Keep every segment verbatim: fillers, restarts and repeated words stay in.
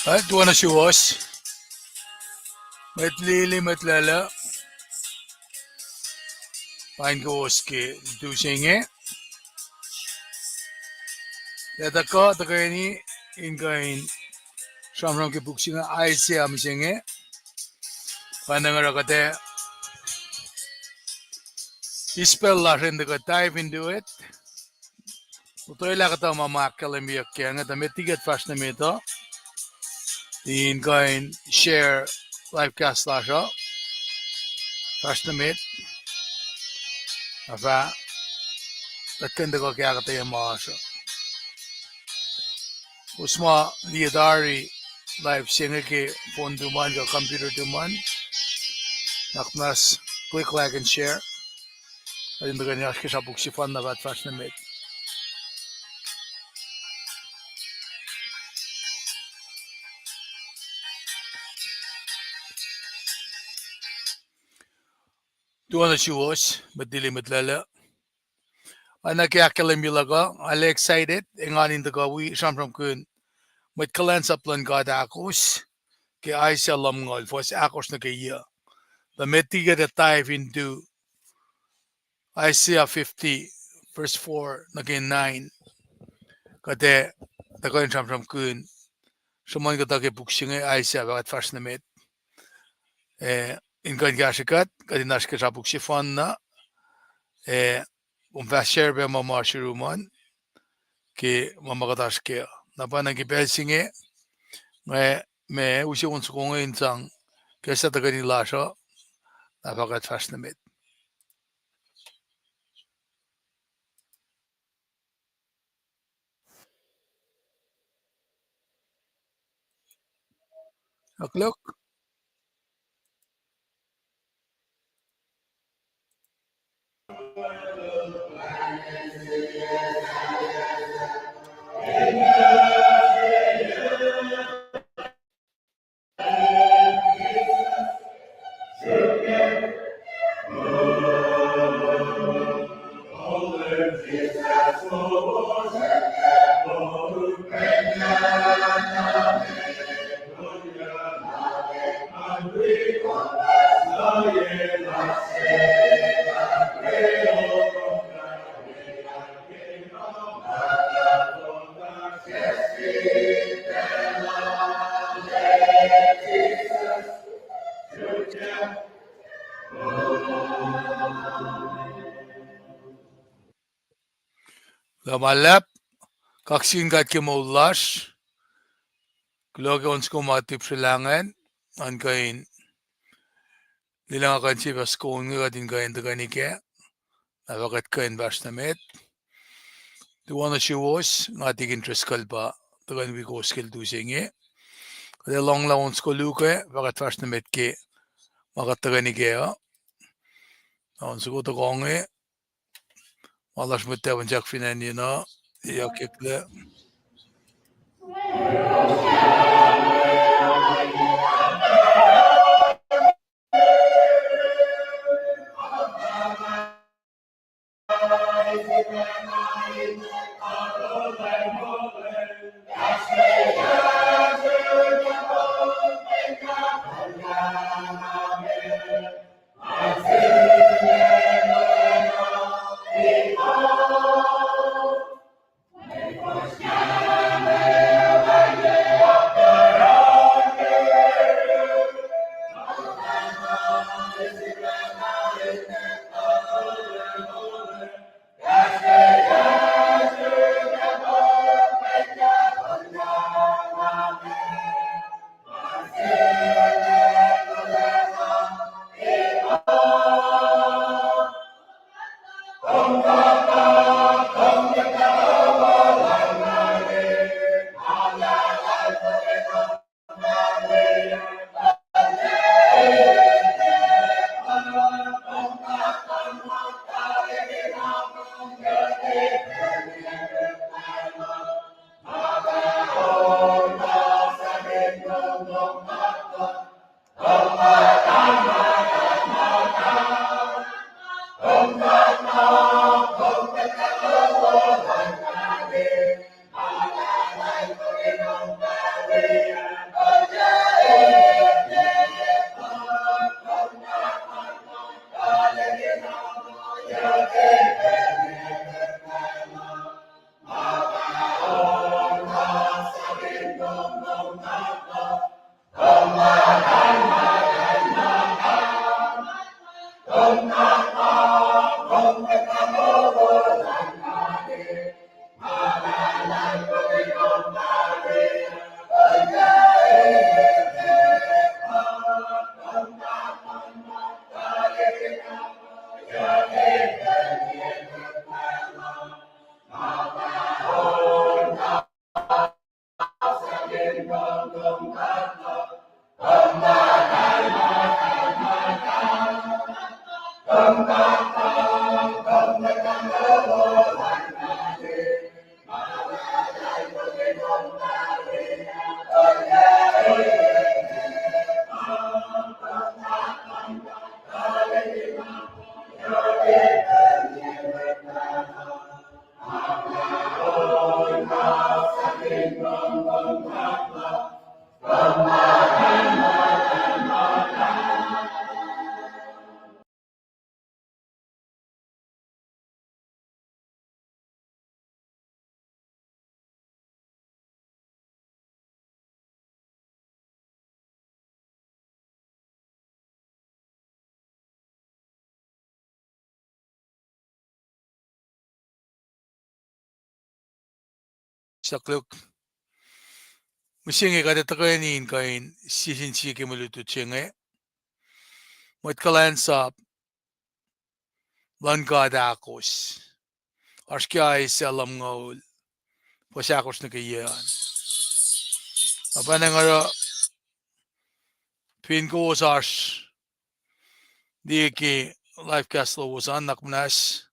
Tuh oacna suwos, mwet lili, mwet lwelah, pain kowos ke lutu se inge. Lah tuhkuh tuhkweni in kuh in sramsram ke puk se inge, Isaiah mihsenge. Pacna nga oruh kuht ac eis pacl lasr in tuhkuh dive into it. Utwelah kuhtuh ma ma ahkkahlwemyeyuck ke inge, tuh met liki kuht fahsr nuh met uh, in kuh in share live cast lasr uh, fahsr nuh met, na fah kuht kuh in tuhkuh ke ahkuhtweyac ma oasr uh. Us ma liye tari live se inge ke phone tuhmom kuh computer tuhmom, na kuht muh click like and share. Kuht in tuhkweni oasr ke srapuk sefanna fah kuht fahsr nuh met. Tuh oacna suwos, mwet lili, mwet lwelah, oacna ke ahkkahlwemye luhk uh, nga excited engan in tuhkuh wi sramsramkihn mwet kuhlwacnsap luhn God ahkosr ke Isaiah lumngaul, fuhs ahkosr nuh ke yuh. Tuh met liki kuht ac dive into Isaiah fifty, verse four nuh ke nine. Kuht ac tuhkuh in sramsramkihn sruhmuhn kuhtuh ke puk se inge, Isaiah, fah kuht fahsr nuh met. Eh, in kuh in kahsrwe kuht, kuht in oasr ke srapuk sefanna, eh, kom fah share pac ma ma sruhmuhn ke ma ma kuht oasr kac. Na pacna ke pacl se inge, nga, ma use on soko inge in sang kahs tuhkweni lasr uh, na fah kuht fahsr nuh met. Oklok. Luhman luhlahp, kaksakihn God ke moul lasr. Kuloh ke on soko ma tipsrelahngacn, an kuh in lilang kuh in sie pa soko inge kuht in kuh in tuhkweni kac, na fah kuht kuh in fahsr nuh met. Tuh oacna suwos, nga tikin Driscoll pa tuhkweni wi kowos ke lutu se inge. Kuht ac lohnglah on soko luo kac, fah kuht fahsr nuh met ke ma kuht tuhkweni kac uh. Na on soko tohkoh inge, ma lasr mwet tafun sak fin acn yen uh, yohk eklac. Suck Luke. Mihsenge kuht ac tuhkweni in kuh in sie sin sie ke mwe lutlut se inge. Mwet kuhlwacnsap luhn God ahkos. Oasr ke Isaiah lumngaul, fuhs ahkosr nuh ke yac an. Apana nga oruh, fin kowos oasr liye ke live cast lowos an, nuhnak muhnahs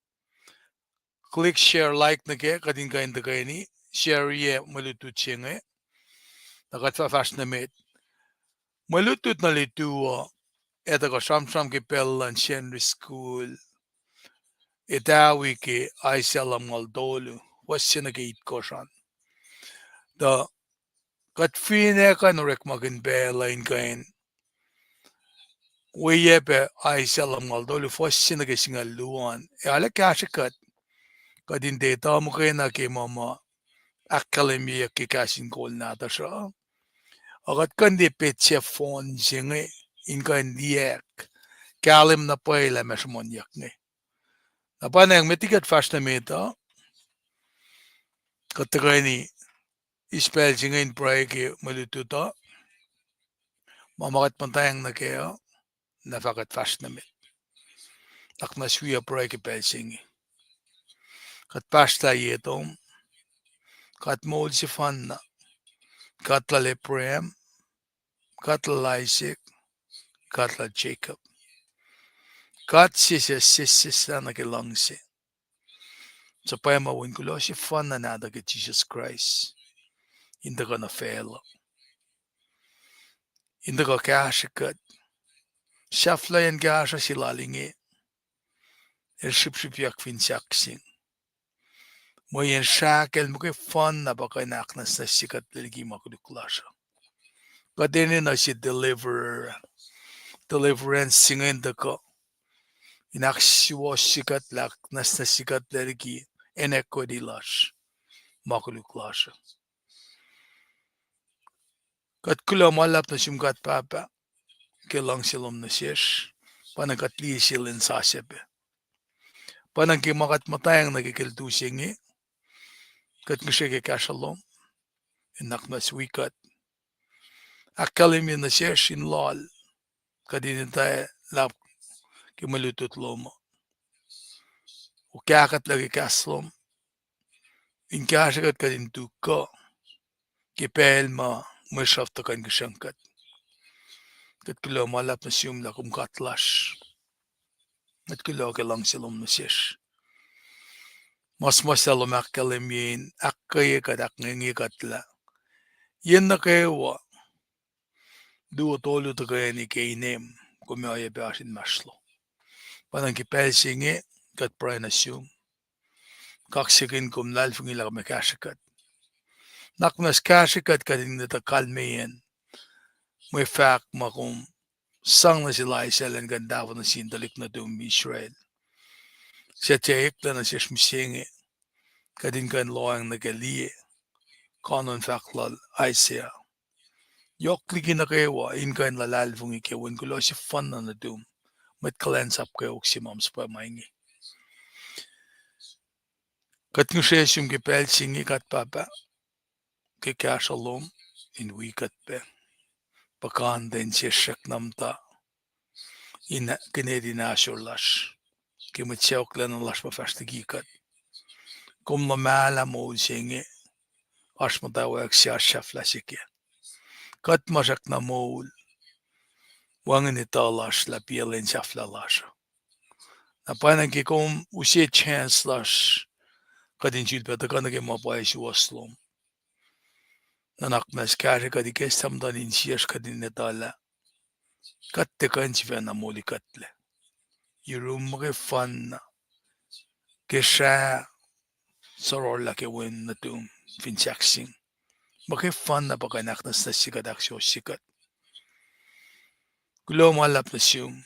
click share, like nuh kac, kuht in kuh in tuhkweni share-ye mwe lutlut se inge. Na kuht fah fahsr nuh met. Mwe lutlut nuh lutu uh, ac tuhkuh sramsram ke pacl luhn Sacnri School, etawi ke Isaiah lumngaul tolu, fuhs se nuh ke itkohsr an. Tuh kuht fin ac kuh in orekmakihn pacl uh in kuh in weyac pac Isaiah lumngaul tolu, fuhs se nuh ke singucul luo an, ac arlac kahsrwe kuht, kuht in tiac etuh muhkwena ke ma ma ahkkahlwemyeyuck ke kahs in kol nahtuhsr uh. Ac kuht kuh in tiac petsac phone se inge in kuh in liyacack kahlwem na pwacye lah ma sruhmuhnyuck inge. Na pa nacng met liki kuht fahsr nuh met uh, kuht tuhkweni eis pacl se inge in pruhe ke mwe lutlut uh, ma ma kuht muhtwacng nuh kac uh, na fah kuht fahsr nuh met. Nuhnak muhnahs wi pruhe ke pacl se inge. Kuht pahsrlah ye tom, God moul sefanna, God lal Abraham, God lal Isaac, God lal Jacob. God se suc sesseslah nuh ke luhngse. Suc pa ma wen kuloh sefanna nahtuh ke Jisus Kraist in tuhkuh nuh facluh, in tuhkuh kahsrwe kuht. Sahflahiyacn kahsruh se lal inge, el srihpsrihpyak fin sahkseng. Mweyen srahk el muhkwefanna pa kuh in ahknwacsnwacsye kuht liki ma koluk lasr uh. Kuht enenuh se deliverer, deliverance se inge in tuhkuh in ahksuwohsye kuht, ahknwacsnwacsye kuht liki iniquity lasr, ma koluk lasr uh. Kuht kuloh ma luhlahp nuh sum God Pahpah ke luhngse lom nuh sesr, pa na kuht liye sie lwen sasuc pac. Pa na ke ma kuht muhtwacng nuh ke ke lutu se inge, kuht ngihsre ke kahsruh lom, in nuhnak muhnahs wi kuht. Ahkkahlwemye nuh sesr in loal, kuht in etuh luhlahp ke mwe lutlut lom uh. Okah kuht lah ke kahs lom, in kahsrwe kuht kuht in tu kuh ke pacl ma mwe sruhf tuhkuh in kihsruhng kuht. Kuht kuloh ma luhlahp nuh sum lah kom God lasr. Kuht kuloh ke luhngse lom nuh sesr. Ma suhmuhslah lom ahkkahlwemye in ahkkweye kuht, ahkngange kuht lah yen nuh kwewa luo tolu tuhkweni ke inem, kom oacyacpac oasr inmahsrlon. Pa na ke pacl se inge kuht pruhe nuh sum, kaksakihn kom, luhlahlfongi lah kom ac kahsrwe kuht. Nuhnak muhnahs kahsrwe kuht, kuht in etuh kalmeyacn mwe fahk ma kom sang nuh sel Isaiah elan kuh in tahfuh nuh sin tuhlihk nuhtum Israel, suc tiac eklac nuh sesr mihsenge, kuht in kuh in lohacng nuh ke liye kanon fahk lal Isaiah. Yohk liki nuh kwewa in kuh in luhlahlfongi ke wen kuloh sefanna nuhtum, mwet kuhlwacnsap kweok se ma suhpwacma inge. Kuht ngihsre sum ke pacl se inge, God Pahpah, ke kahsruh lom in wi kuht pac, puhkantwen sesr srackna muhta in kinet in ahsor lasr, ke mwet sacohklacna lasr ma fahsr liki kuht. Kom luhmahlah moul se inge, oasr muhtwacwacack se, oasr sahflah se kac. Kuht ma srackna moul, wacngihn etuh lasr lah piyacl in sahflah lasr uh. Na pwacnwacng ke kom use chance lasr, kuht in sulpac tuhkuh nuh ke ma pwacye suwohs lom. Nuhnak muhnahs kahsrwe kuht, ikacslah muhtuhn insiyacsr kuht in etuh lah kuht tiac kuh in sifacna molikuhtlac. Yurum muhkwefanna, ke srah sororlah ke wen nuhtum fin sahkseng. Muhkwefanna pa kuh in ahknwacsnwacsye kuht, ahksuwohsye kuht. Kuloh ma luhlahp nuh sum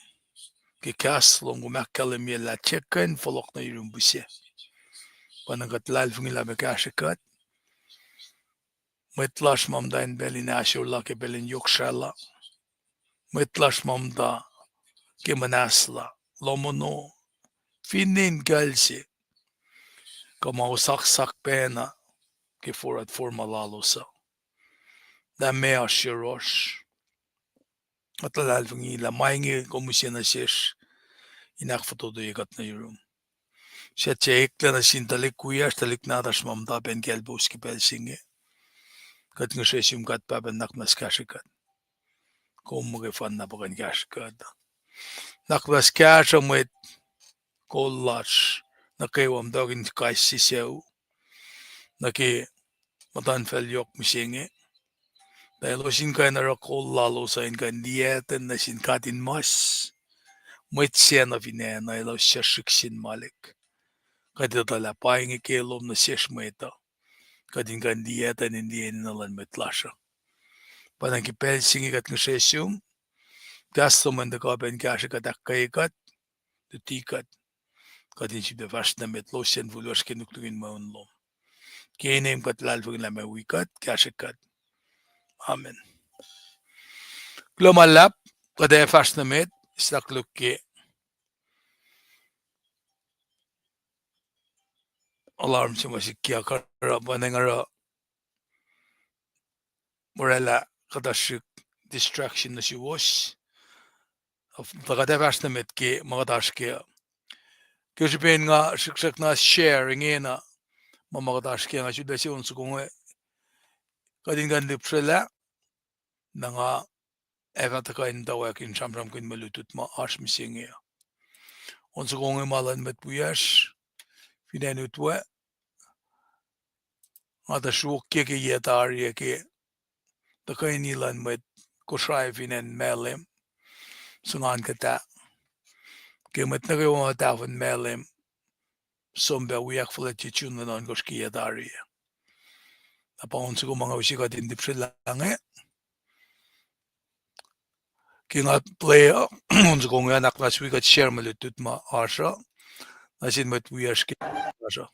ke kahs lom, kom ahkkahlwemye lah tiac kuh in fohlohk nuh yurum pihsac. Pwacnwacng kuht luhlahlfongi lah meac kahsrwe kuht. Mwet lasr ma muhta in pacl in ahsorlah ke pacl in yohk srahlah. Mwet lasr ma muhta ke muhnahslah, lohm ono, finne in kucl se, kuh ma osaksak pacna ke forward forma lalos uh. Lah meac oasr yohrohsr. Kuht luhlahlfongi lah ma inge kom use nuh sesr in ahkfototoye kuht nuh yurum. Suc tiac eklac nuh sin tuhlihk wiyacsr, tuhlihk nahtuhsr ma muhta pac in kaclpous ke pacl se inge. Kuht ngihsre sum, God Pahpah, nuhnak muhnahs kahsrwe kuht. Kom muhkwefanna pa kuh in kahsrwe kuht. Nuhnak muhnahs kahsruh mwet kol lasr nuh kwewa, muhtwacwacack in kais sie sucu nuh ke muhtuhnfacl yohk mihsenge. Tuh elos in kuh in oruh kol lalos uh in kuh in liyactwen nuh sin God in mas, mwet sacna fin acn uh, elos suc srihk sin Malek. Kuht etuh lah pa inge ke lom nuh sesr mwet uh, kuht in kuh in liyactwen in liye enenuh luhn mwet lasr uh. Pwacnwacng ke pacl se inge kuht ngihsre sum, kahs lom an tuhkuh pac in kahsrwe kuht, ahkkweye kuht, luti kuht, kuht in sifilpac fahsr nuh met, losyacn fuhluhsr ke nuknuk in mweun lom. Ke inem kuht luhlahlfongi lah meac wi kuht, kahsrwe kuht. Amen. Kuloh ma luhlahp, kuht ac fahsr nuh met, stak luhk ke alarm se ma sikyak oruh, pwacnwacng oruh oraclah kuhtuh srihk distraction nuh suwos. Tuh kuht ac fahsr nuh met ke ma kuht oasr kac. Ke srihpen nga srihksrihk na share ingena, ma ma kuht oasr kac, nga sulpac se on soko inge kuht in kuh in lihpsrelah, na nga ac fah tuhkuh in muhtwacwacack in sramsramkihn mwe lutlut ma oasr mihsenge. On soko inge ma luhn mwet wiyacsr fin acn Utwe, nga tuh sruokyac ke yac tari ah ke tuhkweni luhn mwet Kosrae fin acn Malem, singucul kuhtuh, ke mwet nuh kwewa ma tahfuhn Malem som pac wi ahkfuhlwactye June luhn ohnkohsr ke yac tari ah. Na pa on soko ma nga use kuht in lihpsrelah inge. Ke nga play uh, on soko inge, nuhnak muhnahs wi kuht share mwe lutlut ma oasr uh nuh sin mwet wiyacsr ke oasr uh.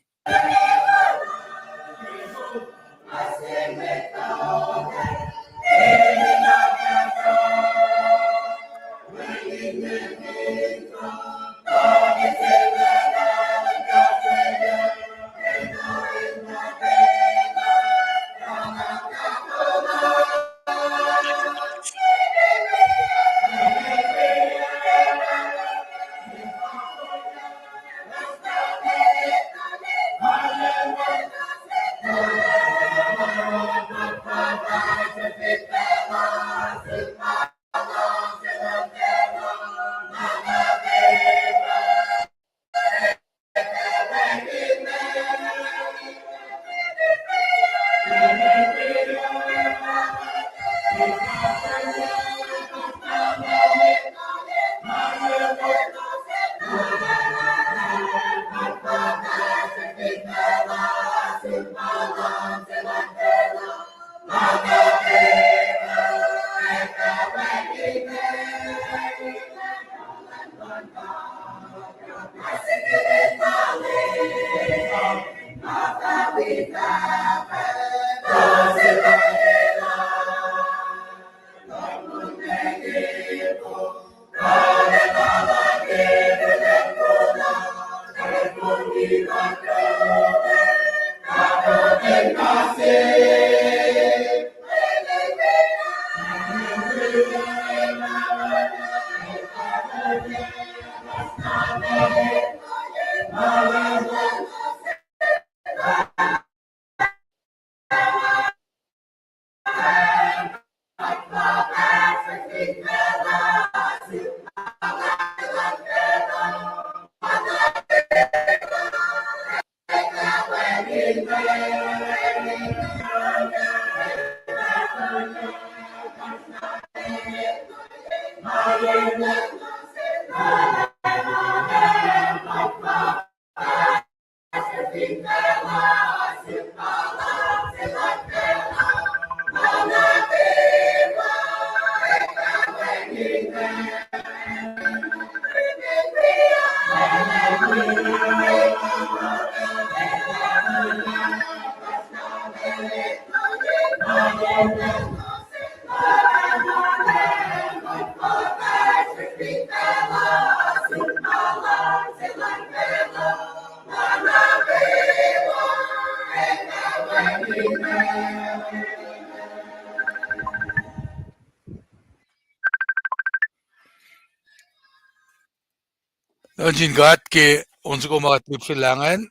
Nuh sin God ke on soko ma kuht lihpsrelahngacn,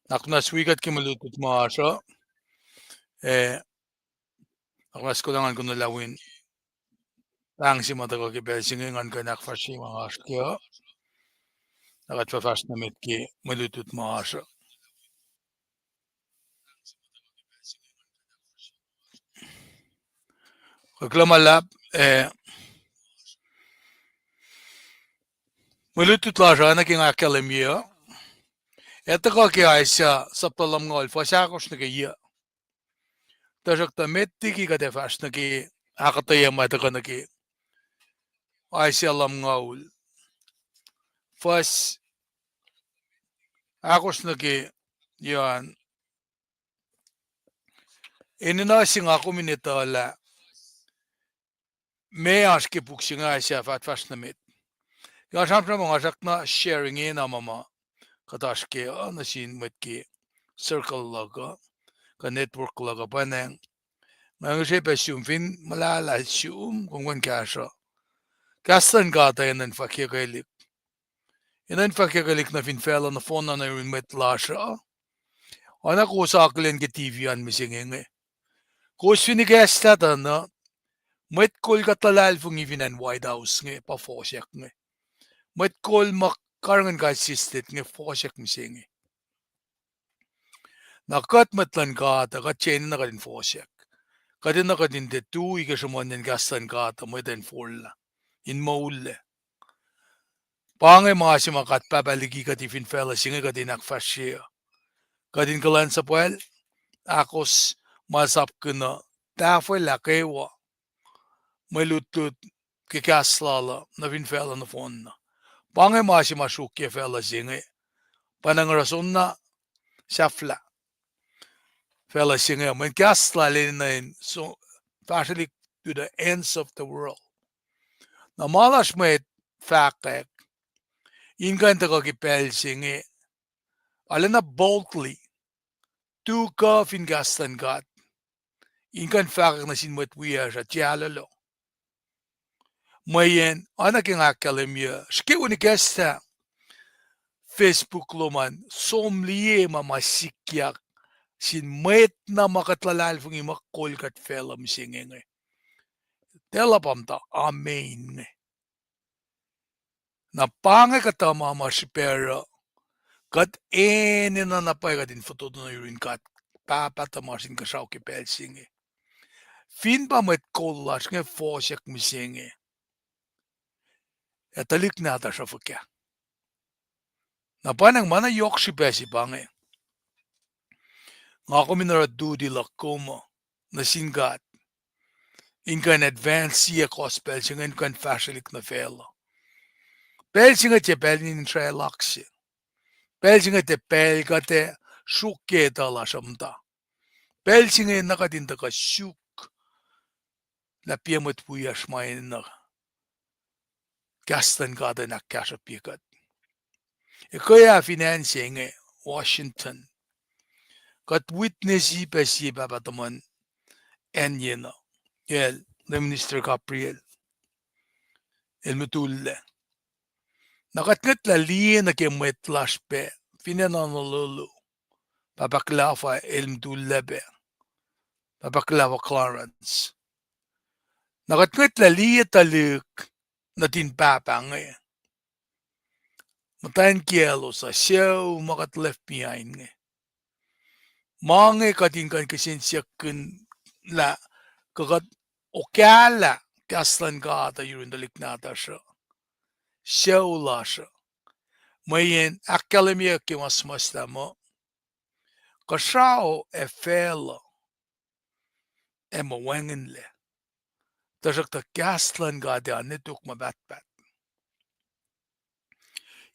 na kuht na wi kuht ke mwe lutlut ma oasr uh, eh, na kuht na soko lah ngan kunohlah win pahng se ma tuhkuh ke pacl se inge ngan kuh in ahkfahsrye ma oasr ke uh, na kuht fah fahsr nuh met ke mwe lutlut ma oasr uh. Kuloh ma luhlahp, eh, mwe lutlut lasr uh, oacna ke nga ahkkahlwemye uh, ac tuhkuh ke Isaiah sapta lumngaul, fuhs ahkosr nuh ke yuc. Tuhsruhktuh met liki kuht ac fahsr nuh ke ahkuhtweyac ma tuhkuh nuh ke Isaiah lumngaul, fuhs ahkosr nuh ke yuc an, enenuh se nga kom in etuh lah meac oasr ke puk se inge Isaiah fah fahsr nuh met. Nga sramsram, nga srackna sharing ena ma ma kuht oasr ke uh nuh sin mwet ke circle luhk uh, kuh network luhk uh, pwacnwacng nga ngihsre pac sum fin muhlahlah sum, kom kuh in kahsruh. Kahs luhn God uh enenuh in fwackyuckelihk. Enenuh in fwackyuckelihk nuh fin facluh nohfohn na nuh yurin mwet lasr uh. Oacna kowos akihlen ke T V an mihsenge inge, kowos fin ikacslah tuh na, mwet kol kuht luhlahlfongi fin acn White House inge pa fohsack inge. Mwet kol ma karihngihn kais sie state inge fohsack mihsenge. Na kuht mwet luhn God uh, kuht enenuh kuht in fohsack. Kuht enenuh kuht in tiac tui ke sruhmuhnyacn kahs luhn God uh mwet uh in forlah, in moullac. Pa inge ma se ma kuht pahpah liki kuht fin facluh se inge kuht in ahkfahsrye uh. Kuht in kuhlwacnsapwacl, ahkos ma sapkihn uh, tahfwelah kwewa mwe lutlut ke kahs lal uh nuh fin facluh nohfohn na. Pa inge ma se ma sruokyac facluh se inge. Pa na nga oruh soenna sahflah facluh se inge, mweyen kahs lal enenuh in fahsrwelihk to the ends of the world. Na ma lasr mwet fahkwack in kuh in tuhkuh ke pacl se inge, arulacna boldly, tu kuh fin kahs luhn God, in kuh in fahkwack nuh sin mwet wiyacsr uh, tiac ahlolo. Mweyen oacna ke nga ahkkahlwemye, srihke wini kahs lah Facebook lom an, som liye ma ma sikyak sin mwet na ma kuht luhlahlfongi muh kol kuht facluh mihsenge inge. Tiac luhpan muhta amen inge. Na pa inge kuhtuh ma ma srihpac oruh kuht enenuh na pwacye kuht in fototo nuh yurin God Pahpah tuhmasr Inkuhsrao ke pacl se inge. Fin pa mwet kol lasr inge fohsack mihsenge, ac tuhlihk nahtuhsr uh fuhkah? Na pa inge ma na yohk srihpac se pa inge. Nga kom in oruh duty luhk kom uh nuh sin God in kuh in advance sie gospel se inge in kuh in fahsrwelihk nuh facluh. Pacl se inge tiac pacl in sraclak se. Pacl se inge tiac pacl kuht ac sruokyac etuh lasr uh muhta. Pacl se inge na kuht in tuhkuh suk lah piac mwet wiyacsr ma enenuh kahs luhn God in ahkkahsruhpye kuht. Ac ke ah fin acn se inge, Washington, Kuht witness-i pac sie pahpah tuhmom acn yenuh, el, Minister Gabriel, el mutullac. Na kuht ngwetlah liye nuh ke mwet lasr pac, finne nuhnuhlolo, Pahpah Kuhlahfa el mutullac pac, Pahpah Kuhlahfa Clarence. Na kuht ngwetlah liye tuhlihk nuhtin pahpah inge, muhtwacn kiyaclos uh, sucu ma kuht left behind inge. Ma inge kuht in kuh in kihsen siyuck lah kuh kuht okahlah kahs luhn God uh yurin tuhlihk nahtuhsr uh, sucu lasr uh, mweyen ahkkahlwemyeyuck ke ma suhmuhslah muh kuhsrao ac facluh ac muh wacngihnlac, tuhsruhktuh kahs luhn God ac nwe tok ma pahtpaht.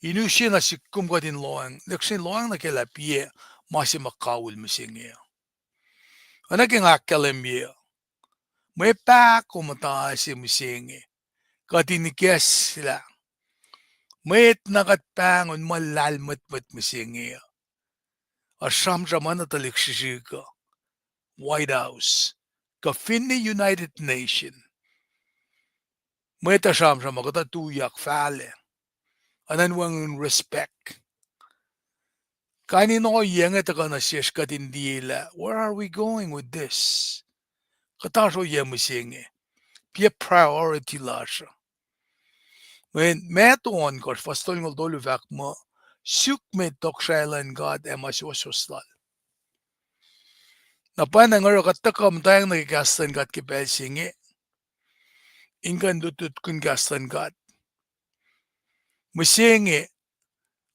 In use na sihk kom kuht in lohacng, lihksreni lohacng nuh ke lah piyac ma se ma kawihl mihsenge uh. Oacna ke nga ahkkahlwemye uh, mwe pahkomuhta se mihsenge, kuht in ikacslah mwet na kuht pahngon muh lahlmwetmwet mihsenge uh, ac sramsram oacna tuhlihk srihsrihk uh, White House, kuh finne United Nation, mwet uh sramsram uh, kuhtuh tuyak fahlac, oacna in wacngihn respect. Kain in ohiyac inge tuhkuh nuh sesr kuht in liye lah where are we going with this? Kuhtasr ohiyac mihsenge? Piyac priority lasr uh? Mweyen Matthew ohnkohsr fuhs tolngoul tolu fahk muh, suk met tohkohsrahi luhn God ac ma suwohswohs lal. Na pwacnwacng oruh kuht tuhkuh muhtwacng nuh ke kahs luhn God ke pacl se inge, in kuh in lutlutkihn kahs luhn God. Mihsenge,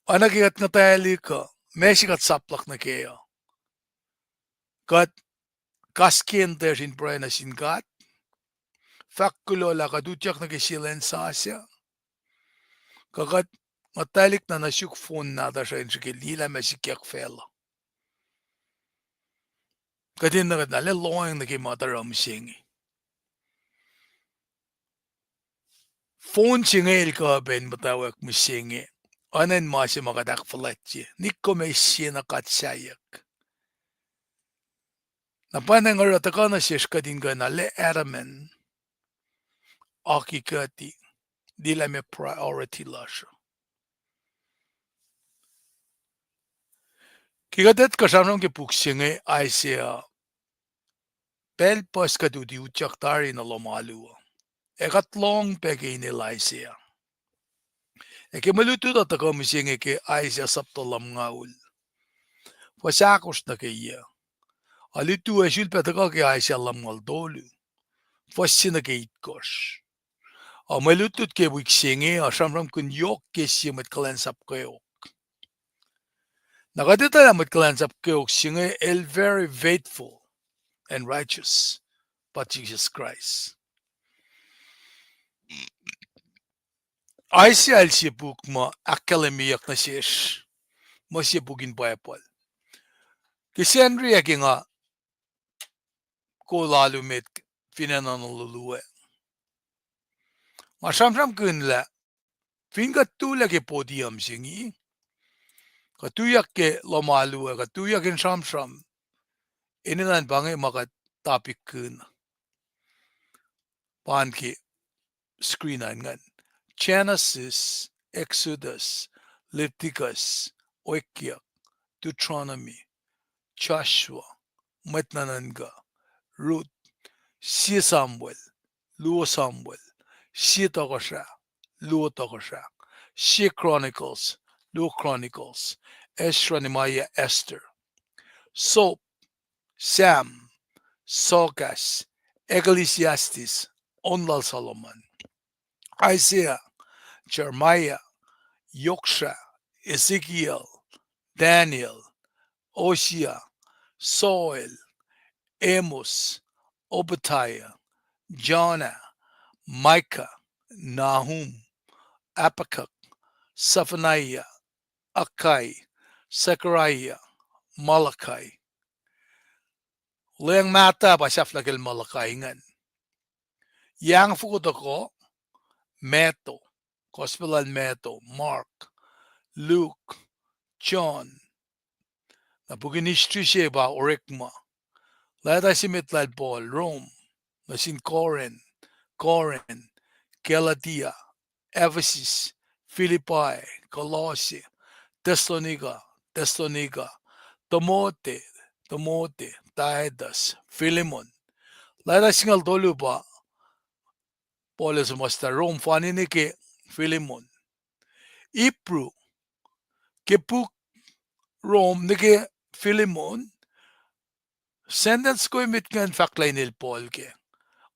oacna ke kuht nguhtwaclihk uh, ma se kuht sap luhk nuh ke uh, kuht kaskentacsr in pruhe nuh sin God, fahk kuloh lah kuht utyak nuh ke sie lwen sasuc, kuh kuht nguhtwaclihk na nuh suk phone nahtuhsr uh in srihke liye lah ma sikyak facluh. Kuht enenuh kuht na lah lohacng nuh ke ma tuh oruh mihsenge. Phone se inge el kuh pac in muhtwacwacack mihsenge, oacna in ma se ma kuht ahkfuhlwactye, nikko ma sie na kuht sahyuck. Na pwacnwacng oruh tuhkuh nuh sesr kuht in kuh na lah adamant, akikuhti, liye lah ma priority lasr uh. Ke kuht etuh kuh sramsram ke puk se inge Isaiah, pacl puhs kuht uti utyak tari nuh lohm alu uh, ac kuht lohng pac ke inel Isaiah. Ac ke mwe lutlut uh tuhkuh mihsenge ke Isaiah sapta lumngaul, fuhs ahkosr nuh ke yac. Ac lutu ac sulpac tuhkuh ke Isaiah lumngaul tolu, fuhs se nuh ke itkohsr. Ac mwe lutlut ke wik se inge uh sramsramkihn yohk ke sie mwet kuhlwacnsap kweok. Na kuht etuh lah mwet kuhlwacnsap kweok se inge el very faithful and righteous, pa Jisus Kraist. Isaiah el sie puk ma ahkkahlwemyeyuck nuh sesr, ma sie puk in Bible. Ke Sacnri ac ke nga kol alu met fin acn Honolulu ah, nga sramsramkihn lah fin kuht tuyak ke podium se inge, kuht tuyak ke lohm alu ah, kuht tuyak in sramsram, enenuh in pa inge ma kuht topic kihn. Pa ke screen an ingacn. Genesis, Exodus, Leviticus, Okyak, Deuteronomy, Joshua, Mwet Nuhnuhnkuh, Ruth, Sie Samuel, Luo Samuel, Sie Tohkohsrah, Luo Tohkohsrah, Sie Chronicles, Luo Chronicles, Ezra, Nehemiah, Esther, Sop, Sam, Sohkahs, Ecclesiastes, On lal Solomon, Isaiah, Jeremiah, Yoksrah, Ezekiel, Daniel, Hosea, Joel, Amos, Obadiah, Jonah, Micah, Nahum, Habakkuk, Zephaniah, Haggai, Zechariah, Malachi. Lweacng mahtuh pa sahflah kacl Malachi ingacn. Yac angfoko tohkoh, Matthew, Gospel lal Matthew, Mark, Luke, John. Na puk in history se pa orekma. Leta se met lal Paul, Rome, nuh sin Corinth, Corinth, Galatia, Ephesus, Philippi, Colossae, Thessalonica, Thessalonica, Timothy, Timothy, Titus, Philemon. Leta singucul tolu pa Paul el suhmuhslah Rome, fani nuh ke Philemon. Hebrew, ke puk Rome nuh ke Philemon, sentence ko met ingacn fahk lah inel Paul ke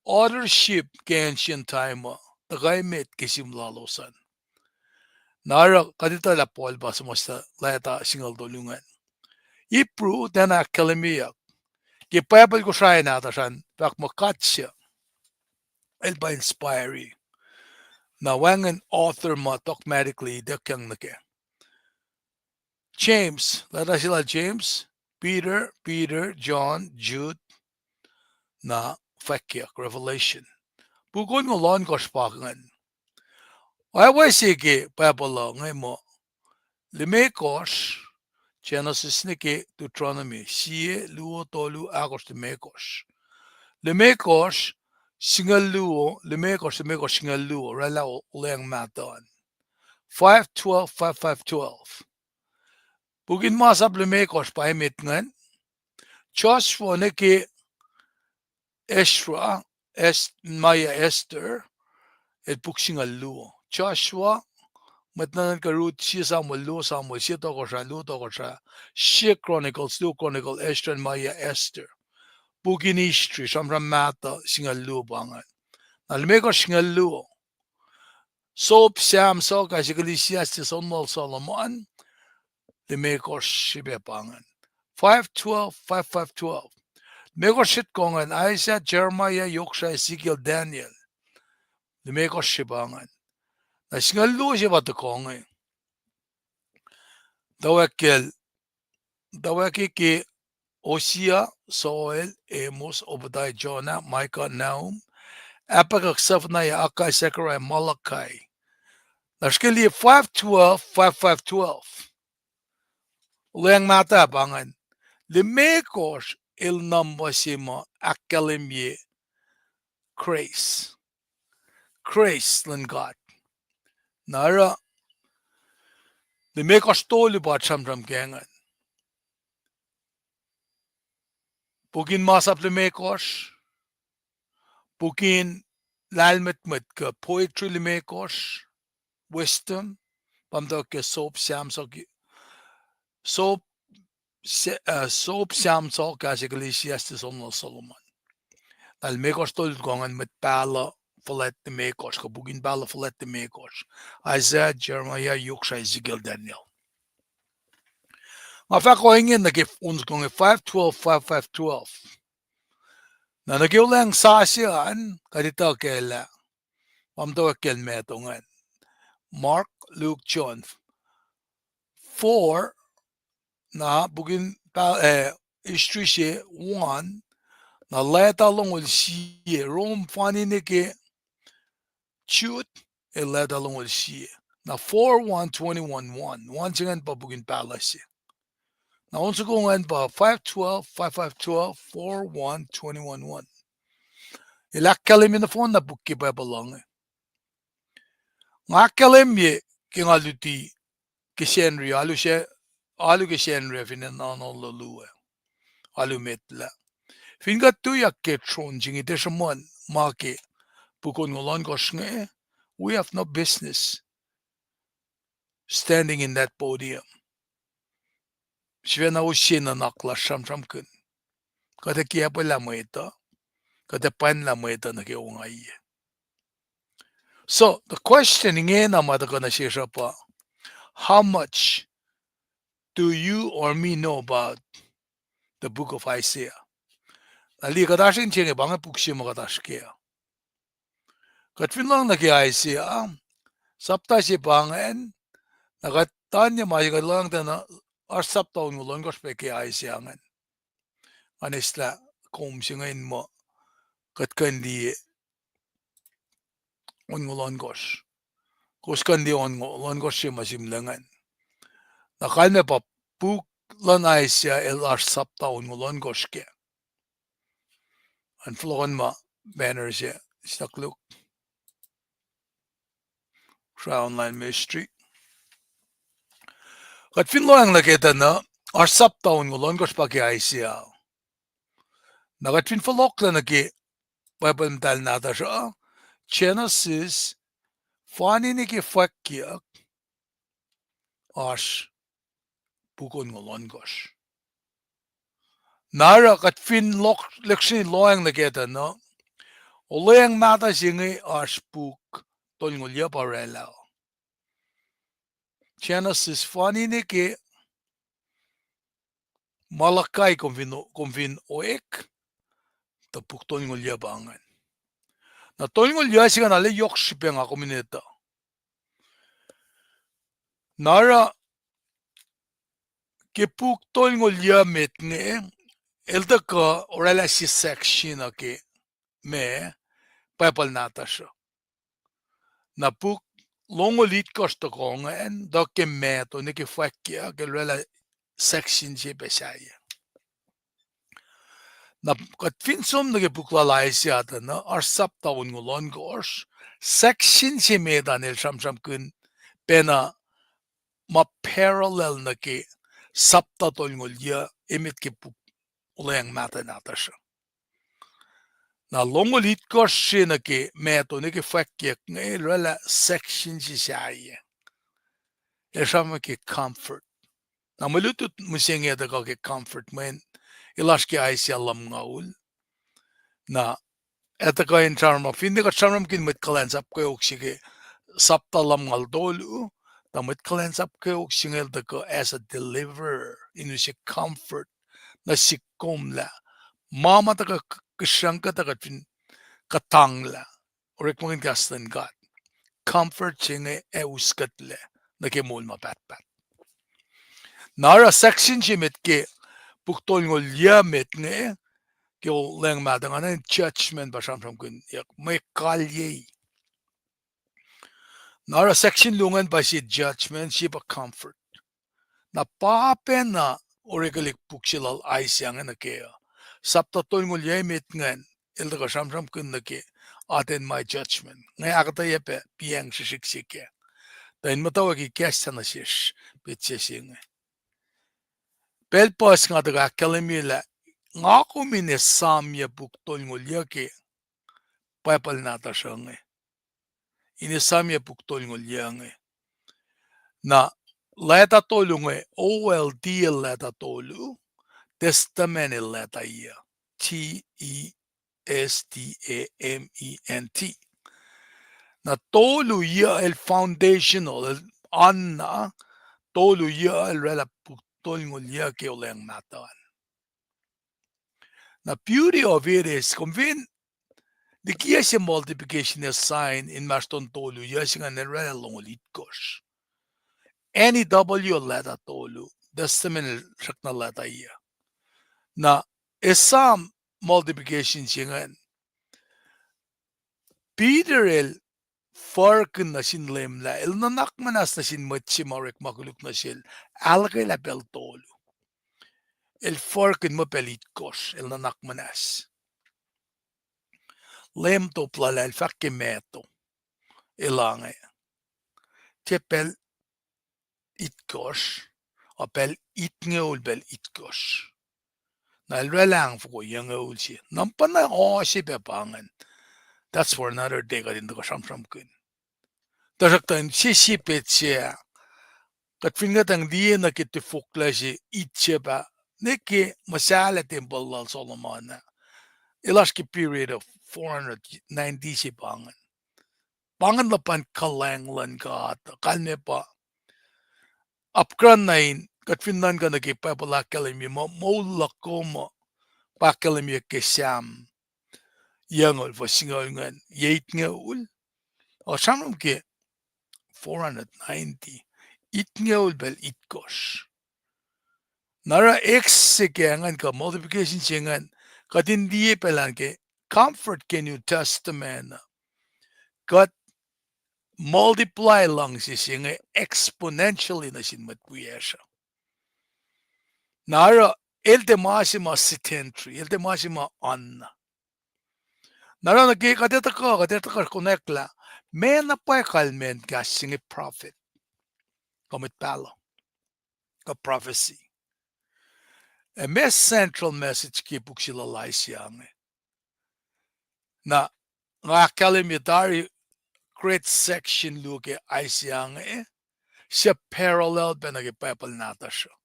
authorship ke ancient time uh, tuhkuh emet ke sihm lalos an. Na oruh kuht etuh lah Paul pa suhmuhslah leta singucul tolu ingacn. Hebrew, tiacna ahkkahlwemyeyuck. Ke Bible Kosrae nahtuhsr an fahk muh God se, el pa inspire. Na wacngihn author ma dogmatically ituckyang nuh kac. James, leta se lal James, Peter, Peter, John, Jude, na fwackyuck, Revelation. Puk onngoul ohnkohsr pa ingacn. Oacwac se ke Bible uh inge muh limekohsr, Genesis nuh ke Deuteronomy, sie, luo, tolu, ahkosr, limekohsr. Limekohsr, singucul luo, limekohsr, limekohsr, singucul luo, oraclah olweacng mahtuh an. Five twelve, five five twelve. Puk in Masap limekohsr pa emet ingacn. Joshua nuh ke Ezra, Es-, Nehemiah, Esther, el puk singucul luo. Joshua, Mwet Nuhnuhnkuh, Ruth, sie Samuel, luo Samuel, sie Tohkohsrah, luo Tohkohsrah, sie Chronicles, luo Chronicle, Ezra, Nehemiah, Esther. Puk in history, sramsram mahtuh, singucul luo pa ingacn. Na limekohsr singucul luo. Sop Sam soko, kahs Ecclesiastes, Sonnal Solomon, limekohsr srihpac pa ingacn. Five twelve, five five twelve. Limekohsr sritko ingacn, Isaiah, Jeremiah, Yoksra, Ezekiel, Daniel. Limekohsr se pa ingacn. Na singucul luo se pa tuhkuh inge. Tawakkel, tawakkel ke Hosea, Joel, Amos, Obadiah, Jonah, Micah, Nahum, Habakkuk, Zephaniah, Haggai, Zechariah, Malachi. Na srihke liye five twelve, five five twelve. Olweacng mahtuh pa ingacn. Limekohsr el number se ma ahkkahlwemye grace. Grace luhn God. Na oruh limekohsr tolu pa sramsram ke ingacn. Puk in Masap limekohsr, puk in lahlmwetmwet kuh poetry limekohsr, wisdom, pa muhtwacwacack ke Sop Sam soko, Sop Se-, uh, Sop Sam soko, kahs Ecclesiastes, Sonnal Solomon. Na limekohsr tolu tuhkuh ingacn, Mwet Pahluh fuhlwact limekohsr, kuh Puk in Pahluh fuhlwact limekohsr. Isaiah, Jeremiah, Yoksra, Ezekiel, Daniel. Nga fahk ohinge nuh ke on soko inge five twelve, five five twelve. Na nuh ke olweacng sasuc an, kuht etuh kac lah pa muhtwacwacack kacl met ingacn. Mark, Luke, John. Four, na puk in pa-, eh, history se, one, na leta longoul sie, Rome fani nuh ke Jude, ac leta longoul sie. Na four one twenty-one one, one se ingacn pa Puk in Pahluh se. Na on soko ingacn pa five twelve, five five twelve, four one twenty-one one. El ahkkahlwemye nohfohn na puk ke Bible uh inge. Nga ahkkahlwemye ke nga luti ke Sacnri, alu se, alu ke Sacnri fin acn Honolulu ah. Alu met lah fin kuht tuyak ke tron se inge, tiac sruhmuhn ma ke puk onngoul ohnkohsr inge, we have no business standing in that podium. Sifacna use nuhnak lasr sramsramkihn. Kuht ac kiacpwelah mwet uh, kuht ac pwacnlah mwet uh nuh ke ongaiyac. So, the question ingena ma tuhkuh nuh sesr uh pa, how much do you or me know about the book of Isaiah? Na liye, kuht oasr in se inge pa inge puk se ma kuht oasr kac. Kuht fin lohng nuh ke Isaiah, sapta se pa ingacn, na kuht tanye ma se kuht lohng tuh na oasr sapta onngoul ohnkohsr pac ke Isaiah ingacn. Nga eslah kom se ingacn muh kuht kuh in liye onngoul ohnkohsr. Kowos kuh in liye onngoul ohnkohsr se ma sihmlac ingacn. Na kalmac pa puk luhn Isaiah el oasr sapta onngoul ohnkohsr kac. An fohlohkohn ma banner se, snukluk. Try online ministry. Kuht fin lohacng nuh ke tuh na, oasr sapta onngoul ohnkohsr pa ke Isaiah. Na kuht fin fohlohklah nuh ke Bible muhtahl nahtuhsr uh, Genesis, fani nuh ke Fwackyuck, oasr puk onngoul ohnkohsr. Na oruh kuht fin lok-, lihksreni lohacng nuh ke tuh na, Olweacng Mahtuh se inge oasr puk tolngoul yuc pa oraclah. Genesis fani nuh ke Malachi kom fin, kom fin oek, tuh puk tolngoul yuc pa ingacn. Na tolngoul yuc se ingacn arlac yohk srihpac nga kom in etuh. Na oruh ke puk tolngoul yuc met inge, el tuhkuh oraclah sie section uh ke ma Bible nahtuhsr uh. Na puk longoul itkohsr tuhkuh ingacn, tuh ke Matthew, nuh ke Fwackyuck, el oraclah section se pac sahyac. Na kuht fin som nuh ke puk lal Isaiah tuh na, oasr sapta onngoul ohnkohsr, section se met an el sramsramkihn pacna ma parallel nuh ke sapta tolngoul yuc emet ke puk Olweacng Mahtuh nahtuhsr uh. Na longoul itkohsr se nuh ke Matthew nuh ke Fwackyuck inge el oraclah section se sahyac. El sramsram ke comfort. Na mwe lutlut mihsenge tuhkuh ke comfort mweyen el oasr ke Isaiah lumngaul. Na ac tuhkuh in sramsram, finne kuht sramsramkihn mwet kuhlwacnsap kweok se ke sapta lumngaul tolu, tuh mwet kuhlwacnsap kweok se inge el tuhkuh as a deliverer, in use comfort nuh sihk kom lah ma ma tuhkuh k-, kihsrang kuh tuh kuht fin kuhtanglah orekmakihn kahs luhn God. Comfort se inge ac uskuhtlac nuh ke moul ma pahtpaht. Na oruh section se met ke puk tolngoul yuc met inge, ke Olweacng Mahtuh ingacn, judgment pa sramsramkihnyuck, mwe kalyei. Na oruh section luo ingacn pa sie judgment, sie pa comfort. Na pa pacna orekelihk puk se lal Isaiah inge nuh kac uh. Sapta tolngoul yuc met ingacn, el tuhkuh sramsramkihn nuh ke atacn ma judgment. Nga ahkuhtweyac pac piacng srihsrihk se kac, tuh in muhtwacwacack kahs sacn nuh sesr petsac se inge. Pacl puhs nga tuhkuh ahkkahlwemye lah nga kom in esamyac puk tolngoul yuc ke Bible nahtuhsr uh inge. In esamyac puk tolngoul yuc inge. Na leta tolu inge, O L D el leta tolu, testament el leta yuc, T E S T A M E N T. Na tolu yuc el foundational, el anna, tolu yuc el oraclah puk tolngoul yuc ke Olweacng Mahtuh an. Na beauty of it is, kom fin likiyac se multiplication sign inmahsrlon tolu yuc se ingacn el oraclah longoul itkohsr. N E W el leta tolu, testament el srackna leta yuc. Na esam multiplication se ingacn, Peter el furkihn nuh sin Leum lah el nuhnak muhnahs nuh sin mwet se ma orekma koluk nuh sel, ahluhkwelah pacl tolu. El furkihn muh pacl itkohsr el nuhnak muhnahs. Leum top lal ah el fahk ke Matthew, elange, tiac pacl itkohsr, a pacl itngoul pacl itkohsr. Na el oraclah ahng foko yucngoul se. Nampa na o se pac pa ingacn. That's for another day, kuht in tuhkuh sramsramkihn. Tuhsruhktuh in sie sie petsac, kuht fin kuhtang liye nuh ke tifoklac se it se pa, nuh ke muhsahllah tempuhl lal Solomon ah, el oasr ke period of four hundred ninety se pa ingacn. Pa ingacn luhpan kuhlwacng luhn God, kalmac pa apkuhran na in, kuht fin nuhnkuh nuh ke Bible ahkkahlwemye muh moul luhk uh pa ahkkahlwemye ke Sam yucngoul fuhs singucul ingacn, ye itngoul. Ac sramsram ke four hundred ninety, itngoul pacl itkohsr. Na oruh X se ke ingacn kuh multiplication se ingacn, kuht in liye pacl an ke comfort ke New Testament, kuht multiply luhngse se inge exponentially nuh sin mwet wiyacsr uh. Na oruh, el tiac ma se ma sedentary, el tiac ma se ma oan. Na oruh nuh ke kuht ac tuhkuh, kuht ac tuhkuh konwacack lah, meac na pwacye kalmacn kahs se inge prophet, kuh mwet pahluh, kuh prophecy. Ac meac central message ke puk se lal Isaiah inge. Na nga ahkkahlwemye tari great section luo ke Isaiah inge, suc parallel pac nuh ke Bible nahtuhsr uh.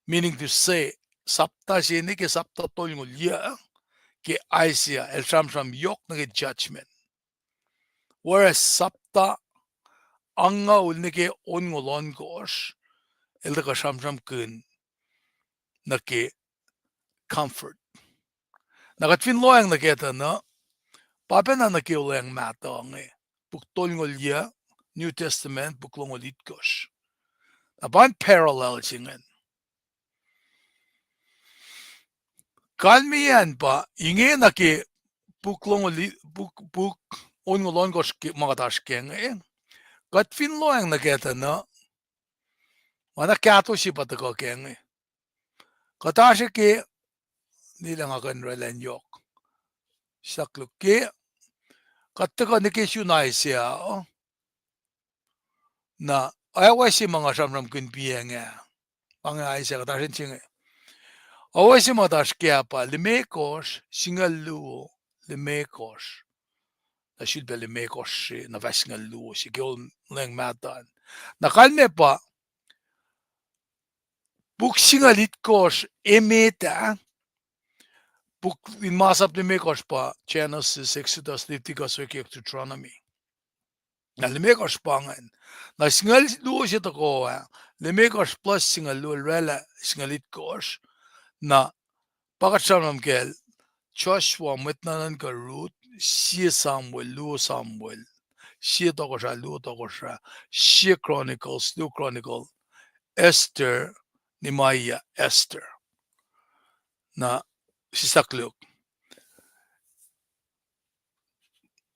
Meaning to say, sapta se inge ke sapta tolngoul yuc ke Isaiah, el sramsram yohk nuh ke judgment. Whereas sapta angngaul nuh ke onngoul ohnkohsr, el tuhkuh sramsramkihn nuh ke comfort. Na kuht fin lohacng nuh kac tuh na, pa pacna nuh ke Olweacng Mahtuh inge, puk tolngoul yuc, New Testament, puk longoul itkohsr. Na pa in parallel se ingacn. Kalmeyacn pa inge nuh ke puk longoul, puk, puk onngoul ohnkohsr ke ma kuht oasr ke inge. Kuht fin lohacng nuh kac tuh na, ma na kahto se pa tuhkuh ke inge. Kuht oasr ke, nilac nga kuh in oraclah in yohk. Sahk luhk ke, kuht tuhkuh nuh ke sun Isaiah uh. Na, oacwac se ma nga sramsramkihn piyacng ah. Pa inge Isaiah kuht oasr in se inge. Oacwac se ma kuht oasr ke ah pa limekohsr, singucul luo, limekohsr. Na sulpac limekohsr se, na fah singucul luo se ke Olweacng Mahtuh an. Na kalmac pa, puk singucul itkohsr emet ah, puk in masap limekohsr pa Genesis, Exodus, Leviticus, Revelation, Deuteronomy. Na limekohsr pa ingacn. Na singucul luo se tohkoh ah, limekohsr plus singucul luo oraclah singucul itkohsr. Na pa kuht sramsram kacl, Joshua, mwet nuhnuhnkuh Ruth, sie Samuel, luo Samuel, sie tohkohsr ah, luo tohkohsr ah, sie Chronicles, luo Chronicle, Esther, Nehemiah, Esther. Na sislah luhk.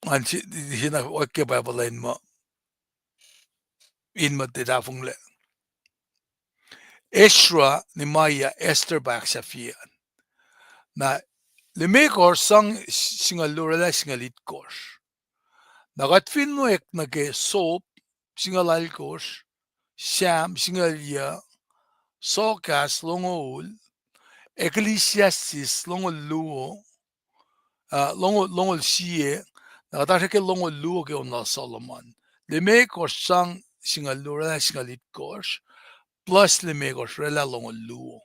Ngan si-, sina oak ke Bible in muh, in muh tiac tahfonglac. Ezra, Nehemiah, Esther pa ahksahfyelah. Na limekohsr sang singucul luo oraclah singucul itkohsr. Na kuht fin lohacng nuh ke Job, singucul alkosr, Sam, singucul yuc, Soahkahs, longoul, Ecclesiastes, longoul luo, ah, longoul, longoul sie, na kuht oasr ke longoul luo ke on lal Solomon. Limekohsr sang singucul luo oraclah singucul itkohsr, plus limekohsr oraclah longoul luo.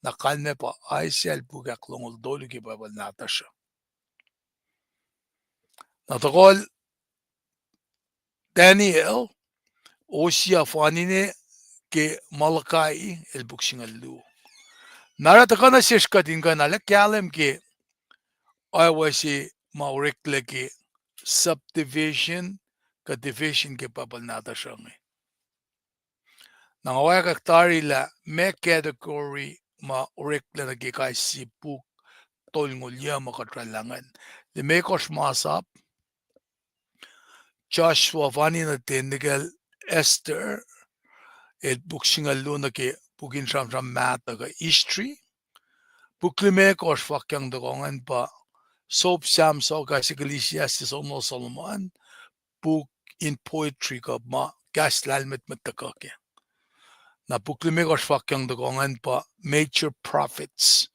Na kalmac pa Isaiah el puk ahklongoul tolu ke Bible nahtuhsr uh. Na tohkohl Daniel, Hosea, Vanine ke Malachi, el puk singucul luo. Na oruh tuhkuh nuh sesr kuht in kuh in ahluhkwelah kahlwem ke oacwac se ma oreklac ke subdivision kuh division ke Bible nahtuhsr uh inge. Na nga wacngihn tari lah meac category ma oreklac nuh ke kais sie puk tolngoul yuc ma kuht oraclah ingacn. Limekohsr masap, Joshua, Vanine, nuh ten, nikacl Esther, el puk singucul luo nuh ke puk in sramsram mahtuh kuh history. Puk limekohsr fwackyang tohkoh ingacn pa Job, Sam, Soahkahs, Ecclesiastes, on lal Solomon, puk in poetry kuh ma kahs lahlmwetmwet tuhkuh kac. Na puk limekohsr fwackyang tohkoh ingacn pa major prophets,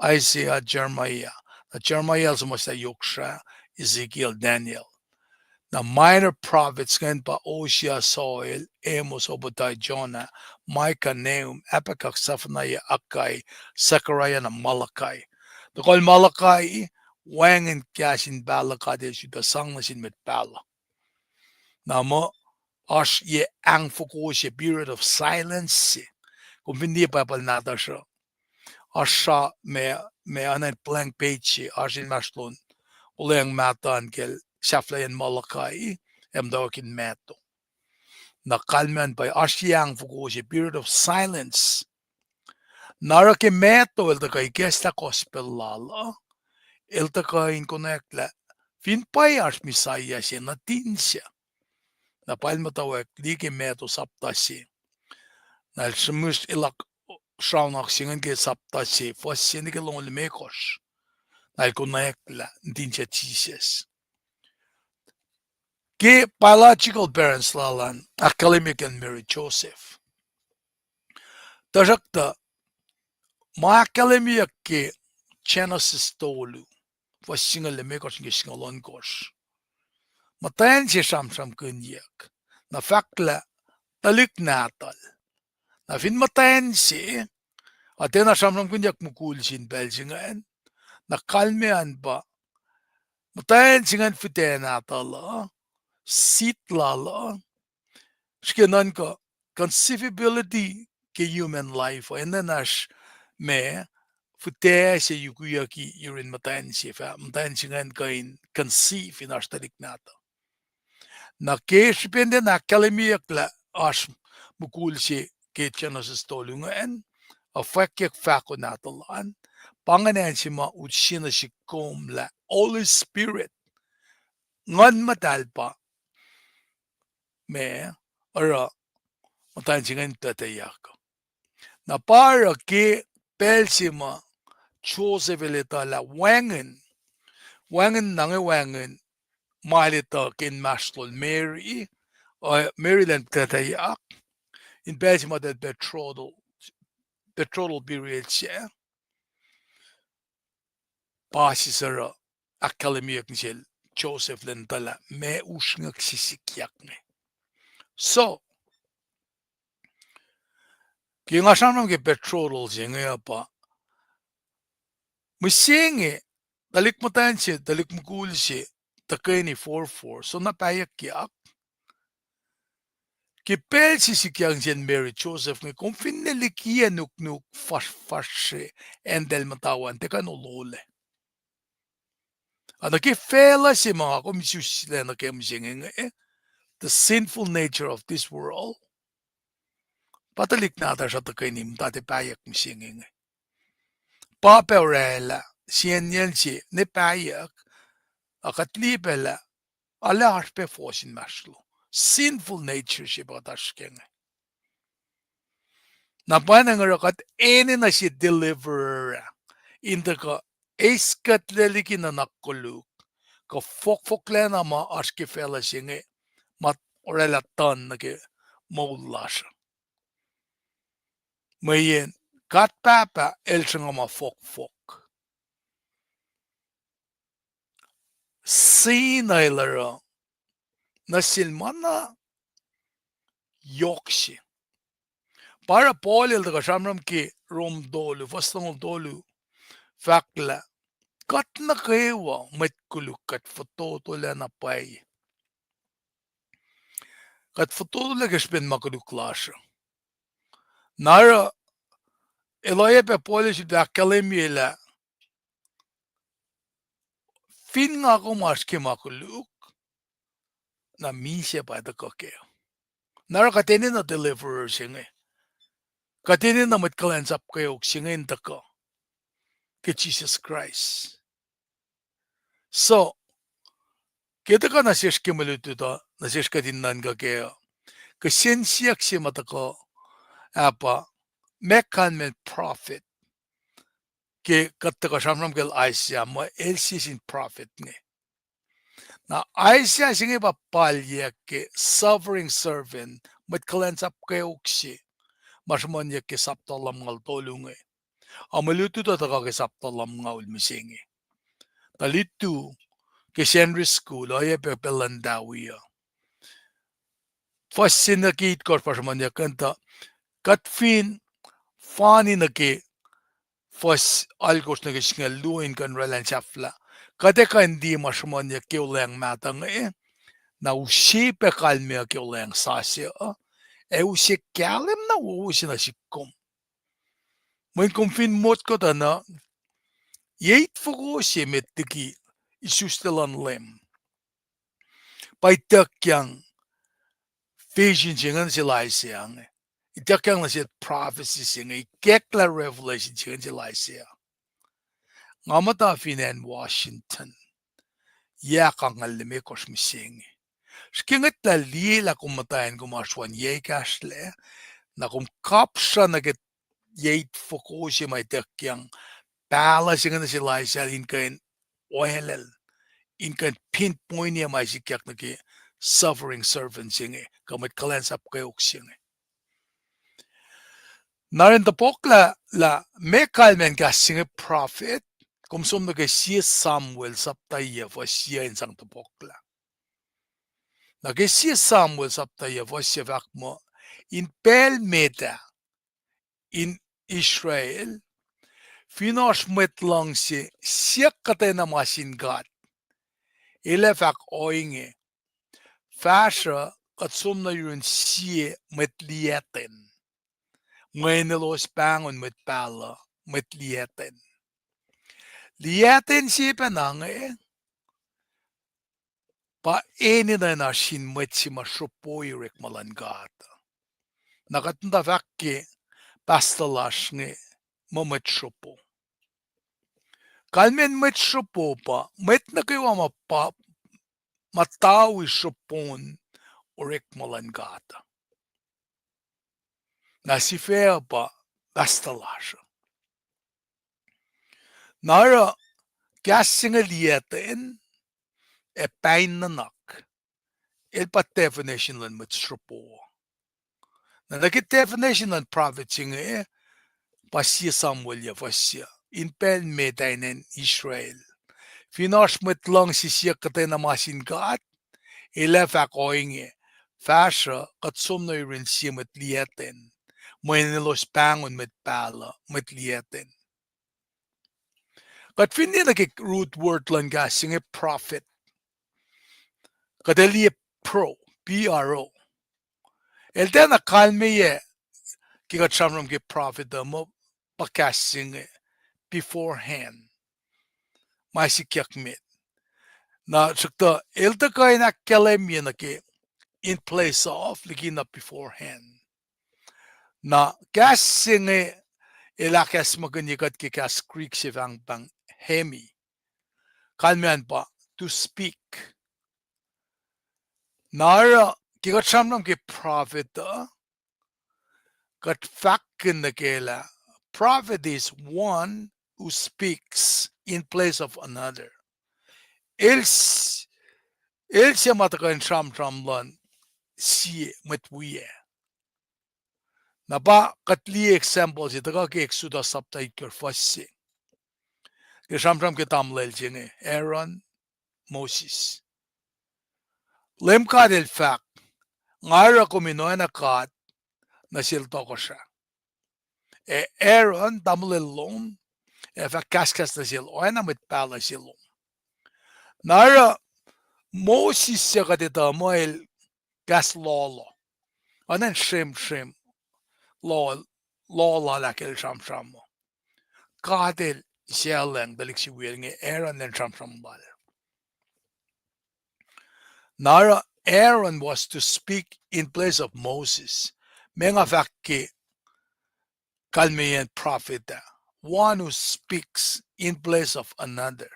Isaiah, Jeremiah. Na Jeremiah el suhmuhslah yohk srah, Ezekiel, Daniel. Na minor prophets ingacn pa Hosea, Joel, Amos, Obadiah, Jonah, Micah, Nahum, Habakkuk, Zephaniah, Haggai, Zechariah, na Malachi. Tohkohl Malachi, wacngihn kahs in pahluh God el sulpac sang nuh sin mwet pahluh. Na muh oasr yac ahngfoko se period of silence se. Kom fin liye Bible nahtuhsr uh, oasr ma, ma oacna blank page se, oasr inmahsrlon Olweacng Mahtuh an kacl sahflahiyacn Malachi, ac muhtwacwacackihn Matthew. Na kalmac pa oasr yac ahngfoko se period of silence. Na oruh ke Matthew el tuhkuh ikacslah gospel lal uh, el tuhkuh in konwacack lah fin pwacye oasr Messiah se nuhtin se. Na pa el muhtwacwacack liye ke Matthew sapta se. Na el srihmihs elah sraunahk se ingacn ke sapta se, fuhs se nuh ke longoul limekohsr. Na el konwacack lah nuhtin sac Jisus. Ke biological parents lal an ahkkahlwemyeyuck Mary Joseph. Tuhsruhktuh ma ahkkahlwemyeyuck ke Genesis tolu, fuhs singucul limekohsr nuh ke singucul ohnkohsr. Muhtwacn se sramsramkihnyuck, na fahk lah tuhlihk nahtuhl. Na fin muhtwacn se, a tiacna sramsramkihnyuck mukul se in pacl se ingacn, na kalmac an pa, muhtwacn se ingacn fihtac nahtuhl uh, seed lal uh, srihke nuhnkuh conceivability ke human life uh, enenuh in oasr ma fihtac se yukwiyucki yurin muhtwacn se, fah muhtwacn se ingacn kuh in conceive in oasr tuhlihk nahtuhl. Na ke srihpen tiacna ahkkahlwemyeyuck lah oasr mukul se ke Genesis tolu ingacn, a fwackyuck fahko nahtuhl an, pa ingacn acn se ma utse nuh sihk kom lah Holy Spirit, Nguhn Muhtahl pa ma oruh muhtwacn se ingacn tuhtweyuck. Na pa oruh ke pacl se ma Joseph el etuh lah wacngihn, wacngihn na inge wacngihn ma el etuh ke inmahsrlol Mary, uh, Mary elan tuhtweyuck, in pacl se ma eltahl betrothal, betrothal period se, pa sisor uh ahkkahlwemyeyuck nuh sel Joseph elan etuh lah meac usrnguck se sikyak inge. So, ke nga sramsram ke betrothal se inge uh pa, mihsenge, tuhlihk muhtwacn se, tuhlihk mukul se, tuhkweni forfor, soenna pahyuckyak. Ke pacl se sikyak nuh sin Mary Joseph inge, kom finne likiyac nuknuk fuhsr, fuhsr se, acn eltahl muhta an, tiac kuh in ololac. Ac nuh ke facluh se ma nga kom isuslac nuh ke mihsenge inge, the sinful nature of this world, pa tuhlihk nahtuhsr uh tuhkweni muhta tiac pahyuck mihsenge inge. Pa pac orwaclah, sienyacn se, ne pahyuck, a kuht liye pac lah, arlac oasr pac fohs inmahsrlon. Sinful nature se pa kuht oasr ke inge. Na pwacnwacng oruh kuht enenuh sie deliverer ah, in tuhkuh eis kuhtlac liki nuhnak koluk, kuh fohkfohklac na ma oasr ke facluh se inge, ma orwaclah tuhn nuh ke moul lasr uh. Mweyen God Pahpah el sruhnga ma fohkfohk. Sin el oruh nuh sel ma na yohk se. Pa oruh Paul el tuhkuh sramsram ke Rom tolu, fuhs longoul tolu, fahk lah kuht nuh kwewa mwet koluk kuht fototolac na pwacye. Kuht fototolac ke srihpen ma koluk lasr uh. Na oruh el oacyacpac Paul el sifilpac ahkkahlwemye lah fin nga kom oasr ke ma koluk, na misac pa tuhkuh kac. Na oruh kuht enenuh deliverer se inge. Kuht enenuh mwet kuhlwacnsap kweok se inge in tuhkuh ke Jisus Kraist. So, ke tuhkuh nuh sesr ke mwe lutlut uh, nuh sesr kuht in nuhnkuh kac uh, kihsen siyuck se ma tuhkuh ah pa, meac kalmacn prophet ke kuht tuhkuh sramsram kacl Isaiah, muh el sie sin prophet inge. Na Isaiah se inge pa palyuck ke suffering servant, mwet kuhlwacnsap kweok se, ma sruhmuhnyuck ke sapta lumngaul tolu inge. Ac mwe lutlut uh tuhkuh ke sapta lumngaul mihsenge. Tuh lutu ke Sacnri School, oacyacpac pacl luhn Dawi uh, fuhs se nuh ke itkohsr pa sruhmuhnyuck an tuh, kuht fin fani nuh ke fuhs alkosr nuh ke singucul luo in kuh in oraclah in sahflah, kuht ac kuh in liye ma sruhmuhnyuck ke olweacng mahtuh inge, na use pac kalmac ke olweacng sasuc uh, ac use kahlwem na wowo se nuh sihk kom. Mweyen kom fin motko tuh na, ye itfoko se met liki isuslac luhn Leum pa ituckyang vision se ingacn sel Isaiah inge. Ituckyang nuh sel prophecy se inge, ikacklah revelation se ingacn sel Isaiah. Nga muhta fin acn Washington yac angngaul limekohsr mihsenge. Srihke ngwetlah liye lah kom muhta in kom oasr oan yac ekahsr lac, na kom kapsra nuh ke yac itfoko se ma ituckyang pahluh se inge nuh sel Isaiah in kuh in oalel, in kuh in pinpoint-i ma sikyak nuh ke suffering servant se inge, kuh mwet kuhlwacnsap kweok se inge. Na in topuk lah, lah meac kalmacn kahs se inge prophet, kom som nuh ke sie Samuel sapta yac fuhs yac in sang topuklah. Na ke sie Samuel sapta yac fuhs yac fahk muh, in pacl met ah, in Israel, fin oasr mwet luhngse siyuck kuhtwena ma sin God, el ac fahk ohinge, fahsruh kuht som nuh yurin sie mwet liyaten, mweyen elos pahngon mwet pahluh mwet liyaten. Liyaten se pacna inge pa enenuh in oasr sin mwet se ma sropo orekma luhn God. Na kuht muhta fahk ke pastor lasr inge muh mwet sropo. Kalmacn mwet sropo pa mwet nuh kwewa ma pa muhta wi sropon orekma luhn God. Na sifac pa pastor lasr uh. Na oruh kahs se inge liyaten ac pain nuhnak, el pa definition luhn mwet sropo. Na nuh ke definition luhn prophet se inge, pa sie Samuel yac fuhs yac, in pacl met ah in acn Israel, fin oasr mwet luhngse siyuck kuhtwena ma sin God, el ac fahk ohinge, fahsruh kuht som nuh yurin sie mwet liyaten, mweyen elos pahngon mwet pahluh mwet liyaten. Kuht fin liye nuh ke root word luhn kahs se inge prophet, kuht ac liye pro, P R O. El tiacna kalmeyac ke kuht sramsram ke prophet uh muh pa kahs se inge beforehand, ma sikyak met. Na srihktuh el tuhkuh in ahkkahlwemye nuh ke in place of liki na beforehand. Na kahs se inge el ahkacsmakihnye kuht ke kahs Greek se pahngpahng hemi. Kalmacn pa to speak. Na oruh ke kuht sramsram ke prophet uh, kuht fahkkihn nuh ke lah prophet is one who speaks in place of another. El, el se ma tuhkuh in sramsram luhn sie mwet wiyac. Na pa kuht liye example se tuhkuh ke Exodus sapta itkohsr fuhs se, ke sramsram ke tamuhlwel se inge, Aaron, Moses. Leum God El fahk, nga oruh kom in oacna God nuh sel tohkohsrah. Ac Aaron, tamuhlwel lom, ac fah kahskahs nuh sel oacna mwet pahluh se lom. Na oruh Moses suc kuht etuh muh el kahs lohoh, oacna in sremsrem lohoh, lohoh lal ahkkahlwemye sramsram uh. God El saclacng tuhlihk se wiyacl inge, Aaron elan sramsram lal. Na oruh Aaron was to speak in place of Moses. Ma nga fahk ke kalmeyacn prophet ah, one who speaks in place of another.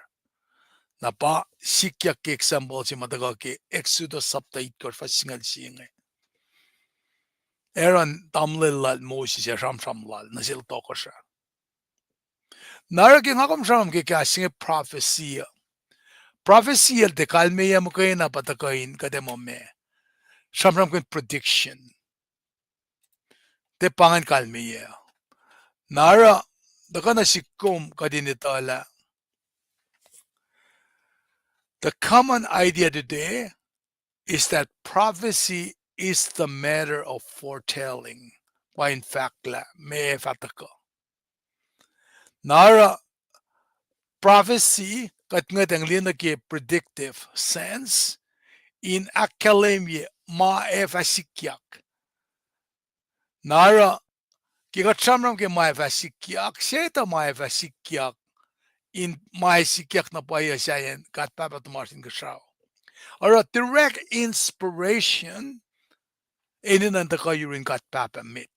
Na pa sikyak ke example se ma tuhkuh ke Exodus sapta itkohsr fuhs singucul sie inge. Aaron tamuhlwel lal Moses ac sramsram lal nuh sel tohkohsrah. Na oruh ke nga kom sramsram ke kahs se inge prophecy uh, prophecy el tiac kalmeyac muhkwena pa tuhkuh in kuht ac muh ma sramsramkihn prediction. Tiac pa ingacn kalmeyac. Na oruh tuhkuh nuh sihk kom kuht in etuh lah the common idea today is that prophecy is the matter of foretelling. Pa in fahk lah meac fah tuhkuh. Na oruh prophecy, kuht ngwetacng liye nuh ke predictive sense, in ahkkahlwemye ma ac fah sikyak. Na oruh ke kuht sramsram ke ma ac fah sikyak, se tuh ma ac fah sikyak, in ma ac sikyak na pwacye sahyacn God Pahpah tuhmasr Inkuhsrao. Oruh direct inspiration enenuh in tuhkuh yurin God Pahpah met.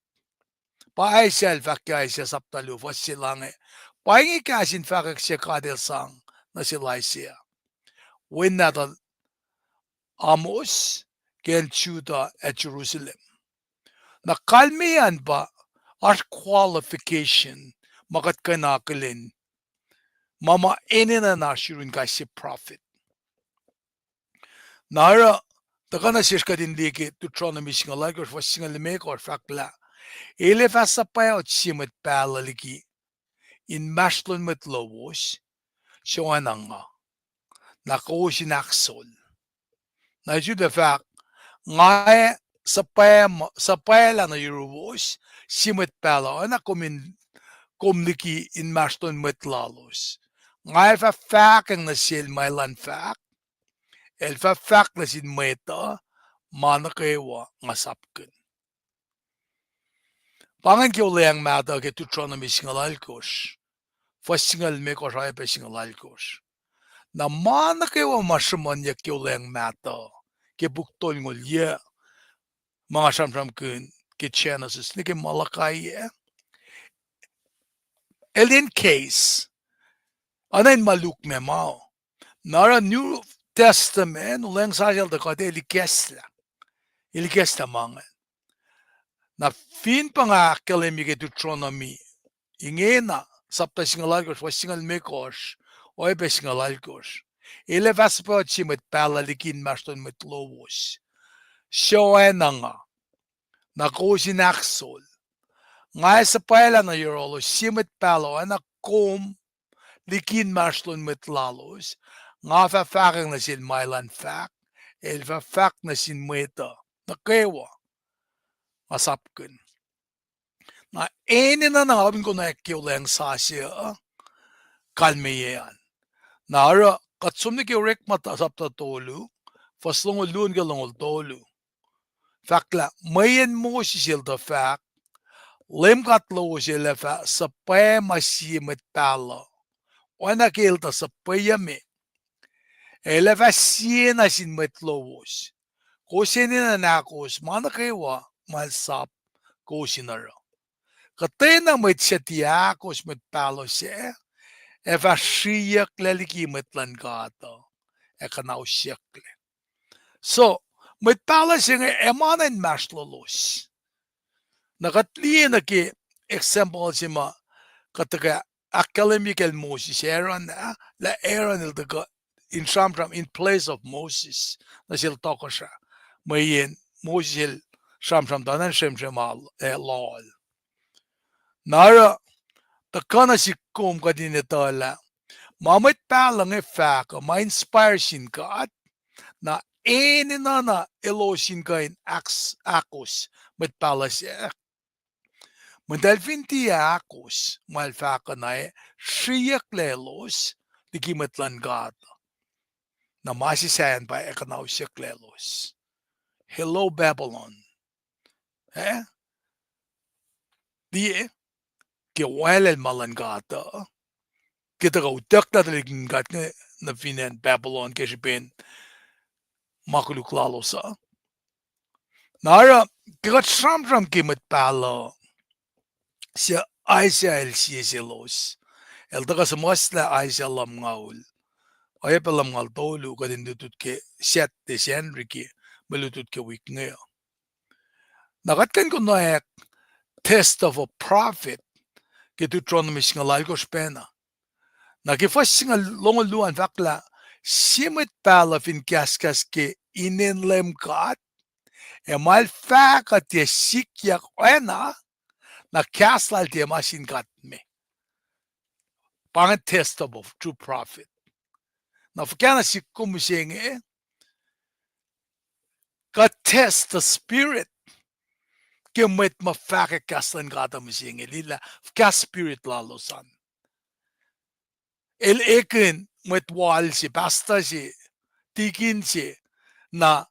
Pa Isaiah el fahk ke Isaiah sapta luo fuhs se lah inge, pa inge kahs in fahkwack se God El sang nuh sel Isaiah, wen nahtuhl Amos, ke acn Judah ac Jerusalem. Na kalmeyac an pa oasr qualification ma kuht kuh in akihlen ma ma enenuh in oasr yurin kais sie prophet. Na oruh, tuhkuh nuh sesr kuht in liye ke Deuteronomy singucul alkosr, fuhs singucul limekohsr fahk lah, El ac fah suhpwac sie mwet pahluh liki inmahsrlon mwet lowos, suc oacna nga, na kowos in ahksol. Na el sifilpac fahk, Nga ac suhpwaclah nuh yuruwos sie mwet pahluh oacna kom in, kom liki inmahsrlon mwet lalos. Nga ac fah fahkwacng nuh sel ma elan fahk, el fah fahk nuh sin mwet uh ma nuh kwewa nga sapkihn. Pa ingacn ke Wuhlweacng Mahtuh ke Deuteronomy singucul alkosr, fuhs singucul limekohsr oacyacpac singucul alkosr. Na ma nuh kwewa ma sruhmuhnyuck ke Wuhlweacng Mahtuh ke puk tolngoul yuc ma nga sramsramkihn ke Genesis nuh ke Malachi ah, el in case, oacna in ma Luke me ma. Na oruh New Testament, Wuhlweacng Sasuc el tuh kuht el ikacslah, el ikacslah ma ingacn. Na fin pa nga ahkkahlwemye ke Deuteronomy ingena, sapta singucul alkosr, fuhs singucul limekohsr oacyacpac singucul alkosr, El ac fah suhpwac sie mwet pahluh liki inmahsrlon mwet lowos, suc oacna nga, na kowos in ahksol. Nga ac suhpwaclah nuh yohrohlos sie mwet pahluh oacna kom liki inmahsrlon mwet lalos. Nga fah fahkwacng nuh sel ma elan fahk, el fah fahk nuh sin mwet uh nuh kwewa nga sapkihn. Na enenuh na nga kom in konwacack ke Wuhlweacng Sasuc uh kalmeyac an. Na oruh kuht som nuh ke Orekma sapta tolu, fuhs longoul luo nuh ke longoul tolu. Fahk lah mweyen Moses el tuh fahk, Leum God lowos El ac fah suhpwac ma sie mwet pahluh oacna ke El tuh suhpweyucme, ac El ac fah siena sin mwet lowos. Kowos enenuh in ahkos ma nuh kwewa ma El sap kowos in oruh. Kuhtwena mwet suc tiac ahkos mwet pahluh sac ac fah sriyucklac liki mwet luhn God uh ac kuhnahosyucklac. So, mwet pahluh se inge ac ma na inmahsrlolos. Na kuht liye nuh ke example se ma kuht tuhkuh ahkkahlwemye kacl Moses, Aaron ah, lah Aaron el tuhkuh in sramsram in place of Moses nuh sel tohkohsrah, mweyen Moses el sramsram tuh na sramsram ah, eh, loal. Na oruh, tuhkuh nuh sihk kom kuht in etuh lah ma mwet pahluh inge fahk uh ma inspire sin God, na enenuh na elos in kuh in ahk-, ahkos mwet pahluh sac. Mweyen eltahl fin tiac ahkos ma el fahk uh, na ac sriyucklac elos liki mwet luhn God. Na ma se sahyacn pa ac kuhnahosyucklac elos. Hello, Babylon. Eh? Liye, ke waclacl ma luhn God uh, ke tuhkuh utucklac tuhlihk nuhtin God inge nuh fin acn Babylon ke srihpen ma koluk lalos uh. Na oruh, ke kuht sramsram ke mwet pahluh se Isaiah el sie selos, el tuhkuh suhmuhslah Isaiah lumngaul, oacyacpac lumngaul tolu, kuht in lutlut ke Saturday Sacnri ke mwe lutlut ke wik inge uh. Na kuht kuh in konwacack test of a prophet ke Deuteronomy singucul alkosr pacna. Na ke fuhs singucul longoul luo an fahk lah, sie mwet pahluh fin kahskahs ke inen Leum God, ac ma el fahk uh tiac sikyak oacna, na kahs lal tiac ma sin God me. Pa inge test of a true prophet. Na fuhkah na sihk kom mihsenge, kuh test the spirit ke mwet ma fahkwack kahs luhn God uh mihsenge, liye lah fuhkah spirit lalos an. El ekihn mwet wal se, pastor se, tikin se, na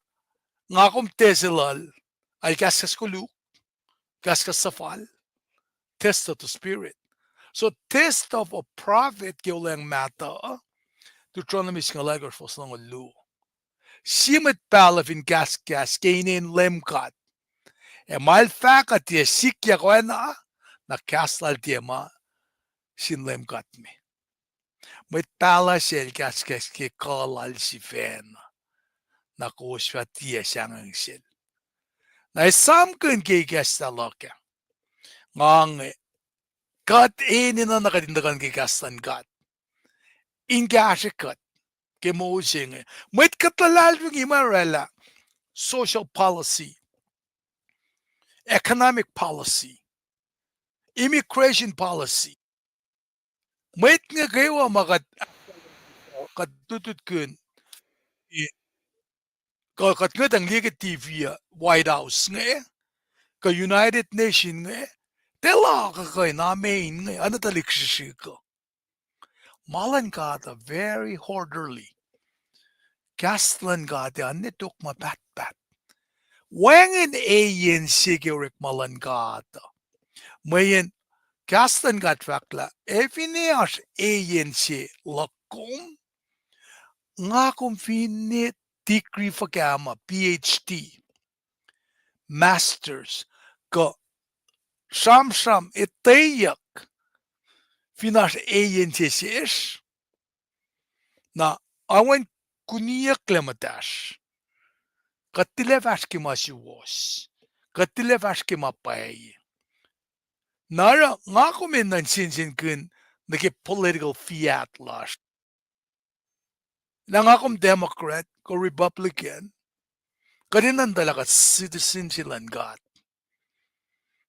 nga kom test lal, el kahskahs koluk, kahskahs suhfal, test of the spirit. So test of a prophet ke Wuhlweacng Mahtuh, Deuteronomy singucul alkosr fuhs longoul luo. Sie mwet pahluh fin kahskahs ke inen Leum God, ac ma el fahk uh tiac sikyak oacna, na kahs lal tiac ma sin Leum God me. Mwet pahluh se el kahskahs ke kuh lal sifacna, na kowos fah tiac sahngweng sel. Na esamkihn ke ikacslah luhk ah. Nga inge, kuht enenuh na kuht in tuhkuh nuh ke kahs luhn God in kahsrwe kuht ke moul se inge. Mwet kuht luhlahlfongi ma oraclah social policy, economic policy, immigration policy. Mwet inge kwewa ma kuht, kuht lutlutkihn, kuh kuht ngwetacng liye ke T V uh, White House inge, kuh United Nation inge, tiac la kuh kuh in amen inge, oacna tuhlihk srihsrihk uh. Ma luhn God uh very orderly. Kahs luhn God uh oacna tok ma pahtpaht. Wacngihn eyan se ke orekma luhn God uh. Mweyen kahs luhn God fahk lah, e finne oasr eyan se luhk kom, nga kom finne degree fuhkah ma, P H D, masters, kuh sramsram etweyuck, fin oasr eyan se sesr, na oan kuniyucklac muhtahsr. Kuht tilac fahsr ke ma suwohs. Kuht tilac fahsr ke ma pwacye. Na oruh nga kom enenuh in sensenkihn nuh ke political fiat lasr. Na nga kom Democrat kuh Republican, kuht enenuh in etuh lah kuht citizen se luhn God.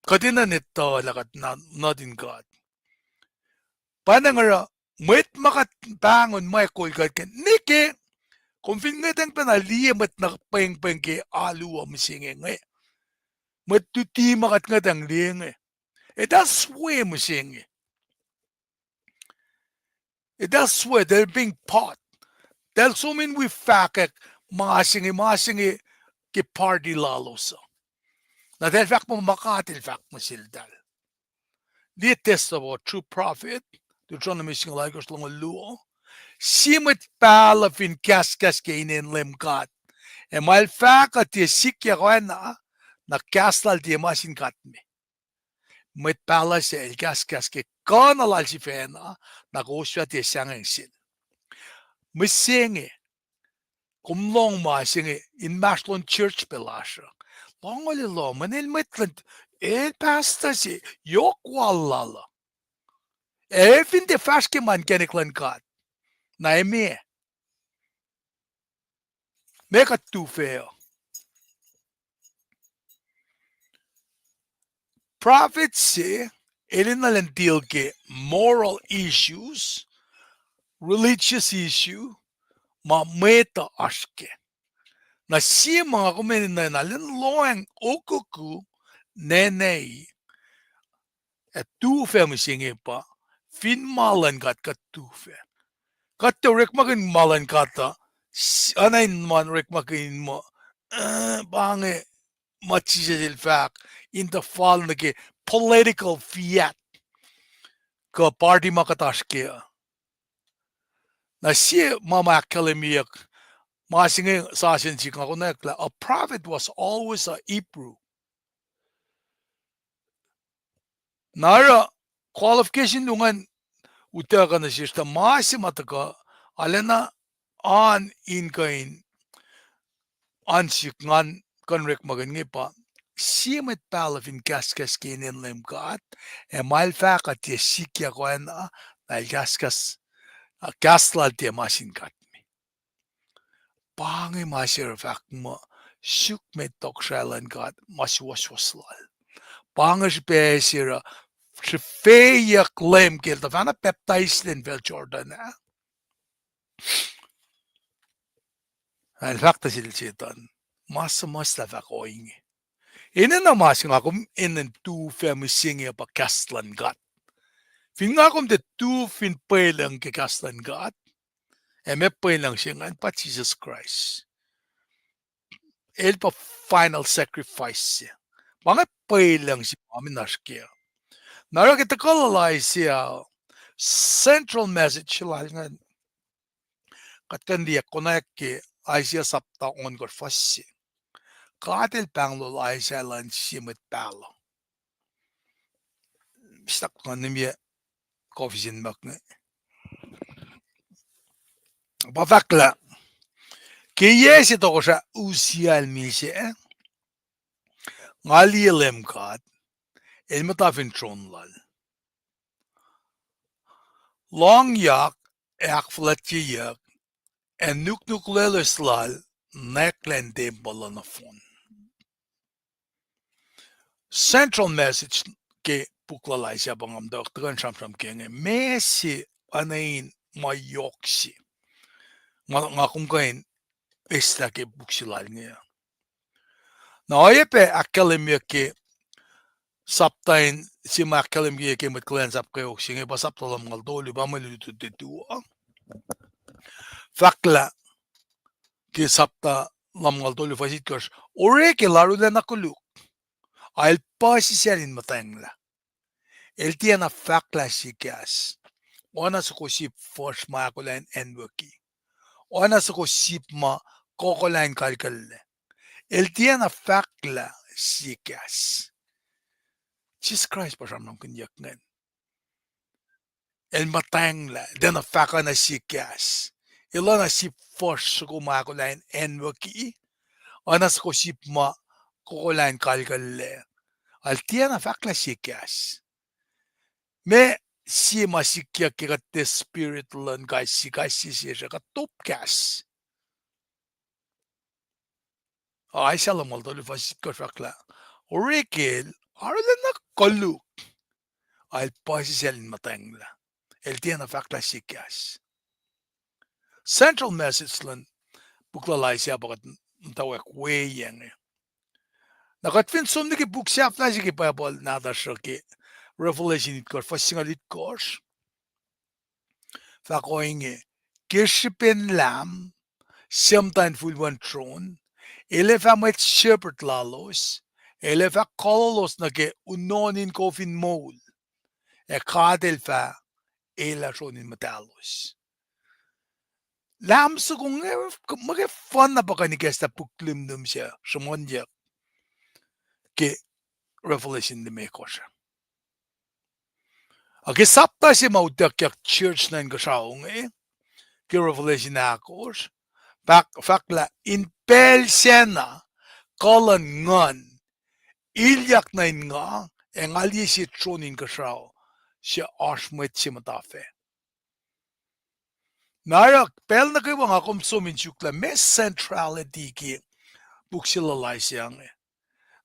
Kuht enenuh in etuh lah kuht nuhtin God. Pa na nga oruh, mwet ma kuht pahngon ma kol kuht ke, nwe ke, kom fin ngwetacng pacna liye mwet na pwengpweng ke alu uh mihsenge inge. Mwet luti ma kuht ngwetacng liye inge. Eltahl swear mihsenge. Eltahl swear, they're being part. Eltahl som in wi fahkwack ma se inge, ma se inge ke party lalos uh. Na eltahl fahk muh ma God El fahk nuh seltahl. Liye Test of a True Prophet, Deuteronomy singucul alkosr, longoul luo. Sie mwet pahluh fin kahskahs ke inen Leum God, ac ma el fahk uh tiac sikyak oacna, na kahs lal tiac ma sin God me. Mwet pahluh se el kahskahs ke kuhna lal sifacna, na kowos fah tiac sahngweng sel. Mihsenge, kom lohng ma se inge inmahsrlon church pac lasr uh. Lohng oli lohm, mweyen el mwet luhn, el pastor se, yohk wal lal uh. Ac fin tiac fahsr ke ma inkacnek luhn God, na e meac? Meac kuht tuhfah uh? Prophet se, el enenuh in deal ke moral issues, religious issue, ma mwet uh oasr kac. Na sie ma nga kom enenuh na lwen lohacng okuku, nene, ac tuhfah mihsenge pa, fin ma luhn God kuht tuhfah. Kuht tiac orekmakihn ma luhn God uh, s-, oacna in ma orekmakihn muh, eh, pa inge ma Jisus el fahk, in tuh fal nuh ke political fiat, kuh party ma kuht oasr kac uh. Na sie ma ma ahkkahlwemyeyuck, ma se inge sasuc sik nga konwacack lah, a prophet was always a Hebrew. Na oruh qualification luhn utuckuh nuh sesr tuh ma se ma tuhkuh, arulacna oan in kuh in oan sik ngan kuh in orekmakihn inge pa, sie mwet pahluh fin kahskahs ke inen Leum God, ac ma el fahk uh tiac sikyak oacna, na el kahskahs, ah, kahs lal tiac ma sin God me. Pa inge ma se oruh fahk muh, suk met tohkohsrahi luhn God ma suwohswohs lal. Pa inge srihpac se oruh srihfeyuck Leum ke el tuhfahna pacptais lacn facl Jordan ah. El fahk tuh sel Setuhn, ma suhmuhslah fahk ohinge. Enenuh ma se nga kom enenuh in tuhfah mihsenge pa kahs luhn God. Fin nga kom tiac tu fin pwelucng ke kahs luhn God, ac meac pwelucng se ingacn? Pa Jisus Kraist. El pa final sacrifice se. Pa inge pwelucng se ma oasr kac. Na oruh ke tuhkuh lal Isaiah, central message lal ingacn, kuht kuh in liye, konwacack ke Isaiah sapta ohnkohsr fuhs se. God El pahnglol Isaiah luhn sie mwet pahluh. Stak nga nimye kofisin mak inge. Pa fahk lah, ke yac se tohkohsrah Uzziah el misac, nga liye Leum God El muhta fin tron lal. Lohngyak, ahkfuhlwactyeyuck, ac nuknuk loeloes lal nwacklah in tempuhl uh nohfohn. Central message ke puk lal Isaiah pa nga muhtwacwacack tuhkuh in sramsram ke inge, meac se oacna in ma yohk se nga kom kuh in eslah ke puk se lal inge. Na oacyacpac ahkkahlwemyeyuck ke sapta in, se ma ahkkahlwemyeyuck ke mwet kuhlwacnsap kweok se inge pa sapta lumngaul tolu, pa mwe lututut luo uh. Fahk lah ke sapta lumngaul tolu fuhs itkohsr, Orekel arulacna koluk, a el puhsisacl in muhtwacnglah. El tiacna fahklah sie kahs. Oacna soko sip fuhsr ma ahkolah in acnwucki. Oacna soko sip ma kokolah in kalkucllac. El tiacna fahklah sie kahs. Jisus Kraist pa sramsramkihnyuck ingacn. El muhtwacnglah, el tiacna fahk oacna sie kahs. El oacna sip fuhsr soko ma ahkolah in acnwucki. Oacna soko sip ma kokolah in kalkucllac. El tiacna fahklah sie kahs. Meac sie ma sikyak ke kuht tiac spirit luhn kais sie, kais sie sesr uh kuht top kahs. Isaiah lumngaul tolu fuhs itkohsr fahk lah, Orekel arulacna koluk, a el puhsisacl in muhtwacnglah. El tiacna fahklah sie kahs. Central message luhn puk lal Isaiah pa kuht muhtwacwacack weacng inge. Na kuht fin som nuh ke puk sahflah se ke Bible nahtuhsr uh ke Revelation itkohsr, fuhs singucul itkohsr. Fahk ohinge, ke srihpen Lam, suc muhta in fulwacn tron, el ac fah mwet shepherd lalos, el ac fah kololos nuh ke unohn in kof in moul, ac God el fah elah sron in muhtahlos. Lam soko inge, muh ke fun na pa kuh in ikacslah puk lihmlihmse sruhmuhnyuck ke Revelation limekohsr. Ac ke sapta se ma utuckyak church nuh inkuhsrao inge, ke Revelation ahkosr, fahk, fahk lah in pacl sacna kuh luhn Nguhn ilyak nuh in nga, ac nga liye sie tron inkuhsrao, suc oasr mwet se muhta fac. Na oruh pacl nuh kwewa nga kom som in suk lah meac centrality ke puk se lal Isaiah inge.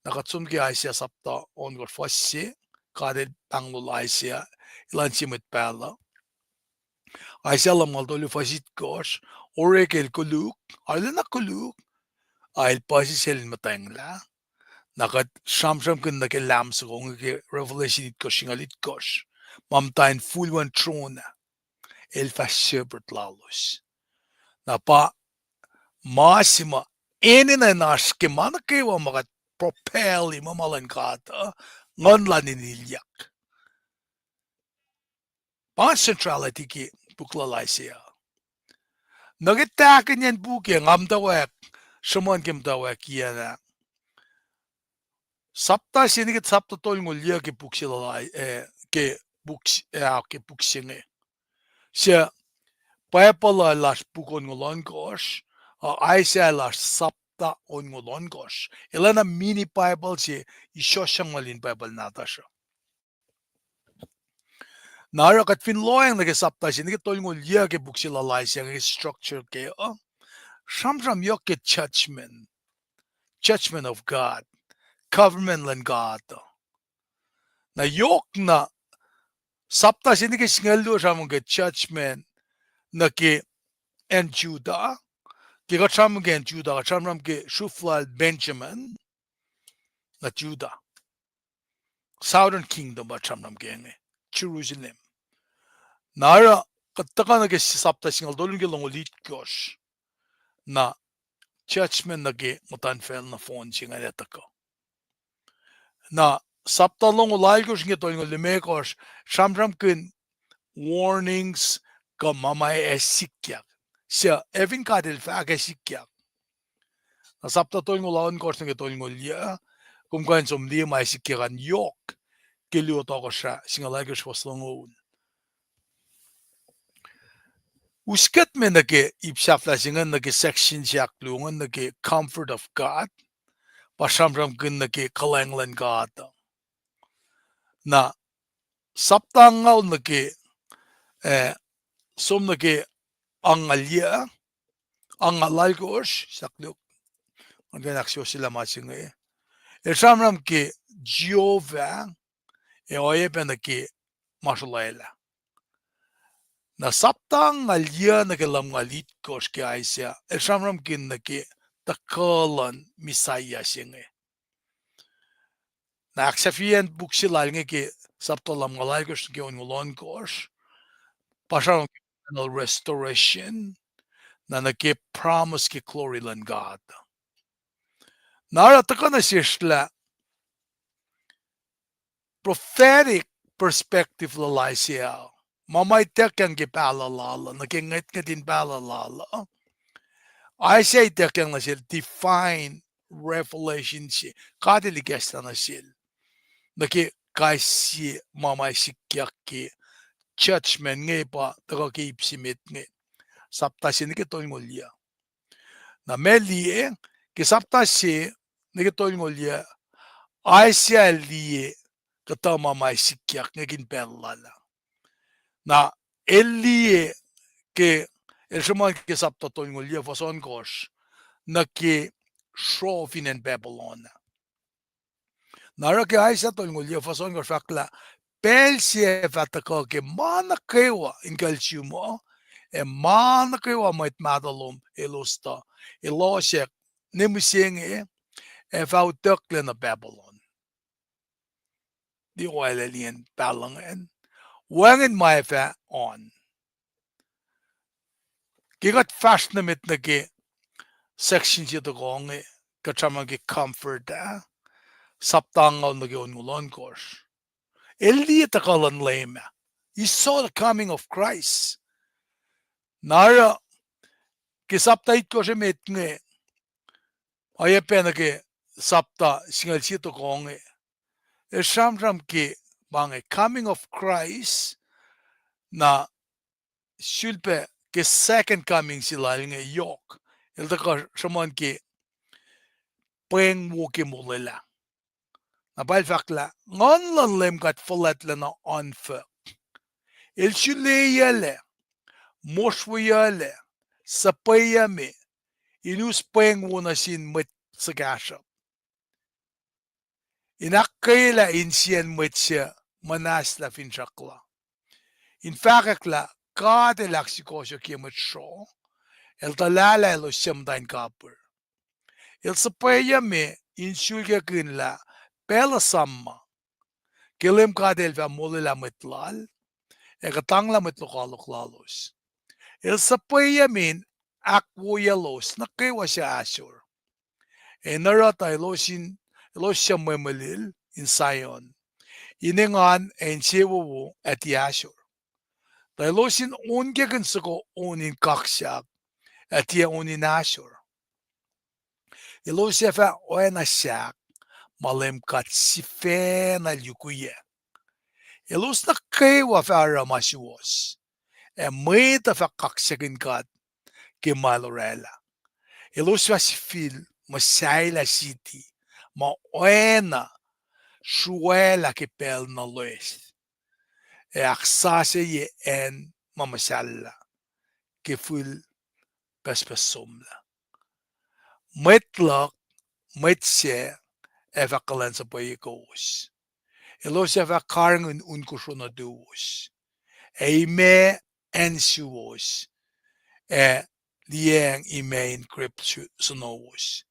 Na kuht som ke Isaiah sapta ohnkohsr fuhs se, God el pahnglol Isaiah, elan sie mwet pahluh. Isaiah lumngaul tolu fuhs itkohsr, Orekel koluk, arulacna koluk, a el puhsisacl in muhtwacnglah. Na kuht sramsramkihn nuh ke Lam soko inge ke Revelation itkohsr singucul itkohsr, ma muhta in fulwacn tron ah, el fah shepherd lalos. Na pa ma se ma enenuh in oasr ke ma nuh kwewa ma kuht propel-i ma ma luhn God uh, Nguhn lal in ilyak. Pa centrality ke puk lal Isaiah. Nuh ke tahkihnyacn puk ah nga muhtwacwacack, sruhmuhn ke muhtwacwacack iyacna. Sapta se nuh ke sapta tolngoul yac ke puk se lal, eh, ke puk, eh, ke puk se inge. Suc Bible uh lasr puk onngoul ohnkohsr, uh, Isaiah lasr sapta onngoul ohnkohsr. Elan mini Bible se, isosyangal in Bible nahtuhsr uh. Na oruh kuht fin lohacng nuh ke sapta se nuh ke tolngoul yac ke puk se lal Isaiah ke structure ke uh, sramsram yohk ke judgment, judgment of God, government luhn God uh. Na yohk na sapta se nuh ke singucul luo sramsram ke judgment nuh ke acn Judah, ke kuht sramsram ke acn Judah, kuht sramsram ke sruhf lal Benjamin, na Judah. Southern Kingdom pa sramsram ke inge, Jerusalem. Na oruh kuht tuhkuh nuh ke sapta singucul tolu ke longoul itkohsr, na judgment nuh ke muhtuhnfacl nohfohn se ingacn ac tuhkuh. Na sapta longoul alkohsr inge tolngoul limekohsr, sramsramkihn warnings kuh ma ma ac sikyak. Suc ac fin God el fahk ac sikyak. Na sapta tolngoul ohnkohsr nuh ke tolngoul yac, kom kuh in som liye ma ac sikyak an yohk ke luo tohkohsrah singucul alkohsr fuhs longoul. Us kuht me nuh ke ip sahflah se ingacn nuh ke section se ahkluo ingacn nuh ke comfort of God, pa sramsramkihn nuh ke kuhlwacng luhn God uh. Na sapta angngaul nuh ke, eh, som nuh ke angngaul yuh, angngaul alkosr, sakluhk, ngan kuh in ahksuwohsyelah ma se inge. El sramsram ke Jehovah, ac oacyacpac nuh ke ma srolwaclah. Na sapta angngaul yuh nuh ke lumngaul itkohsr ke Isaiah, el sramsramkihn nuh ke tuhkuh luhn Messiah se inge. Na ahksahfyeyacn puk se lal inge ke sapta lumngaul alkosr nuh ke onngoul ohnkohsr, pa sramsram ke final restoration, na nuh ke promise ke glory luhn God. Na oruh tuhkuh nuh sesr lah prophetic perspective lal Isaiah, ma ma ituckyang ke pahluh lal uh, nuh ke ngwetngwet in pahluh lal uh, Isaiah ituckyang nuh sel divine revelation se God El ikacslah nuh sel nuh ke kais sie ma ma sikyak ke judgment inge pa tuhkuh ke ip se met inge, sapta se nuh ke tolngoul yuh. Na ma liye, ke sapta se nuh ke tolngoul yuh, Isaiah el liye kuhtuh ma ma sikyak inge ke pacl lal ah. Na el liye ke, el sruhmuhn ke sapta tolngoul yuh fuhs ohnkohsr, nuh ke srof in acn Babylon ah. Na oruh ke Isaiah tolngoul yuh fuhs ohnkohsr fahk lah pacl se ac fah tuhkuh ke ma nuh kwewa in kuhlsum uh, ac ma nuh kwewa mwet mahtuh lom elos tuh elosack, ne mihsenge ac fah utucklac nuh Babylon. Tiac oaclac liyacn pahluh ingacn. Wacngihn ma ac fah on. Ke kuht fahsr nuh met nuh ke section se tohkoh inge, kuht sramsram ke comfort ah, sapta angngaul nuh ke onngoul ohnkohsr. El liye tuhkuh luhn Leum ah. He saw the coming of Christ. Na oruh ke sapta itkohsr emet inge, oacyacpac nuh ke sapta singucul sie tohkoh inge, el sramsram ke pa inge coming of Christ, na sulpac ke second coming se lal inge yohk, el tuhkuh sruhmuhn ke pweng wo ke molwelah. Na pa el fahk lah Nguhn luhn Leum God Fuhlwactlacna oanfuhk. El suleyuclac, mosrweyuclac, suhpweyucme, in us pweng wo nuh sin mwet suhkahsruhp, in ahkkweyelah insiyacn mwet suc muhnahslah finsrak la, in fahkwack lah God El ahksukohsohkye mwet sro, El tuhlalah elos suc muhta in kapihr. El suhpweyucme in sulkakihn lah pacl uh samma ke Leum God El fah molwelah mwet Lal ac kuhtanglah mwet lokoalok lalos. El suhpweyucme in ahkwoyelos nuh kwewa suc ahsor, ac in oruh tuh elos in, elos suc mwemwelil in Zion, in engan ac insewowo ac tiac ahsor, tuh elos in onkakihn soko on in kaksak ac tiac on in ahsor. Elos ac fah oacna sahk ma Leum God sifacna lukwiyac. Elos nuh kwewa fah oruh ma suwohs, ac mwet uh fah kaksakihn God ke ma El oraclah. Elos fah sifil muhsahelah siti ma oacna sruwaclah ke pacl na loes, ac ahksasucye acn ma muhsahllah ke fihl pucspucs somlah. Mwet luhk, mwet sac, ac fah kuhlwacnsuhpweyuck kowos. Elos ac fah karihngihn un kosro nuhtuwos, ac imac acn suwos, ac liyacacng imac in krep su-, sunowos.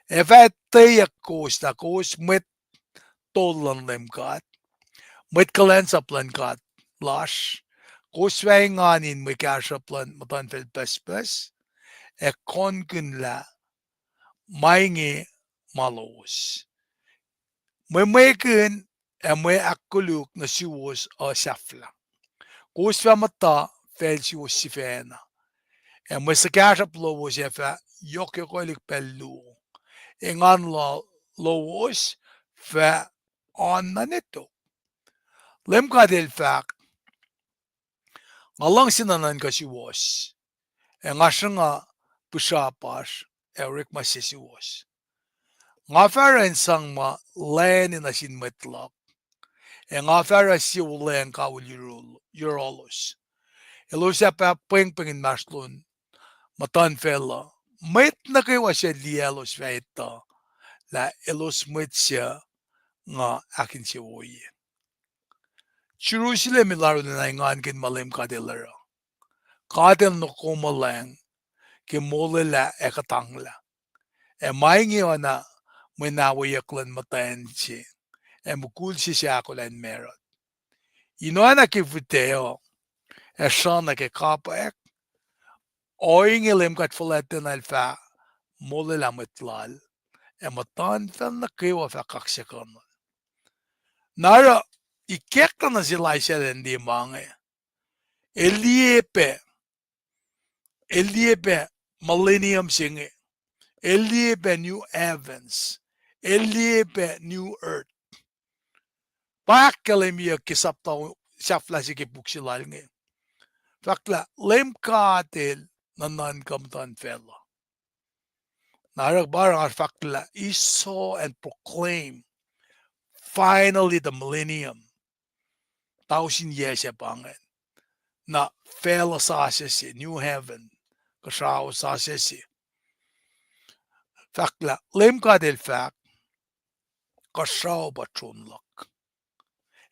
Ac fah etweyuck kowos lah kowos mwet tol luhn Leum God, mwet kuhlwacnsap luhn God lasr. Kowos fah engan in mwe kahsruhp luhn muhtuhnfacl pucspucs, ac konkihn lah ma inge ma lowos. Mwemwekihn ac mwe ahkkoluk nuh suwos uh sahflah. Kowos fah muhta facl suwos sifacna, ac mwe suhkahsruhp lowos ac fah yohkyohkwelihk pacl luo. Engan lo-, lowos fah oan nuh nwe tok. Leum God El fahk, Nga luhngse nuhnuhnkuh suwos, ac nga sruhnga pihsrapasr ac orekma se suwos. Nga fah oruh in sang ma lacna nuh sin mwet luhk, ac nga fah oruh sie wuhlweacng kawihl yohrohlos. Elos ac pah pwengpweng inmahsrlon muhtuhnfacl uh. Mwet nuh kwewa suc liyaclos fah etuh lah elos mwet suc nga ahkinsewowoye. Jerusalem el arulacna engankihn ma Leum God El oruh. God El nokomuhlwacng ke molwelah ac kuhtanglah. Ac ma inge oacna mwe nahweyuck luhn muhtwacn se ac mukul se suc ahkolah in marut. In oacna ke fihtac uh ac sruhna ke kapwack, ohinge Leum God Fuhlwactlacna El fah molwelah mwet Lal, ac muhtuhnfacl nuh kwewa fah kaksakihnuhl. Na oruh, ikacklah nuh sel Isaiah elan liye ma inge. El liye pac, el liye pac millennium se inge. El liye pac new heavens. El liye pac new earth. Pa ahkkahlwemyeyuck ke sapta sahflah se ke puk se lal inge. Fahk lah Leum God El nuhnuhnkuh muhtuhnfacl uh. Na oruh pa oruh nga fahk lah he saw and proclaim finally the millennium. Tausin yac se pa ingacn. Na facluh sasuc se, new heaven, kuhsrao sasuc se. Fahk lah Leum God El fahk, kuhsrao pa tron luhk.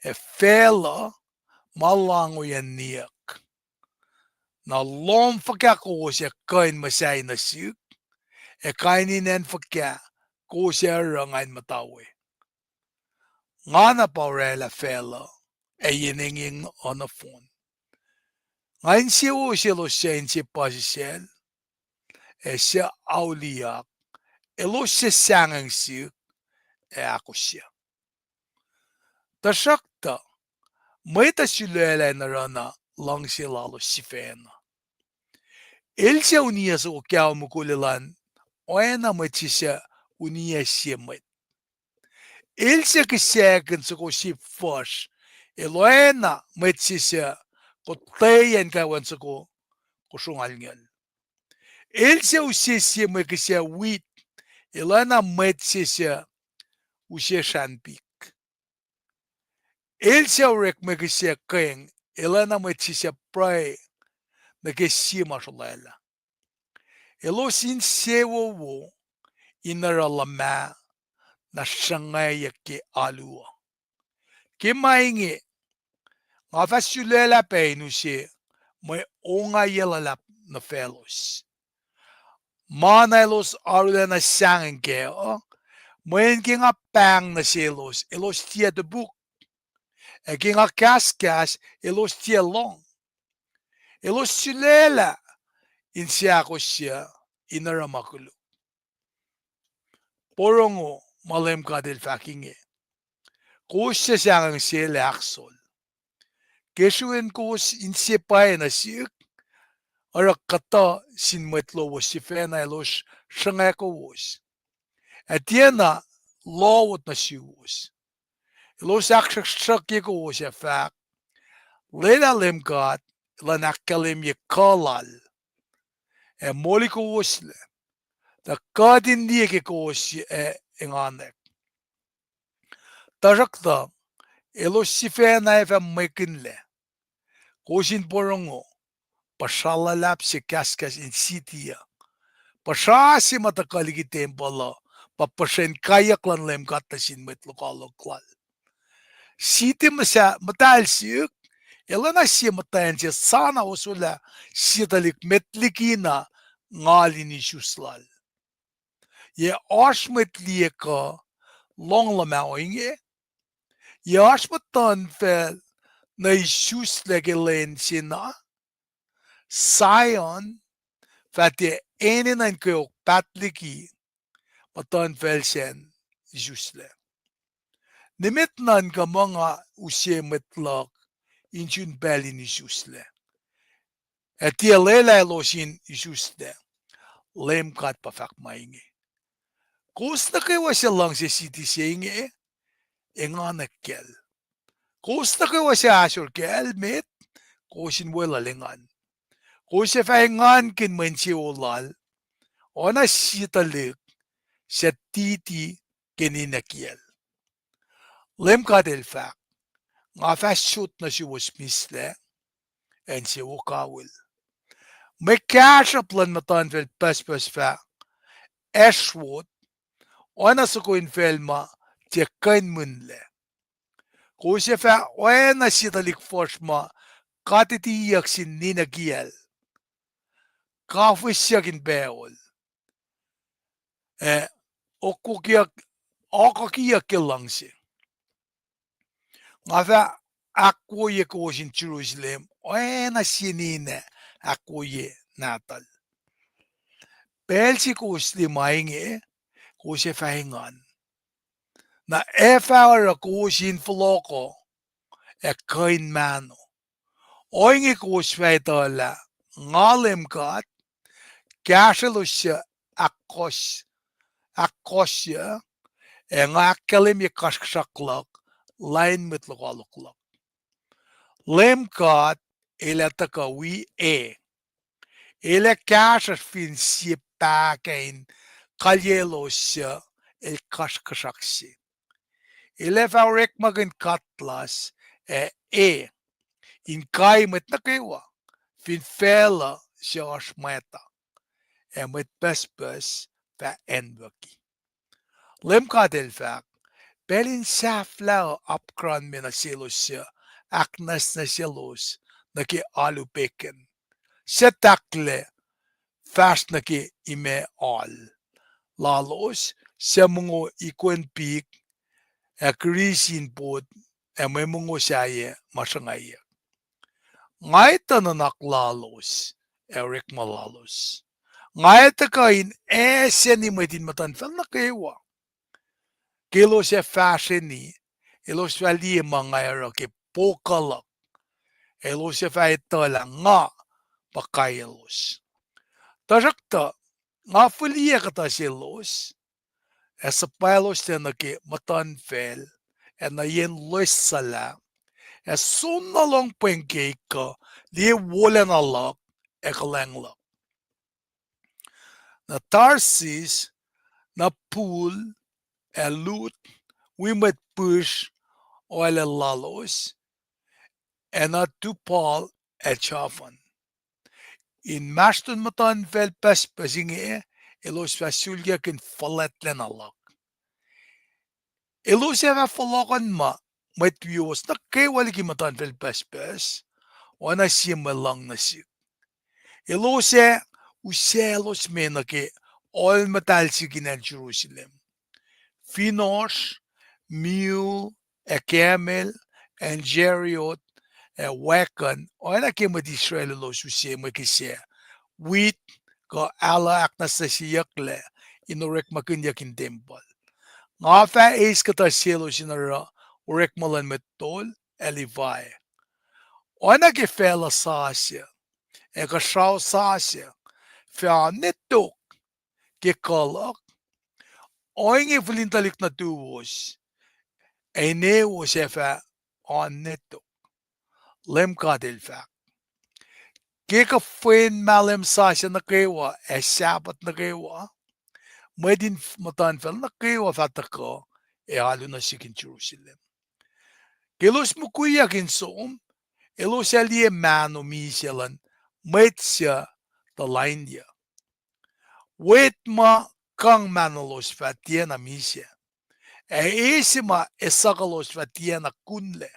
Ac facluh ma lahngoiyacn niyuck. Na lohm fuhkah kowos ac kuh in muhsahi nuh sihk, ac kain in acn fuhkah kowos ac oruh nga in muhta we? Nga na pa orwaclah facluh ac yen engyeng uh nohfohn. Nga insewowo selos suc inse puhsisacl, ac suc auliyak, elos suc sahngweng sihk ac ahkosr. Tuhsruhktuh, mwet uh sulaclah in oruhna luhngse lalos sifacna. El suc uniyac soko kahlwem mukul elan oacna mwet se suc uniyac sie mwet. El suc kihsackuhn soko sip fuhsr, el oacna mwet se suc kotweyac in kawan soko kosro ngalngel. El suc use sie mwe kihsac wheat, el oacna mwet se suc use srahn pik. El suc orek mwe kihsac keng, el oacna mwet se suc pruhe nuh ke sie ma srolwaclah. Elos insewowo in oruh luhmah, na sruhngwacyuck ke alu uh. Ke ma inge, nga fah sulaclah pac in use mwe ongaiyac luhlahp nuh faclos. Ma na elos arulacna sahngweng kac uh, mweyen ke nga pahng nuh selos, elos tiac topuk. Ac ke nga kahskahs, elos tiac lohng. Elos sulaclah in seahkosr in oruh ma koluk. Porongo ma Leum God El fahk inge: Kowos suc sahngweng sel ac ahksol, ke sruen kowos inse pwacye nuh sihk, oruh kuhtuh sin mwet lowos sifacna elos sruhngwac kowos, ac tiacna lohwot nuh suwos. Elos ahksruhksruhkye kowos ac fahk, Lwelah Leum God elan ahkkahlwemye kuh lal ac moli kowoslac, tuh kuht in liye ke kowos ac enganwack. Tuhsruhktuh, elos sifacna ac fah mwekihnlac. Kowos in porongo, puhsra luhlahp se kahskahs in siti uh. Puhsra se ma tuhkuh liki tempuhl uh pa puhsren kaiyuck luhn Leum God nuh sin mwet lokoalok lal. Siti muhta-, muhtahl sihk, el oacna sie muhtwacn se sa na oswelah sie tuhlihk met likina ngal in isus lal. Yac oasr mwet liye kuh lohng luhmah ohinge? Yac oasr muhtuhnfacl nuh isuslac ke lwen se na? Zion fah tiac enenuh in kweok paht liki muhtuhnfacl sacn isuslac. Nimet nuhnkuh muh nga use mwet luhk in sun pacl in isuslac, ac tiac lwelah elos in isuslac, Leum God pa fahk ma inge. Kowos nuh kwewa suc luhngse siti se inge, enganwack kacl. Kowos nuh kwewa suc ahsor kacl met, kowos in weluhl engan. Kowos ac fah engankihn mwe insewowo lal, oacna sie tuhlihk suc titi ke ninac kiyacl. Leum God El fahk, Nga fah sot nuh suwos mihslac, ac insewowo kawihl. Mwe kahsruhp luhn muhtuhnfacl pucspucs fah asrwot, oacna soko infacl ma tiac kuh in mihslac. Kowos ac fah oacna sie tuhlihk fuhsr ma katitiyuck sin ninac kiyacl, kafwisyuck in pacol, ac okokyuck, okokyuck ke luhngse. Nga fah ahkwoye kowos in Jerusalem oacna sie ninac ahkwoye nahtuhl. Pacl se kowos liye ma inge, kowos ac fah engan. Na ac fah oruh kowos in fohlohkoh ac kuh in mahno. Ohinge kowos fah etuh lah nga Leum God, kahsrwelos suc ahkkohsyuc, ac nga ahkkahlwemye kasrkuhsrak luhk lain mwet lokoalok luhk. Leum God El ac tuhkuh wi e, El ac kahsruhsr fin sie pahkah in kalyeilos suc El kasrkuhsrak se. El ac fah orekmakihn katlas ac e in kai mwet nuh kwewa fin facluh suc oasr mwacta, ac mwet pucspucs fah acnwucki. Leum God El fahk, pacl in sahflah uh apkuhranme nuh selos suc ahknwacsnwacsyelos nuh ke alu pegan, suc tahklac fahsr nuh ke imac oal lalos, suc mongo ikwen pik, ac kiris in pot, ac mwe mongo sahyac ma sruhngwacyuck. Nga etuh nuhnak lalos ac orekma lalos. Nga ac tuhkuh in asacni mwet in muhtuhnfacl nuh kwewa. Ke elos ac fahsrweni, elos fah liye ma nga oruh ke pohkuh luhk, ac elos ac fah etuh lah nga pa kaelos. Tuhsruhktuh, nga fihliyac kuhtuh selos, ac suhpwacloslac nuh ke muhtuhnfacl, ac nuh yen loes suhlah, ac som nuh lohm pweng keik kuh liye wolacna luhk ac kuhlwacng luhk. Na Tarshish, na Pul, ac Lut, wi mwet pihsr oalel lalos, ac na Tubal ac Javan. Inmahsrlon muhtuhnfacl pucspucs inge, elos fah sulkakihn fuhlwactlacna luhk. Elos ac fah fohlohkohnma mwet wiyowos nuh kwewa liki muhtuhnfacl pucspucs, oacna sie mwe lucng nuh sihk. Elos ac usaclosme nuh ke ohl muhtahl sihk in acn Jerusalem. Finosr, mule, ac camel, acn chariot, ac wagon, oacna ke mwet Israel elos use mwe kihsac, wheat, kuh alu ahknwacsnwacsyeyucklac in orekmakihnyuck in tempuhl. Nga fah eis kuhtuh selos in oruh orekma luhn mwet tol ac Levi. Oacna ke facluh sasuc ac kuhsrao sasuc fah oan ne tok ke kuh luhk, ohinge fihl in tuhlihk nuhtuwos ac inewos ac fah oan ne tok, Leum God El fahk. Ke kuhfwen mahlwem sasuc nuh kwewa ac Sabbath nuh kwewa, mwet in muhtuhnfacl nuh kwewa fah tuhkuh ac alu nuh sihk in Jerusalem. Ke elos mukwiyuck in som, elos ac liye mahno misac luhn mwet suc tuh lainyuc. Wet ma kang mahnolos fah tiacna misac, ac e se ma esuhkuhlos fah tiacna kunlac.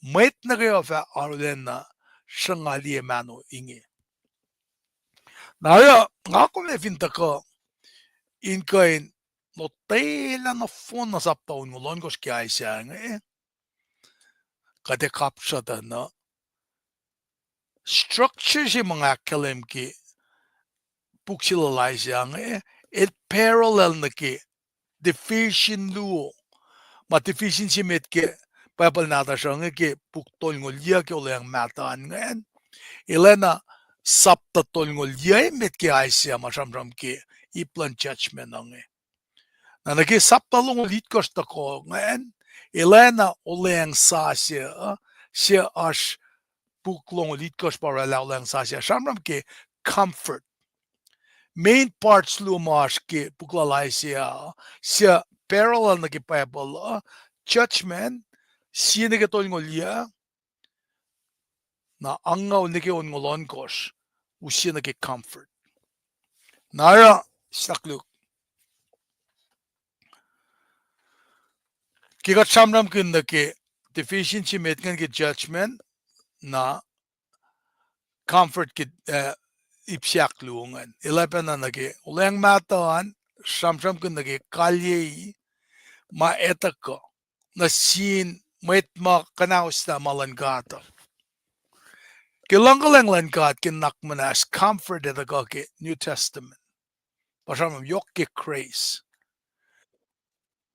Mwet nuh kwewa fah arulacna sruhnga liye mahno inge. Na oruh nga kom ac fin tuhkuh in kuh in lotwelah nohfohn na sapta onngoul ohnkohsr ke Isaiah inge, kuht ac kapsruhtuh na. Structure se ma nga ahkkahlwem ke puk se lal Isaiah inge, el parallel nuh ke division luo. Ma division se met ke Bible nahtuhsr uh inge ke puk tolngoul yuc ke Olweacng Mahtuh an ingacn, el acna sapta tolngoul yuc emet ke Isaiah ma sramsram ke ip luhn judgment uh inge. Na nuh ke sapta longoul itkohsr tohkoh ingacn, el acna olweacng sasuc uh, suc oasr puk longoul itkohsr pa oraclah olweacng sasuc uh sramsram ke comfort. Main parts luo ma oasr ke puk lal Isaiah uh, suc parallel nuh ke Bible uh, judgment, sie nuh ke tolngoul yuh, na angngaul nuh ke onngoul ohnkohsr, use nuh ke comfort. Na oruh, sahk Luke. Ke kuht sramsramkihn nuh ke deficiency met ingacn ke judgment, na comfort ke, eh, ip se ahkluo ingacn. El oacpacna nuh ke olweacng mahtuh an, sramsramkihn nuh ke kalyei ma etuh kuh nuh sin mwet ma kuhnahoslah ma luhn God uh. Ke luhngkuhlwacng luhn God ke nuhnak muhnahs, comfort etuh kuh ke New Testament. Pa sramsram yohk ke grace.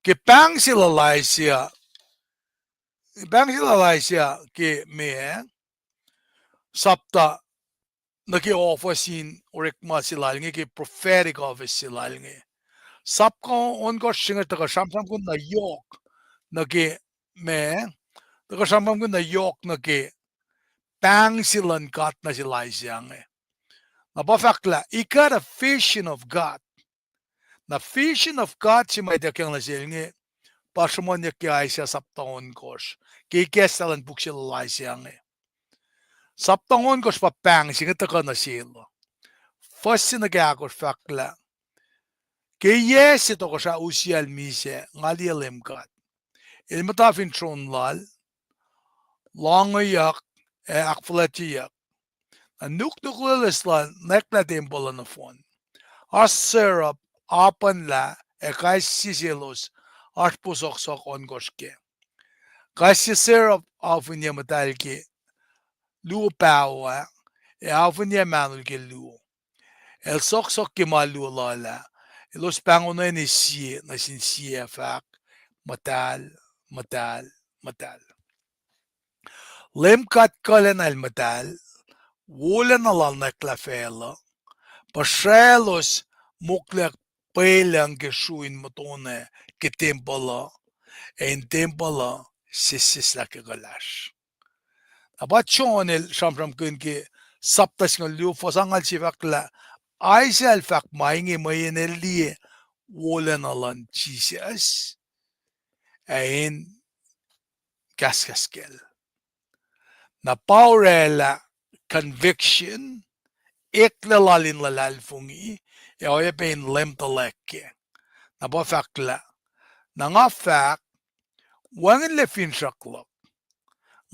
Ke pahng se lal Isaiah, pahng se lal Isaiah ke meac, sapta nuh ke office in orekma se lal inge, ke prophetic office se lal inge. Sapta ohnkohsr se inge tuhkuh sramsramkihn na yohk nuh ke meac, tuhkuh sramsramkihn na yohk nuh ke pahng se luhn God nuh sel Isaiah inge. Na pa fahk lah he got a vision of God. Na vision of God se ma ituckyang nuh sel inge, pa sruhmuhnyuck ke Isaiah sapta ohnkohsr, ke ikacslah luhn puk se lal Isaiah inge. Sapta ohnkohsr pa pahng se inge tuhkuh nuh sel uh. Fuhs se nuh ke ahkosr fahk lah, ke yac se tohkohsrah Uzziah el misac, nga liye Leum God El muhta fin tron lal, lohngeyuck ac ahkfuhlwactyeyuck. Na nuknuk loeloes lal nwacklah tempuhl uh nohfohn. Oasr serap, apuhnlah, ac kais sie selos oasr puhsohksohk ohnkohsr kac. Kais sie serap aofinye muhtahl ke luo paho ah, ac aofinye mahnol ke luo. El sohksohk ke ma luo lal ah, elos pahngonweni sie nuh sin sie ac fahk, Muhtahl, muhtahl, muhtahl. Leum God kuhlacna El muhtahl, wolacna lal nwacklah facluh, puhsraclos moklweyuck pwelucng ke sruin muhtuhnoa ke tempuhl uh, ac in tempuhl uh sesseslah ke kuhlahsr. Na pa John el sramsramkihn ke sapta singucul luo fuhs angngaul sie fahk lah, Isaiah el fahk ma inge mweyen el liye wolacna luhn Jisus, ac in kahskahs kacl. Na pa orwaclah conviction, eklac lal in luhlahlfongi, ac oacyacpac in leum tuhlac kac. Na pa fahk lah, na nga fahk, wacngihnlac finsrak luhk,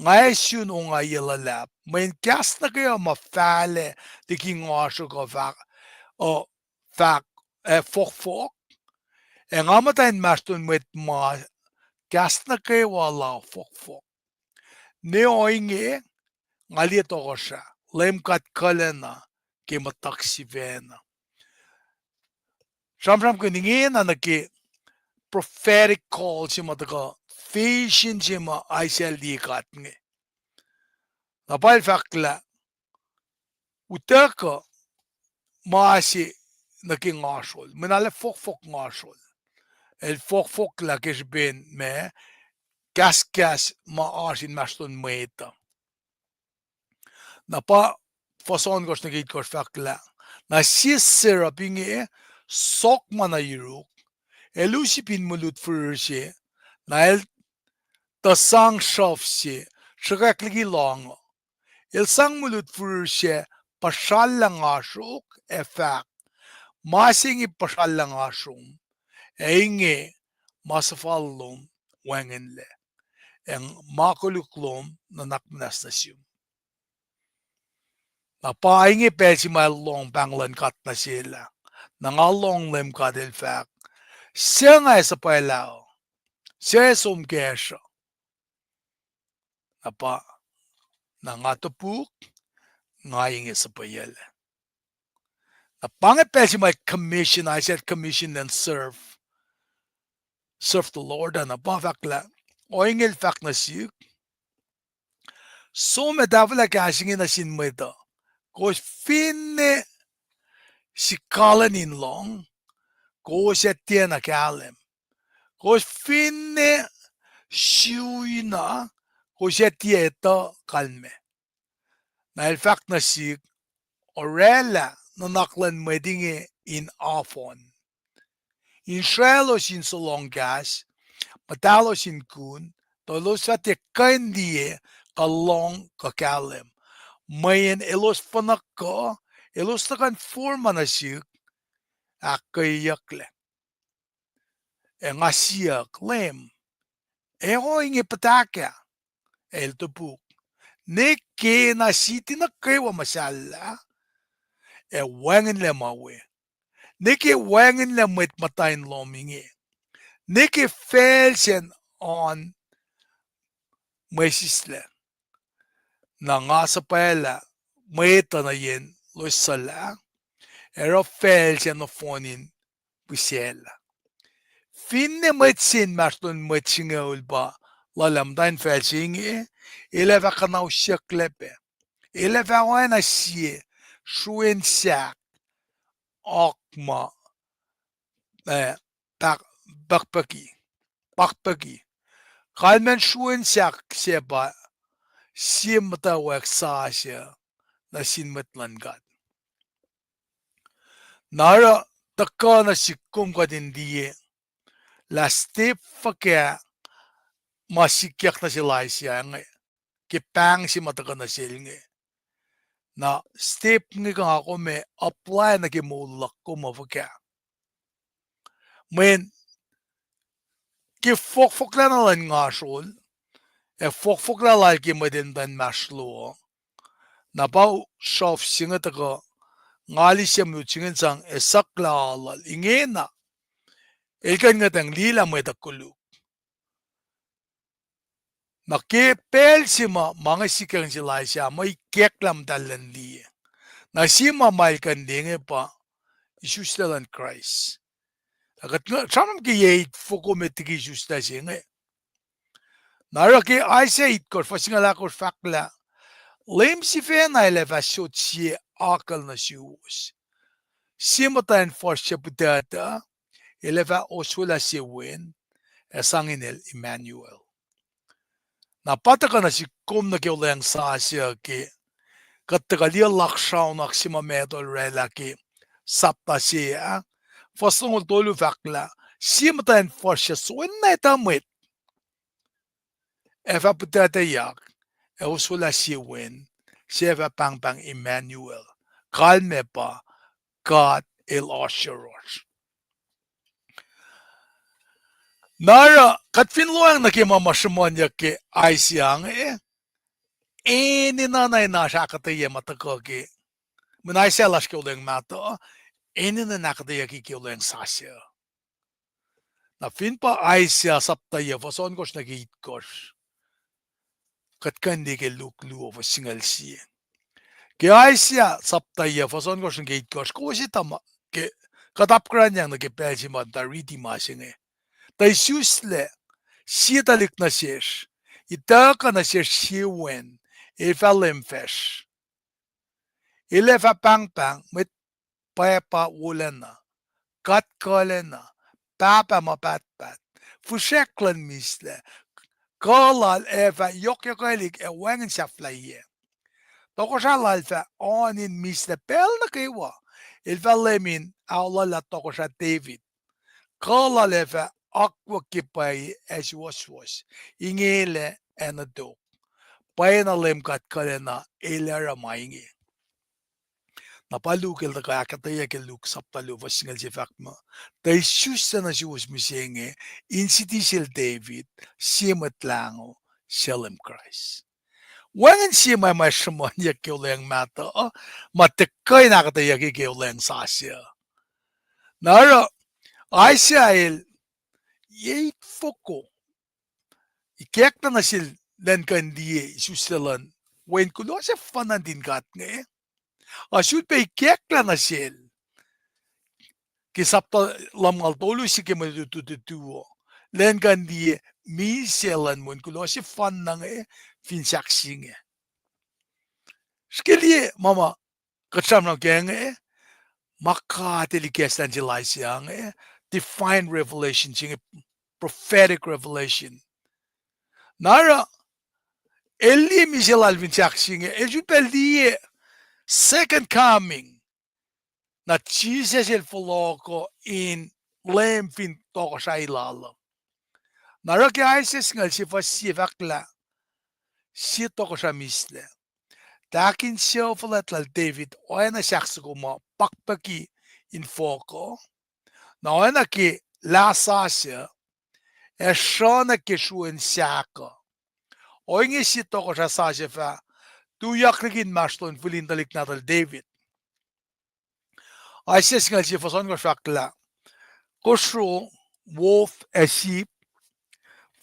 nga ac sun ongaiyac luhlahp, mweyen kahs nuh kwewa ma fahlac liki ngoasro kuh fahk, uh, fahk, ac fohkfohk, ac nga muhta inmahsrlon mwet ma kahs nuh kwewa la fohkfohk. Ne ohinge, nga liye tohkohsrah, Leum God kuhlacna ke muhtuhk sifacna. Sramsramkihn ingena nuh ke prophetic call se ma tuhkuh, vision se ma Isaiah el liye God inge. Na pa el fahk lah, utuckuh ma se nuh ke ngoasrol, mweyen el fohkfohk ngoasrol. El fohkfohklah ke srihpen ma kahskahs ma oasr inmahsrlon mwet uh. Na pa fuhs ohnkohsr nuh ke itkohsr fahk lah, na sie serap inge sohk ma na yuruk, el u sip in mwe lut firir se, na el tuh sang sruhf se, sruhkwack liki lohng uh. El sang mwe lut firir sac puhsrallah ngoasrok ac fahk, ma se inge puhsrallah ngoasrom, ac inge ma suhfal lom wacngihnlac, ac ma koluk lom nuhnak muhnahs nuh sum. Na pa inge pacl se ma el lohng pahng luhn God nuh sel ah. Na nga lohng Leum God El fahk, suc nga ac suhpwaclah uh? Suc ac som kacsr uh? Na pa, na nga topuk, nga inge suhpweyuclac. Na pa inge pacl se ma commission, Isaiah commission in serve, serve the Lord ah. Na pa fahk lah, ohinge el fahk nuh sihk, som ac tahfwelah kahs inge nuh sin mwet uh, kowos finne sikalwen in lohng, kowos ac tiacna kahlwem. Kowos finne siuina, kowos ac tiac etuh kalmac. Na el fahk nuh sihk, orwaclah nuhnak luhn mwet inge in afon, insroaclos in solohng kahs, muhtahlos in kun, tuh elos fah tiac kuh in liye kuh lohng kuh kahlwem. Mweyen elos fuhnuhk kuh, elos tuhkuh in forma nuh sihk, ahkkweyeyucklac. Ac nga siyuck, Leum, ac ohinge puhtahkah? El topuk, ne ke na siti nuh kwewa muhsahllah, ac wacngihnlac ma we. Ne ke wacngihnlac mwet muhta in lohm inge. Ne ke facl sacn oan mwe sislac. Na nga suhpwaclah mwet uh nuh yen loes suhlah, ac oruh facl sacn nohfohn in pihsaclah. Finne mwet se inmahsrlon mwet singucul pa luhlah muhta in facl se inge, el ac fah kuhnausyucklac pac. El ac fah oacna sie sruen sahk oak ma, eh, pahk-, pahkpuhki, pahkpuhki. Kalmacn sruen sahk se pa sie muhtwacwacack sasuc nuh sin mwet luhn God. Na oruh tuhkuh nuh sihk kom kuht in liye lah step fuhkah ma sikyak nuh sel Isaiah inge, ke pahng se ma tuhkuh nuh sel inge. Na step inge kuh nga kom ac apply nuh ke moul luhk kom uh fuhkah. Mweyen ke fohkfohklah na luhn ngasrol, ac fohkfohklah lal ke mwet in muhta inmahsrlo uh, na pa srof se inge tuhkuh, nga liye mut se inge in sang esuhklah aluhl. Ingena, el kuh in ngwetacng liye lah mwet uh koluk. Na ke pacl se ma ma inge sikyak nuh sel Isaiah, ma ikacklah muhtahl in liye. Na sie ma ma el kuh in liye inge pa isuslac luhn Kraist. Na kuht sramsram ke yac itfoko met liki isuslac se inge. Na oruh ke Isaiah itkohsr, fuhs singucul ahkosr fahk lah, Leum sifacna el ac fah sot sie akucl nuh suwos. Sie muhtwacn fuhsr suc puhtahtuh, el ac fah oswelah sie wen, ac sang inel Emmanuel. Na pa tuhkuh nuh sihk kom nuh ke olweacng sasuc uh ke kuht tuhkuh liye laksraonak se ma Matthew el oraclah ke sapta se ah, fuhs longoul tolu fahk lah, sie muhtwacn fuhsr suc soenna etuh mwet ac fah puhtahtuhyak, ac oswelah sie wen, suc ac fah pahngpahng Emmanuel, kalmac pa God El Oasr Yohrohsr. Na oruh kuht fin lohacng nuh ke ma ma sruhmuhnyuck ke Isaiah inge, enenuh na in oasr ahkuhtweyac ma tuhkuh ke, mweyen Isaiah lasr ke olweacng mahtuh, enenuh in ahkuhtweyucki ke olweacng sasuc. Na fin pa Isaiah sapta yac fuhs ohnkohsr nuh ke itkohsr, kuht kuh in liye ke Luke luo fuhs singucul sie. Ke Isaiah sapta yac fuhs ohnkohsr nuh ke itkohsr, kowos etuh ma ke kuht apkuhranyang nuh ke pacl se ma tuh riti ma se inge. Tuh isuslac sie tuhlihk nuh sesr, ituckuh nuh sesr sie wen, el fah leum facsr. El ac fah pahngpahng Mwet Pwacpa Wolacna, God Kuhlacna, Pahpah Ma Pahtpaht, Fihsrack luhn Mislac, kuh lal ac fah yohkyohkwelihk ac wacngihn sahflahiyac. Tohkohsrah lal fah oan in mislac pacl nuh kwewa. El fah leum in aolah lah tohkohsrah David. Kuh lal ac fah akwuck ke pwacye ac suwohswohs, ingelac ac nuh tok. Pwacyena Leum God Kuhlacna El ac oruh ma inge. Na pa Luke el tuhkuh ahkuhtweyac ke Luke sapta luo fuhs singucul sie fahk muh, tuh isuslac nuh suwos mihsenge in siti sel David sie Mwet Lahngo, suc Leum Kraist. Wacngihn sie ma ma sruhmuhnyuck ke olweacng mahtuh, ma tiac kuh in ahkuhtweyucki ke olweacng sasuc. Na oruh Isaiah el, yac itfoko, ikacklah nuh sel elan kuh in liye isuslac luhn Wen Kuloh Sefanna nuhtin God inge. Ac sulpac ikacklah nuh sel ke sapta lumngaul tolu se ke mwe lutu tutu uh, elan kuh in liye misac luhn Wen Kuloh Sefanna inge fin sahk se inge. Srihke liye ma ma kuht sramsram kac inge, ma God El ikacslah nuh sel Isaiah inge, divine revelation se inge, prophetic revelation. Na oruh, el liye misac lal fin sahk se inge, el sulpac liye second coming. Na Jisus El fohlohkoh in Leum fin tohkohsrahi lal uh. Na oruh ke Isaiah singucul sie fuhs sie fahk lah, sie tohkohsrah mihslac. Tahk insefuhlwact lal David oacna sahk soko ma pakpucki infohk uh, na oacna ke lah sasuc, ac sruhna ke sruen sahk uh. Ohinge sie tohkohsrah sasuc fah tuyak liki inmahsrlon fihl in tuhlihk nahtuhl David. Isaiah singucul sie fuhs ohnkohsr fahk lah, kosro, wolf, ac sheep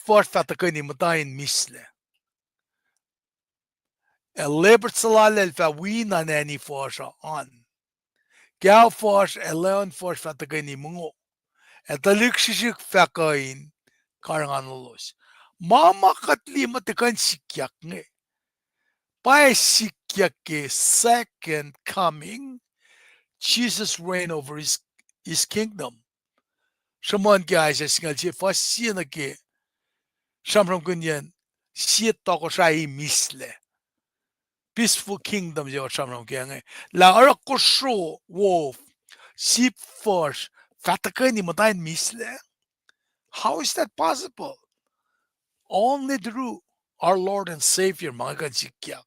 fuhsr fah tuhkweni muhta in mihslac. Ac leopard suhlallacl fah wi na nani fuhsr uh an. Kao fuhsr ac lion fuhsr fah tuhkweni mongo, ac tuhlihk srihsrihk fah kuh in karihngihn lalos. Ma ma kuht liye muh tiac kuh in sikyak inge. Pwacye, sikyak ke second coming, Jesus reign over his, his kingdom. Sruhmuhn ke Isaiah singucul sie fuhs sie nuh ke sramsramkihnyacn sie tohkohsrah mihslac. Peaceful kingdom se kuht sramsram ke inge. Lah oruh kosro, wolf, sheep fuhsr fah tuhkweni muhta in mihslac. How is that possible? Only through our Lord and Savior ma inge kuh in sikyak.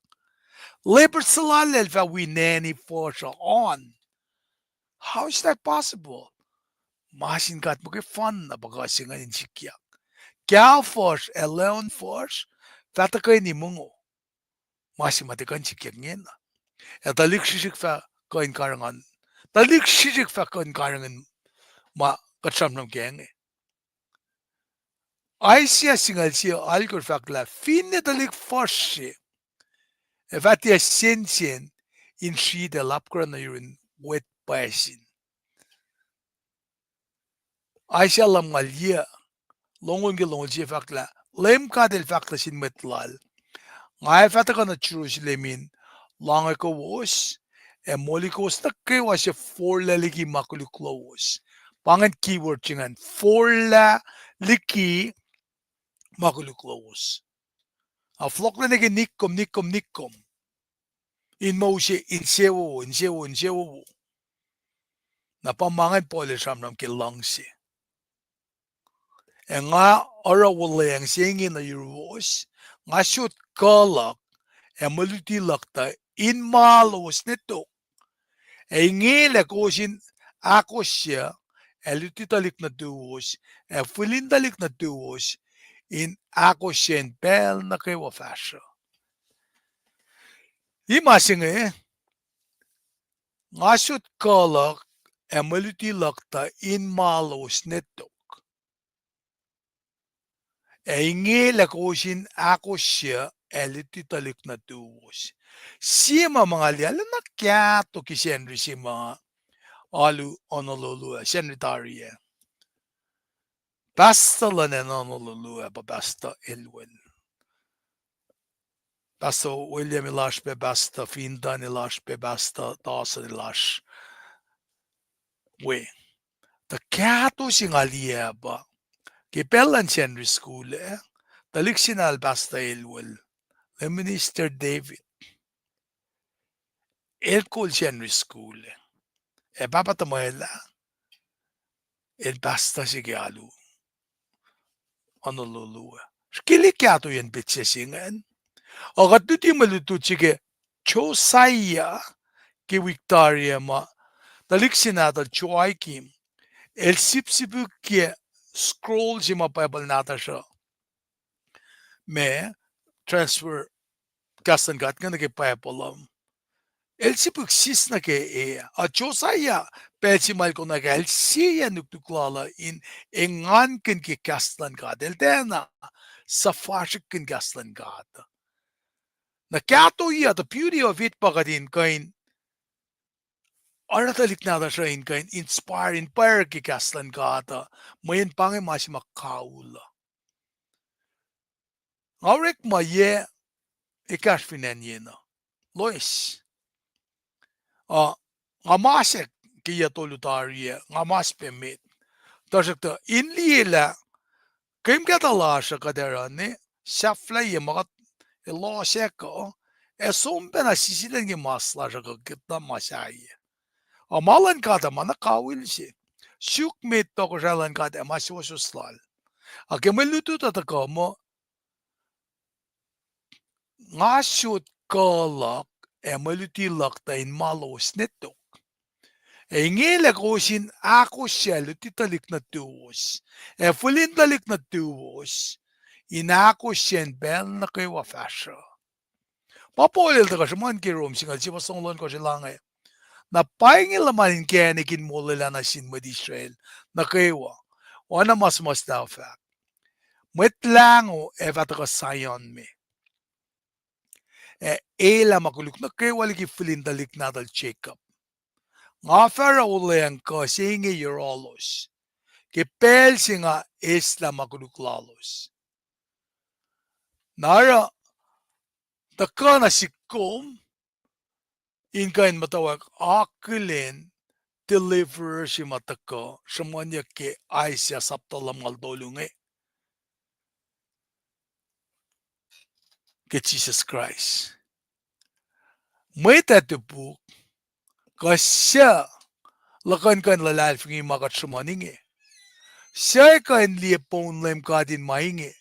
Leopard suhlallacl fah wi nani fuhsr uh on. How is that possible? Ma sin God muhkwena pa kuh se ingacn in sikyak. Kao fuhsr ac lion fuhsr fah tuhkweni mongo. Ma se ma tiac kuh in sikyak ingena. Ac tuhlihk srihsrihk fah kuh in karihngihn. Tuhlihk srihsrihk fah kuh in karihngihn ma kuht sramsram ke inge. Isaiah singucul sie alkosr fahk lah, finne tuhlihk fuhsr se ac fah tiac sensen in sritacl apkuhran nuh yurin mwet pwacsin. Isaiah lumngaul yac longoul ke longoul sie fahk lah, Leum God El fahk nuh sin mwet Lal, nga ac fah tuhkuh nuh Jerusalem in loangekowos, ac moli kowos nuh kwewa suc forlah liki ma koluk lowos. Pa ingacn keyword se ingacn, forlah liki ma koluk lowos. Ac fohlohklac nuh ke nikkom, nikkom, nikkom, in ma use insewowo, insewowo, insewowo. Na pa ma ingacn Paul el sramsram ke luhngse. Ac nga oruh wuhlweacng se inge nuh yuruwos, nga sot kuh luhk ac mwe luti luhk tuh in ma lowos ne tok. Ac ingelac kowos in ahkosr ac luti tuhlihk nuhtuwos, ac fihl in tuhlihk nuhtuwos in ahkosr in pacl nuh kwewa fahsruh. Ip ma se inge, nga sot kuh luhk ac mwe luti luhk tuh in ma lowos ne tok. Ac ingelac kowos in ahkosr ac luti tuhlihk nuhtuwos. Sie ma ma nga liye arulacna kahto ke Sacnri se ma alu Honolulu ah, Sacnri tari ah. Pastor luhn acn Honolulu ah pa Pastor Elwell. Pastor William el oasr pac, Pastor Fintan el oasr pac, Pastor Dawson el oasr we. Tuh kahto se nga liye pa ke pacl luhn Sacnri School ah, tuhlihk se nahtuhl Pastor Elwell, Minister David, el kol Sacnri School ah. Ac pahpah tuhmwacl ah, el pastor se ke alu Honolulu ah. Srihke kahto yen petsac se ingacn. Ac kuht luti mwe lutlut se ke Josiah ke wik tari ah ma tuhlihk se nahtuhl Joachim el sipsipihkye scroll se ma Bible nahtuhsr uh ma transfer kahs luhn God inge nuh ke Bible uh. El sipihk sis nuh ke e, a Josiah, pacl se ma el konwacack ah, el sie nuknuk lal uh in engankihn ke kahs luhn God. El tiacna suhfasrihkkihn kahs luhn God. Na kahto ah, the beauty of it pa kuht in kuh in oruh tuhlihk nahtuhsr uh in kuh in inspire, in pwacr ke kahs luhn God uh, mweyen pa inge ma se ma kaul uh. Nga orekma yac ekahsr fin acn yen uh, loes. Uh, nga masack ke yac tolu tari ah, nga mas pac met. Tuhsruhktuh in liye lah kemkahtuh lasr uh kuht ac oruh ne sahflahiyac ma kuht ac losack uh, ac som pacna sisilen ke mas lasr uh kuh kuht na ma sahyac. Ac ma luhn God uh ma na kawihl se. Suk met tohkohsrahi luhn God ac ma suwohswohs lal. Ac ke mwe lutlut uh tuhkuh muh, nga sot kuh luhk ac mwe luti luhk tuh in ma lowos ne tok. Ac inge lah kowos in ahkosrye luti tuhlihk nuhtuwos, ac fihl in tuhlihk nuhtuwos, in ahkosrye pacl nuh kwewa fahsruh. Pa Paul el tuhkuh sruhmuhn ke Rom singucul sie fuhs longoul ohnkohsr el ange. Na pa inge luhman inkacnek in molwelah nuh sin mwet Israel nuh kwewa, oacna ma suhmuhslah uh fahk, Mwet Lahngo ac fah tuhkuh Sion me, ac elah ma koluk nuh kwewa liki fihl in tuhlihk nahtuhl Jacob. Nga fah oruh wuhlweacng kuh se inge yohrohlos, ke pacl se nga eslah ma koluk lalos. Na oruh, tuhkuh nuh sihk kom in kuh in muhtwacwacack akihlen deliverer se ma tuhkuh, sruhmuhnyuck ke Isaiah sapta lumngaul tolu inge, ke Jisus Kraist. Mwet ac topuk, kuh suc luhkuhn kuh in luhlahlfongi ma kuht sruhmuhn inge? Suc kuh in liye poun Leum God in ma inge?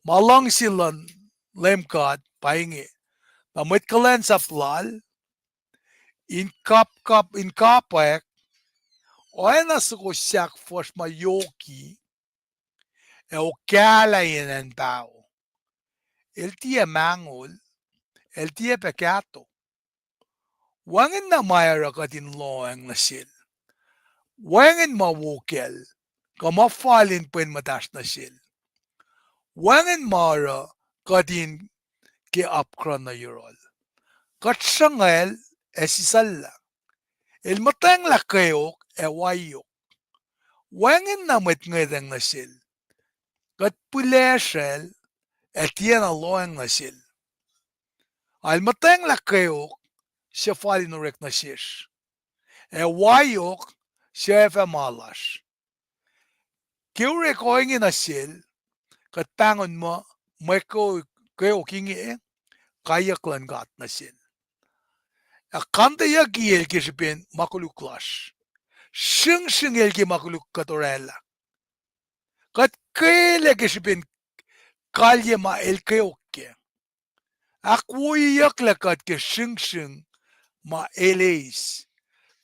Ma luhngse luhn Leum God pa inge, na mwet kuhlwacnsap lal in kapkap, in kapwack, oacna soko sahk fuhsr ma yoki, ac okahlah yen acn paho. El tiac mahngol, el tiac pac kahto. Wacngihn na ma oruh kuht in lohacng nuh sel. Wacngihn ma wo kacl, kuh ma fal in pwen muhtahsr nuh sel. Wacngihn ma oruh kuht in ke apkuhran nuh yohrohl. Kuht sruhngwacl ac sisacllah. El muhtwacnglah kweok ac waiyok. Wacngihn na mwet ngwetacng nuh sel. Kuht pihlesracl ac tiacna lohacng nuh sel. El muhtwacnglah kweok suc fal in orek nuh sesr, ac waiyok suc ac fah ma lasr. Ke orek ohinge nuh sel, kuht pahngon muh mwe kweok inge kaiyuck luhn God nuh sel. Ac kanteyucki el ke srihpen ma koluk lasr. Sringsring el ke ma koluk kuht orwaclah. Kuht kwelah ke srihpen kalye ma el kweok kac. Ahkwoyeyucklac kuht ke sringsring ma el eis.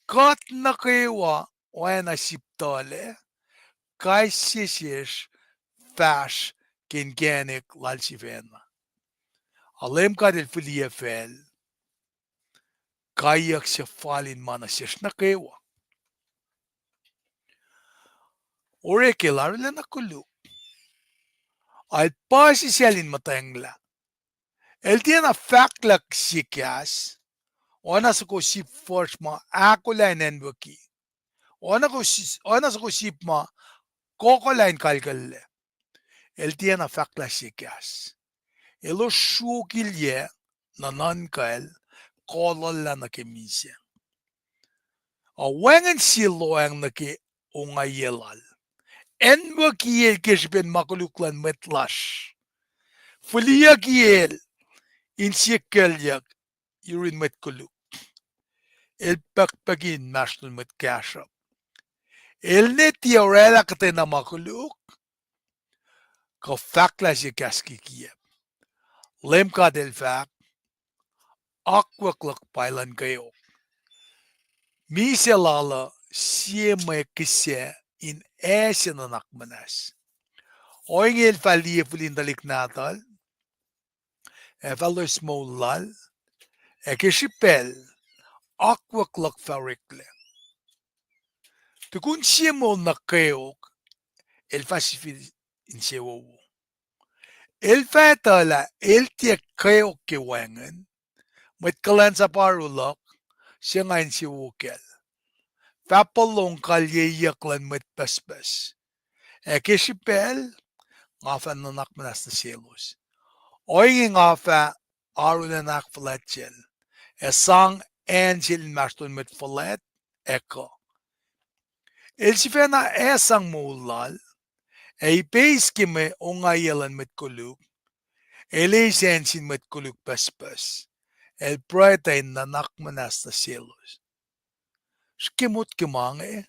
Kuht nuh kwewa oacna sip tuhlac, kais sie sesr fahsr ke inkacnek lal sifacna. Ac Leum God el fihliyac facl kaiyuck suc fal in ma nuh sesr nuh kwewa. Orek el arulacna koluk. El puhsisacl in muhtwacnglah. El tiacna fahklah sie kahs, oacna soko sip fuhsr ma ahkolah in acnwucki, oacna soko sip ma kohkohlah in kalkucllac. El tiacna fahklah sie kahs. Elos sruokilyac nuhnuhnkwacl, kolollah nuh ke misac. Ac wacngihn sie lohacng nuh ke ongaiyac lal. Acnwucki el ke srihpen ma koluk luhn mwet lasr. Fihliyucki el in sie kuclyuck yurin mwet koluk. El pukpuki inmahsrlon mwet kahsruhp. El ne tiac orwaclah kuhtwena ma koluk, kuh fahklah sie kahs kikiacp. Leum God el fahk, akwuck luhk pa luhn kweok. Misac lal uh sie mwe kihsac in ase nuhnak muhnahs. Ohinge el fah liye fihl in tuhlihk nahtuhl, ac fah loes moul lal, ac ke srihpacl, akwuck luhk fah oreklac. Tukun sie moul na kweok, el fah sifil insewowo. El fah etuh lah el tiac kweok ke wacngihn, mwet kuhlwacnsap oaru luhk, suc nga insewowo kacl, fah pohloh kalyeyuck luhn mwet pucspucs. Ac ke srihpacl, nga fah nuhnak muhnahs nuh selos. Ohinge nga fah arulacna ahkfuhlwactyacl, ac sang acn sel inmahsrlon mwet fuhlwact ac kuh. El sifacna ac sang moul lal, ac ipeis ke mwe ongaiyac luhn mwet koluk, el eis acn sin mwet koluk pucspucs, el pruhe tuh in nuhnak muhnahs nuh selos. Srihke motko ma inge,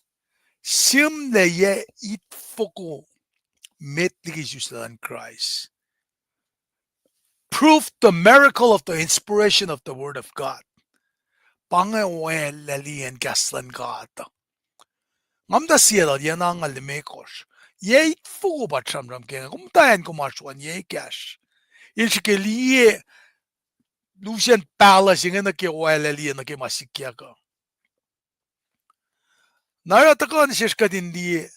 sihmlac yac itfoko met liki isuslac luhn Kraist. Prove the miracle of the inspiration of the word of God. Pa inge oallaliyacn kahs luhn God. Nga muhta sie lal yac angngaul limekohsr. Yac itfoko pa sramsram ke inge, kom muhta acn kom oasr an yac ekahsr. El srihke liye lusen pahluh se inge nuh ke oallaliyacn nuh ke ma sikyak uh. Na oruh tuhkuh nuh sesr kuht in liye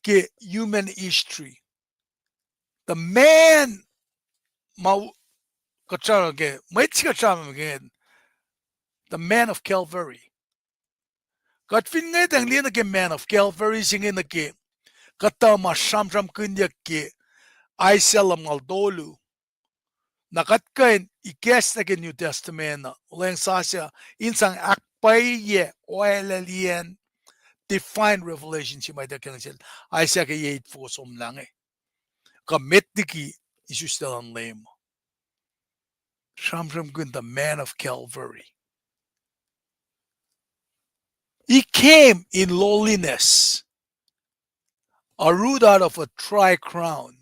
ke human history. The man, ma, kuht sramsram ke, mwet se kuht sramsram ke, the man of Calvary. Kuht fin ngwetacng liye nuh ke man of Calvary se inge nuh ke, kuhtuh ma sramsramkihnyuck ke Isaiah lumngaul tolu. Na kuht kuh in ikacslah ke New Testament uh, olweacng sasuc in sang ahkpwacye oallaliyacn divine revelation se ma ituckyang sel Isaiah ke yac itfoko somlah inge. Kuh met liki isuslac luhn Leum. Sramsramkihn the man of Calvary. He came in lowliness, a root out of a dry ground.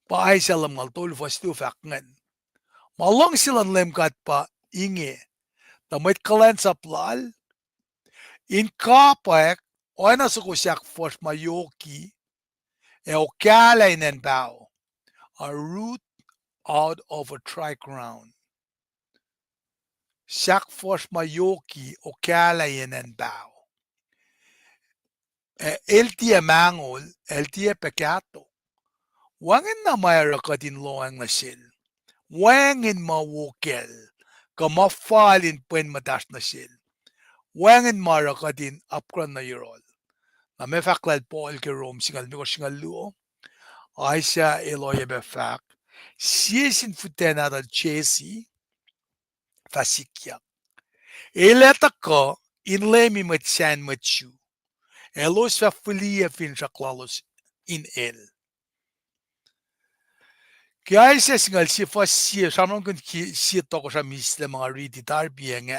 Pa Isaiah lumngaul tolu fuhs luo fahk ingacn. Ma luhngse luhn Leum God pa inge, tuh mwet kuhlwacnsap lal in kapwack oacna soko sahk fuhsr ma yoki, ac okahlah in acn paho, a root out of a dry ground. Sahk fuhsr ma yoki okahlah in acn paho. Ac el tiac mahngol, el tiac pac kahto. Wacngihn na ma oruh kuht in lohacng nuh sel. Wacngihn ma wo kacl, kuh ma fal in pwen muhtahsr nuh sel. Wacngihn ma oruh kuht in apkuhran nuh yohrohl. Na ma fahk lal Paul ke Rom singucul limekohsr singucul luo, Isaiah el oacyacpac fahk, sie sin fihtac nahtuhl Jesse fah sikyak. El ac tuhkuh in leumi mwet sacn mwet Jew. Elos fah fihliyac finsrak lalos in el. Ke Isaiah singucul sie fuhs sie, sramsramkihn sie tohkohsrah mihslac ma nga riti tari piac inge,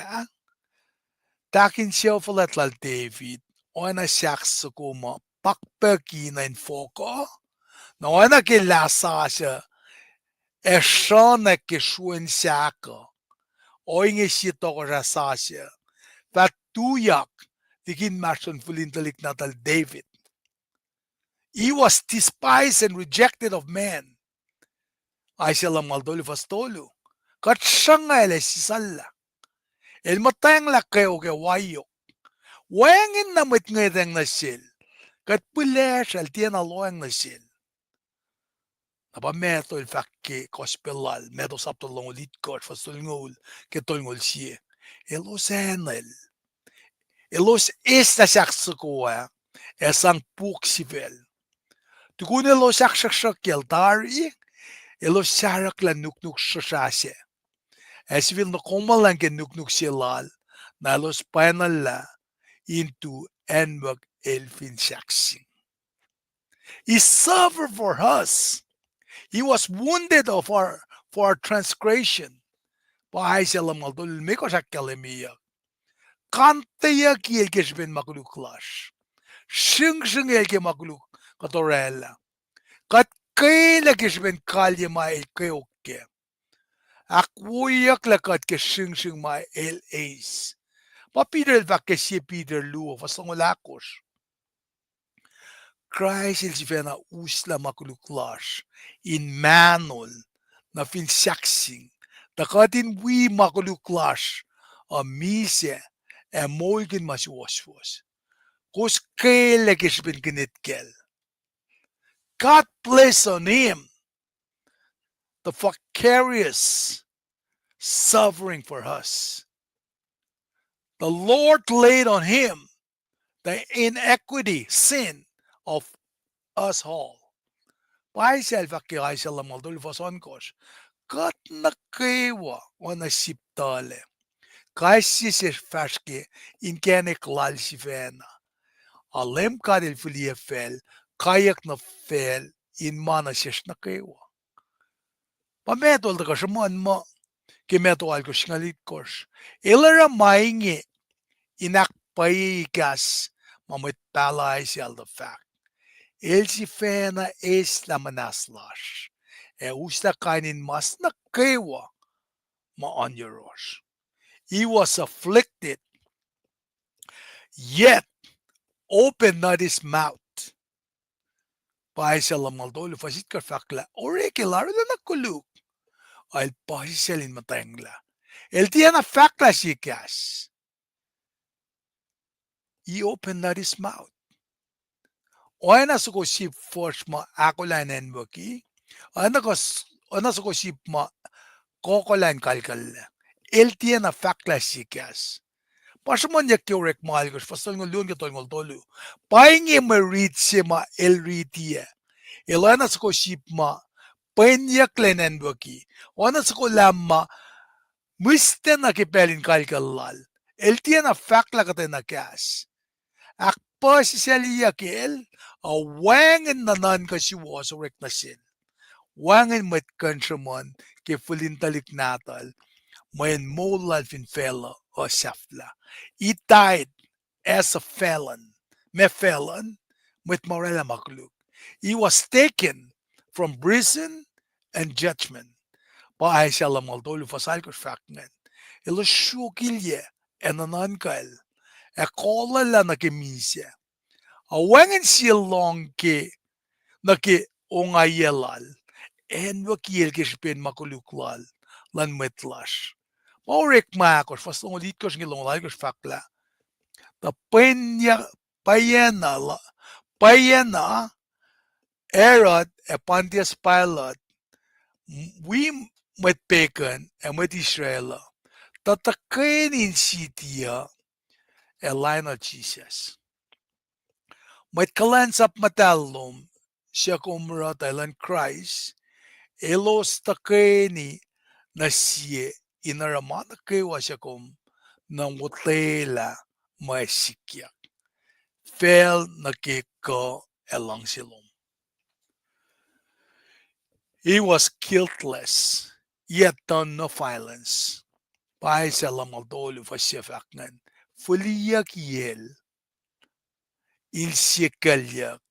tahk insefuhlwact lal David, oacna sahk soko ma pakpucki nuh infohk uh, na oacna ke lah sasuc ac sruhnack ke sroen sahk uh. Ohinge sie tohkohsrah sasuc fah tuyak liki inmahsrlon fihl in tuhlihk nahtuhl David. He was despised and rejected of men. Isaiah lumngaul tolu fuhs tolu. Kuht sruhnga el ac sisacllah. El muhtwacnglah kweok ac waiyok. Wacngihn na mwet ngwetacng nuh sel. Kuht pihlesruh el tiacna lohacng nuh sel. Na pa Matthew el fahk ke gospel lal, Matthew sapta longoul itkohsr fuhs tolngoul ke tolngoul sie. Elos anel. Elos eslah sahk soko ah, ac sang puk sifacl. Tukun elos ahksruhksruhkyacl tari, elos sarahklah nuknuk sruhsrah sac. Ac sifil nohkomuhlwacng ke nuknuk se lal, na elos pwacnacllah in tu acnwuck el fin sahkseng. He suffered for us. He was wounded of our, for our transgression. Pa Isaiah lumngaul tolu limekohsr ahkkahlwemyeyuck. Kanteyucki el ke srihpen ma koluk lasr. Sringsring el ke ma koluk kuht orwaclah. Kuht kwelah ke srihpen kalye ma el kweok kac. Ahkwoyeyucklac kuht ke sringsring ma el eis. Pa Peter el fahk ke sie Peter luo fuhs longoul ahkosr. Kraist el sifacna uslah ma koluk lasr in mahnol nuh fin sahkseng, tuh kuht in wi ma koluk lasr uh misac ac moulkihn ma suwohswohs. Kowos kwelah ke srihpen kihnet kacl. God placed on him the vicarious suffering for us. The Lord laid on him the iniquity, sin of us all. Pa Isaiah el fahk ke Isaiah lumngaul tolu fuhs ohnkohsr. Kuht nuh kwewa oacna sip tuhlac. Kais sie sesr fahsr ke inkacnek lal sifacna. A Leum God el fihliyac facl, kaiyuck nuh facl in ma nuh sesr nuh kwewa. Pa Matthew el tuhkuh sruhmuhn muh, ke Matthew alkosr singucul itkohsr. El oruh ma inge in ahkpwacye kahs ma mwet pahluh Isaiah el tuh fahk. El sifacna eslah muhnahs lasr, ac uslah kain in mas nuh kwewa ma oan yohrohsr. He was afflicted, yet opened not his mouth. Pa Isaiah lumngaul tolu fuhs itkohsr fahk lah oreklac el arulacna koluk, el puhsisacl in muhtwacnglah. El tiacna fahklah sie kahs. He opened not his mouth. Oacna soko sip fuhsr ma ahkolah in acnwucki, oacna soko sip ma kohkohlah in kalkallac. El tiacna fahklah sie kahs. Pa sruhmuhnyuck ke Orekma alkosr fuhs tolngoul luo nuh ke tolngoul tolu. Pa inge mwe rit se ma el riti ah. El oacna soko sip ma pwenyucklac in acnwucki, oacna soko lam ma mihslac nuh ke pacl in kalkal lal. El tiacna fahklah kuhtwena kahs. Ahkpuhsisaclyeyuck el, a wacngihn nuhnuhnkuh suwohs orek nuh sel. Wacngihn mwet kuhn sruhmuhn ke fihlin tuhlihk nahtuhl, mweyen moul lal fin facluh uh sahflah. He died as a felon. Ma felon, mwet ma oraclah ma koluk. He was taken from prison and judgment. Pa Isaiah lumngaul tolu fuhs alkosr fahk ingacn. Elos sruokilyac ac nuhnuhnkuhl, ac kohlwacllah nuh ke misac. A wacngihn sie lohng ke, nuh ke ongaiyac lal, acnwucki el ke srihpen ma koluk lal, luhn mwet lasr. Pa Orekma ahkosr fuhs longoul itkohsr nuh ke longoul alkosr fahk lah, tuh pwacna, pwacna, pwacna Herod ac Pontius Pilate, wi mwet pegan ac mwet Israel uh, tuh tuhkweni in siti uh, ac lainuhl Jisus. Mwet kuhlwacnsap muhtahl lom, suc kom oruh tuh elan Kraist, elos tuhkweni nuh sie in oruh ma nuh kwewa suc kom nuh wotwelah ma sikyak. Facl nuh ke kuh ac luhngse lom. He was guiltless. He had done no violence. Pa Isaiah lumngaul tolu fuhs se fahk ingacn. Fihliyucki el in sie kuclyuck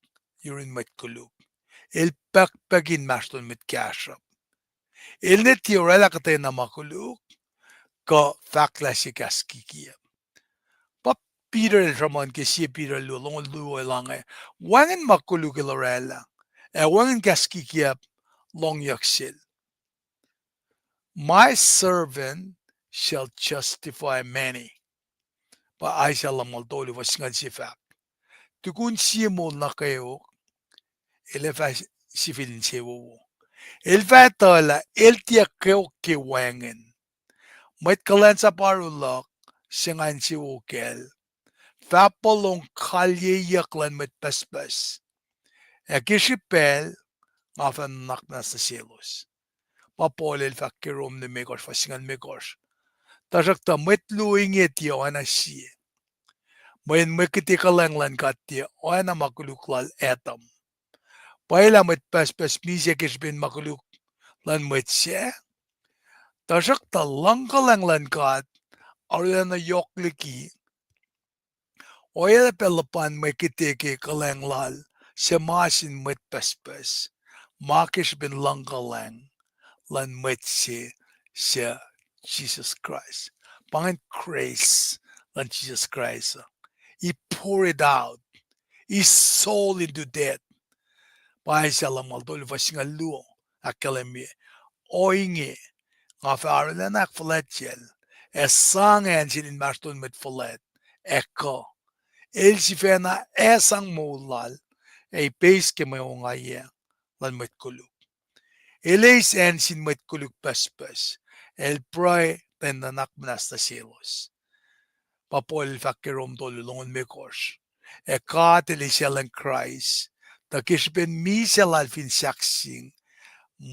yurin mwet koluk. El pukpukin inmahsrlon mwet kahsruhp. El ne tiac oraclah kuhtwena ma koluk, kuh fahklah sie kahs kikiacp. Pa Peter el sruhmuhn ke sie Peter luo, longoul luo el ange, wacngihn ma koluk el oraclah, ac wacngihn kahs kikiacp lohngyuck sel. My servant shall justify many. Pa Isaiah lumngaul tolu fuhs singucul sie fahk. Tukun sie moul nuh kweok, el ac fah sifil insewowo. El fah etuh lah el tiac kweok ke wacngihn. Mwet kuhlwacnsap aru luhk se nga insewowo kacl fah pohlong kalyeyuck luhn mwet pucspucs. Ac ke srihpacl nga fah nuhnak muhnahs nuh selos. Pa Paul el fahk ke Rom limekohsr fuhs singucul limekohsr. Tuhsruhktuh mwet luo inge tiac oacna sie. Mweyen mwe kihte kuhlwacng luhn God tiac oacna ma koluk lal Adam. Pwacye lah mwet pucspucs misac ke srihpen ma koluk luhn mwet sac. Tuhsruhktuh luhngkuhlwacng luhn God arulacna yohk liki ohiyac pac luhpan mwe kihte ke kuhlwacng lal suc ma sin mwet pucspucs, ma ke srihpen luhngkuhlwacng luhn mwet se, suc Jisus Kraist. Pa ingacn grace luhn Jisus Kraist. He poured out his soul into death. Pa Isaiah lumngaul tolu fuhs singucul luo ahkkahlwemye, ohinge nga fah arulacna ahkfuhlwactyacl, ac sang acn sel inmahsrlon mwet fuhlwact, ac kuh. El sifacna ac sang moul lal, ac ipeis ke mwe ongaiyac luhn mwet koluk. El eis acn sin mwet koluk pucspucs, el pruhe tuh in nuhnak muhnahs nuh selos. Pa Paul el fahk ke Rom tolu longoul limekohsr. Ac God El eisaclacng Kraist, tuh ke srihpen misac lal fin sahkseng,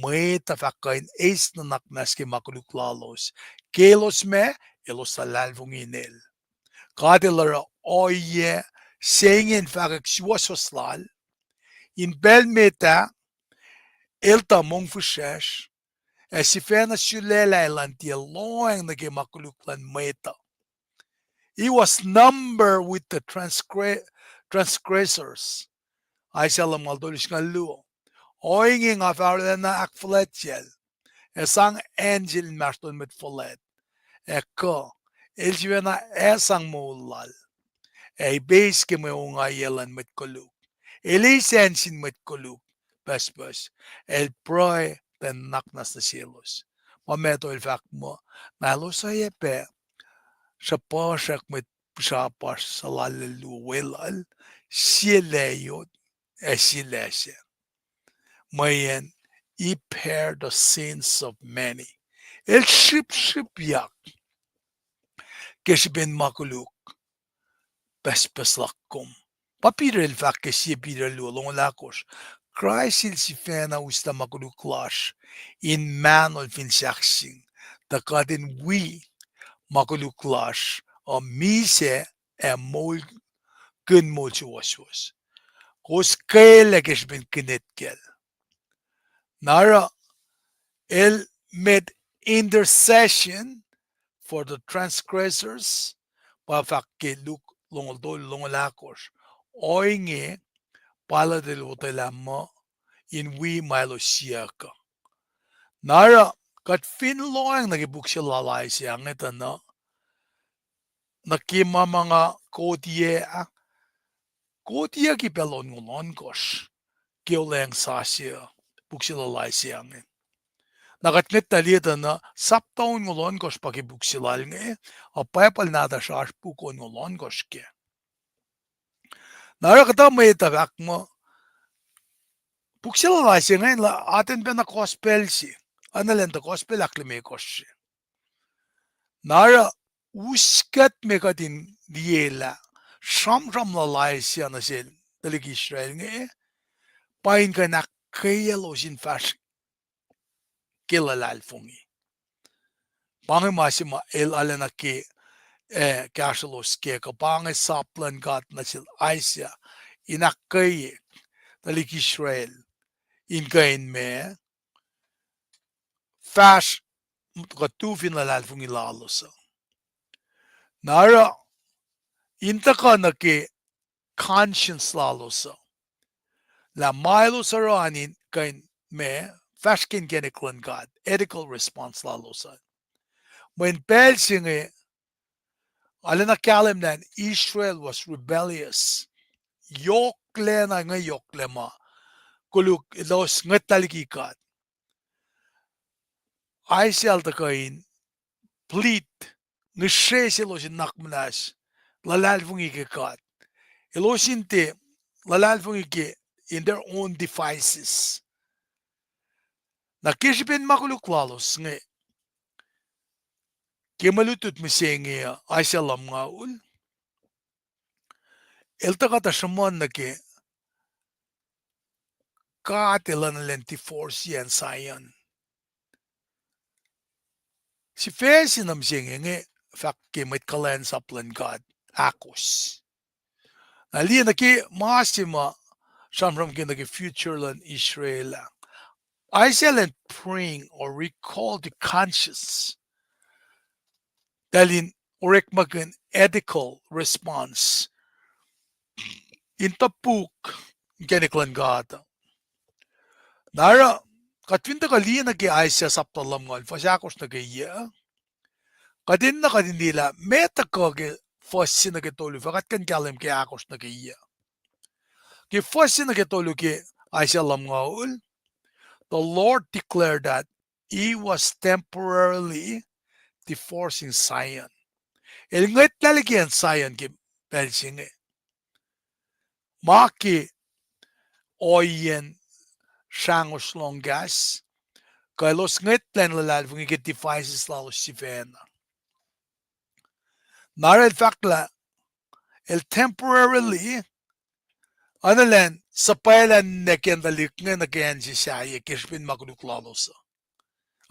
mwet uh fah kuh in eis nuhnak muhnahs ke ma koluk lalos, ke elos ma, elos luhlahlfongi in El. God El oruh ohiyac se inge in fahkwack suwohswohs lal, in pacl met ah, El tuh mongfihsrwacsr, ac sifacna sulaclah Elan tiac lohacng nuh ke ma koluk luhn mwet uh. He was numbered with the transgre-, transgressors. Isaiah lumngaul tolu singucul luo. Ohinge nga fah arulacna ahkfuhlwactyacl, ac sang acn sel inmahsrlon mwet fuhlwact, ac kuh, el sifacna ac sang moul lal, ac ipeis ke mwe ongaiyac luhn mwet koluk. El eis acn sin mwet koluk pucspucs, el pruhe tuh nuhnak nuh selos. Ma Matthew el fahk muh, na elos oacyacpac sruhpuhsrak mwet pihsrapasr suhlallacl luo weluhl, sie layot ac sie lasac. Mweyen he bear the sins of many. El srihpsrihpyak ke srihpen ma koluk pucspucs luhk kom. Pa Peter el fahk ke sie Peter luo longoul ahkosr, Kraist el sifacna uslah ma koluk lasr in mahnol fin sahkseng, tuh kuht in wi ma koluk lasr uh misac ac moulkihn moul suwohswohs. Kowos kwelah ke srihpen kinet kacl. Na oruh el made intercession for the transgressors, pa fahk ke Luke longoul tolu longoul ahkosr. Ohinge Pilate el otwelah muh in wi ma elos siyuck uh. Na oruh kuht fin lohacng nuh ke puk se lal Isaiah inge tuh na, nuh ke ma ma nga koti ah, koti ah ke pacl onngoul ohnkohsr ke Olweacng Sasuc, puk se lal Isaiah inge. Na kuht ngwetlah liye tuh na sapta onngoul ohnkohsr pa ke puk se lal inge, a Bible nahtuhsr oasr puk onngoul ohnkohsr kac. Na oruh kuhtuh mwet uh fahk muh, puk se lal Isaiah inge lah atacn pacna gospel se, anaclacn tuh gospel ahklimekohsr se. Na oruh us kuht me kuht in liyelah sramsram lal Isaiah nuh sel tuhlihk Israel inge, pa in kuh in ahkkweyaclos in fahsr ke luhlahlfongi. Pa inge ma se ma el arulacna ke, eh, kahsrwelos kac, kuh pa inge sap luhn God nuh sel Isaiah in ahkkweye tuhlihk Israel in kuh in ma fahsr kuh tu fin luhlahlfongi lalos uh. Na oruh in tuhkuh nuh ke conscience lalos uh, lah ma elos oruh an in kuh in ma fahsr ke inkacnek luhn God, ethical response lalos an. Mweyen pacl se inge arulacna kahlwem lah Israel was rebellious. Yohklacna inge yohklac ma koluk elos ngwetlah liki God. Isaiah el tuhkuh in plead, ngihsre selos in nuhnak muhnahs, luhlahlfongi ke God. Elos in tiac luhlahlfongi ke in their own devices. Na ke srihpen ma koluk lalos inge, ke mwe lutlut mihsenge uh, Isaiah lumngaul, el tuhkuh tuh sruhmuhn nuh ke God El enenuh in divorce acn Zion. Sifac se nuh mihsenge inge fahk ke mwet kuhlwacnsap luhn God ahkos. Na liye nuh ke ma se ma sramsram ke nuh ke future luhn Israel ah, Isaiah el praying or recall the conscience, eltahl in orekmakihn ethical response in topuk inkacnek luhn God. Na oruh kuht fin tuhkuh liye nuh ke Isaiah sapta lumngaul, fuhs ahkosr nuh ke yac, kuht enenuh kuht in liye lah meac tuhkuh ke fuhs se nuh ke tolu, fah kuht kuh in kahlwem ke ahkosr nuh ke yac. Ke fuhs se nuh ke tolu ke Isaiah lumngaul, the Lord declared that He was temporarily divorcing Zion. El ngwetlah liki acn Zion ke pacl se inge, ma ke ohiyacn srahngosr lohng kahs, kuh elos ngwetlah in luhlahlfongi ke devices lalos sifacna. Na oruh el fahk lah el temporarily, enenuh suhpwaclah nuh ke tuhlihk inge nuh ke acn se sahyac ke srihpen ma koluk lalos uh.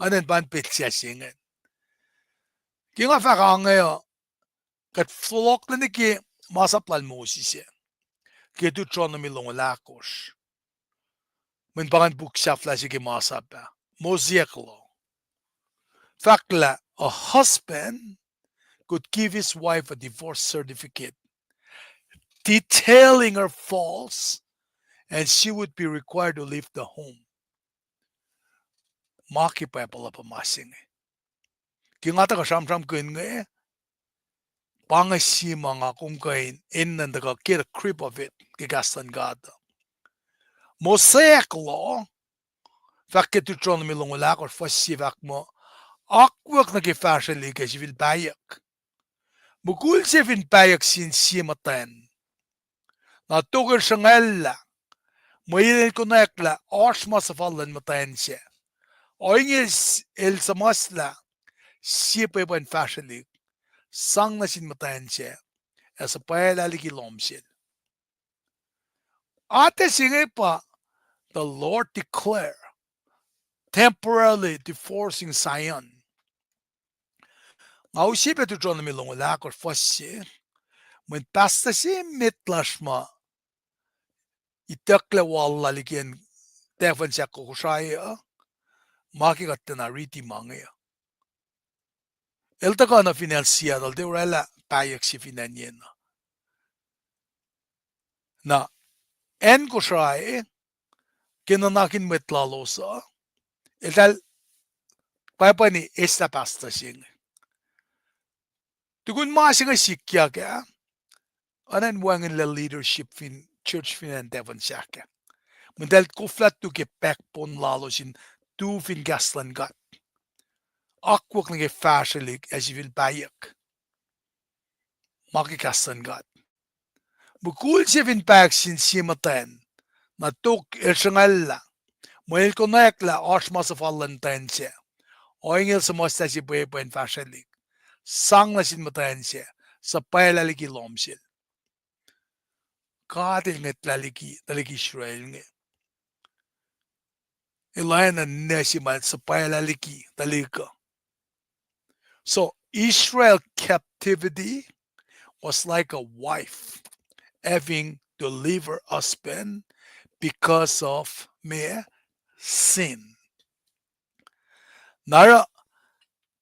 Enenuh pa in petsac se ingacn. Ke nga fahk ange uh, kuht fohlohklac nuh ke masap lal Moses ah, ke Deuteronomy longoul ahkosr. Mweyen pa ingacn puk sahflah se ke masap ah, Mosaic law. Fahk lah a husband could give his wife a divorce certificate detailing her faults and she would be required to leave the home. Ma ke Bible uh pa ma se inge. Ke nga tuhkuh sramsramkihn inge, pa inge sie ma nga kom kuh in enenuh in tuhkuh get a grip of it ke kahs luhn God uh. Mosaic law, fahk ke Deuteronomy longoul ahkosr fuhs sie fahk muh, akwuck nuh ke fahsrwelihk ac sifil pahyuck. Mukul se fin pahyuck sin sie muhtwacn, na tok el sruhngwacllah, mweyen el konwacack lah oasr ma suhfal luhn muhtwacn sac. Ohinge el s-, el suhmuhslah sie pwepuh in fahsrwelihk, sang nuh sin muhtwacn sac, ac suhpwaclah liki lohm sel. Atac se inge pa the Lord declare temporarily divorcing Zion. Nga use pac Deuteronomy longoul ahkosr fuhs se, mweyen pastor se met lasr ma itucklac wal lal liki acn tahfuhn sahk Kosrae uh, ma ke kuht tiacna riti ma inge uh. El tuhkuh nuh fin acn Seattle, tiac orwaclah pahyuck se fin acn yen uh. Na, acn Kosrae, ke nuhnak in mwet lalos uh, eltahl pwacpwacni eslah pastor se inge. Tukun ma se inge sikyak ah, oacna in wacngihnlac leadership fin church fin acn tahfuhn sahk ah. Mweyen eltahl koflah tu ke backbone lalos in tu fin kahs luhn God. Akwuck nuh ke fahsrwelihk ac sifil pahyuck. Ma ke kahs luhn God. Mukul se fin pahyuck sin sie muhtwacn, na tok el sruhngwacllah, mweyen el konwacack lah oasr ma suhfal luhn muhtwacn sac. Ohinge el suhmuhslah sie pwepuh in fahsrwelihk, sang nuh sin muhtwacn sac, suhpwaclah liki lohm sel. God El ngwetlah liki, tuhlihk Israel inge. El oacna ninac se ma suhpwaclah liki tuhlihk uh. So Israel captivity was like a wife having to leave her husband because of mere sin. Na oruh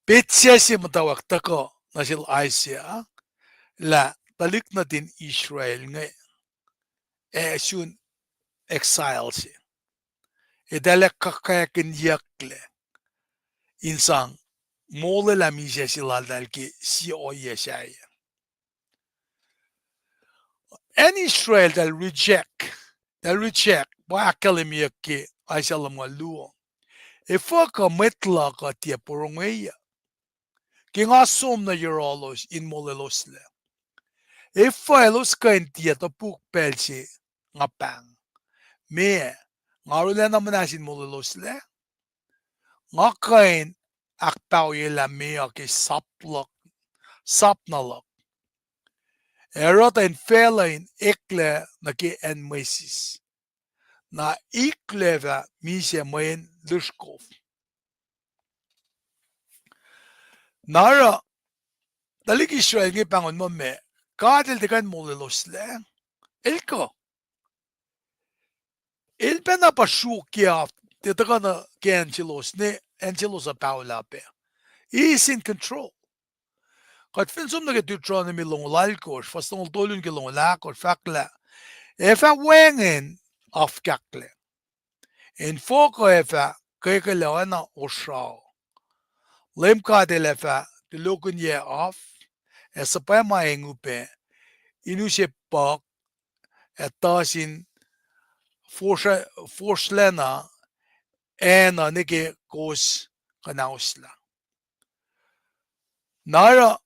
petsac se muhtwacwacack tuhkuh nuh sel Isaiah lah tuhlihk nuhtin Israel inge ac sun exile se. Eltahl ac kuhkakihnyucklac in sang molwelah misac se laltahl ke sie ohiyac sahyac. Acn Israel eltahl reject, eltahl reject, pa ahkkahlwemyeyuck ke Isaiah lumngaul luo. Efuh kuh mwet luhk uh tiac porongweyuc ke nga som nuh yohrohlos in molweloslac? Efuh elos kuh in tiac topuk pacl se nga pahng? Meac, nga arulacna muhnahs in molweloslac? Nga kuh in ahkpahoyelah meoa ke sap luhk, sap na luhk, ac oruh tuh in facluh in eklac nuh ke acn mwesis. Na iklac fah misac mweyen lihsrkof. Na oruh tuhlihk Israel inge pahngon muh meac, God El tiac kuh in molweloslac? El kuh. El pacna pa sruokyac af, tiac tuhkuh nuh ke acn selos, ne acn selos uh paolah pac. He is in control. Kuht fin som nuh ke Deuteronomy longoul alkosr, fuhs longoul tolu nuh ke longoul ahkosr, fahk lah ac fah wacngihn afkahklac. Infohk uh ac fah kwekwelah oacna osra uh. Leum God El ac fah tulokihnyac af, ac suhpwacma eng upac, in use puhk, ac tuh sin fosr-, fosrlacna acn uh nwe ke kowos kuhnahoslah. Na oruh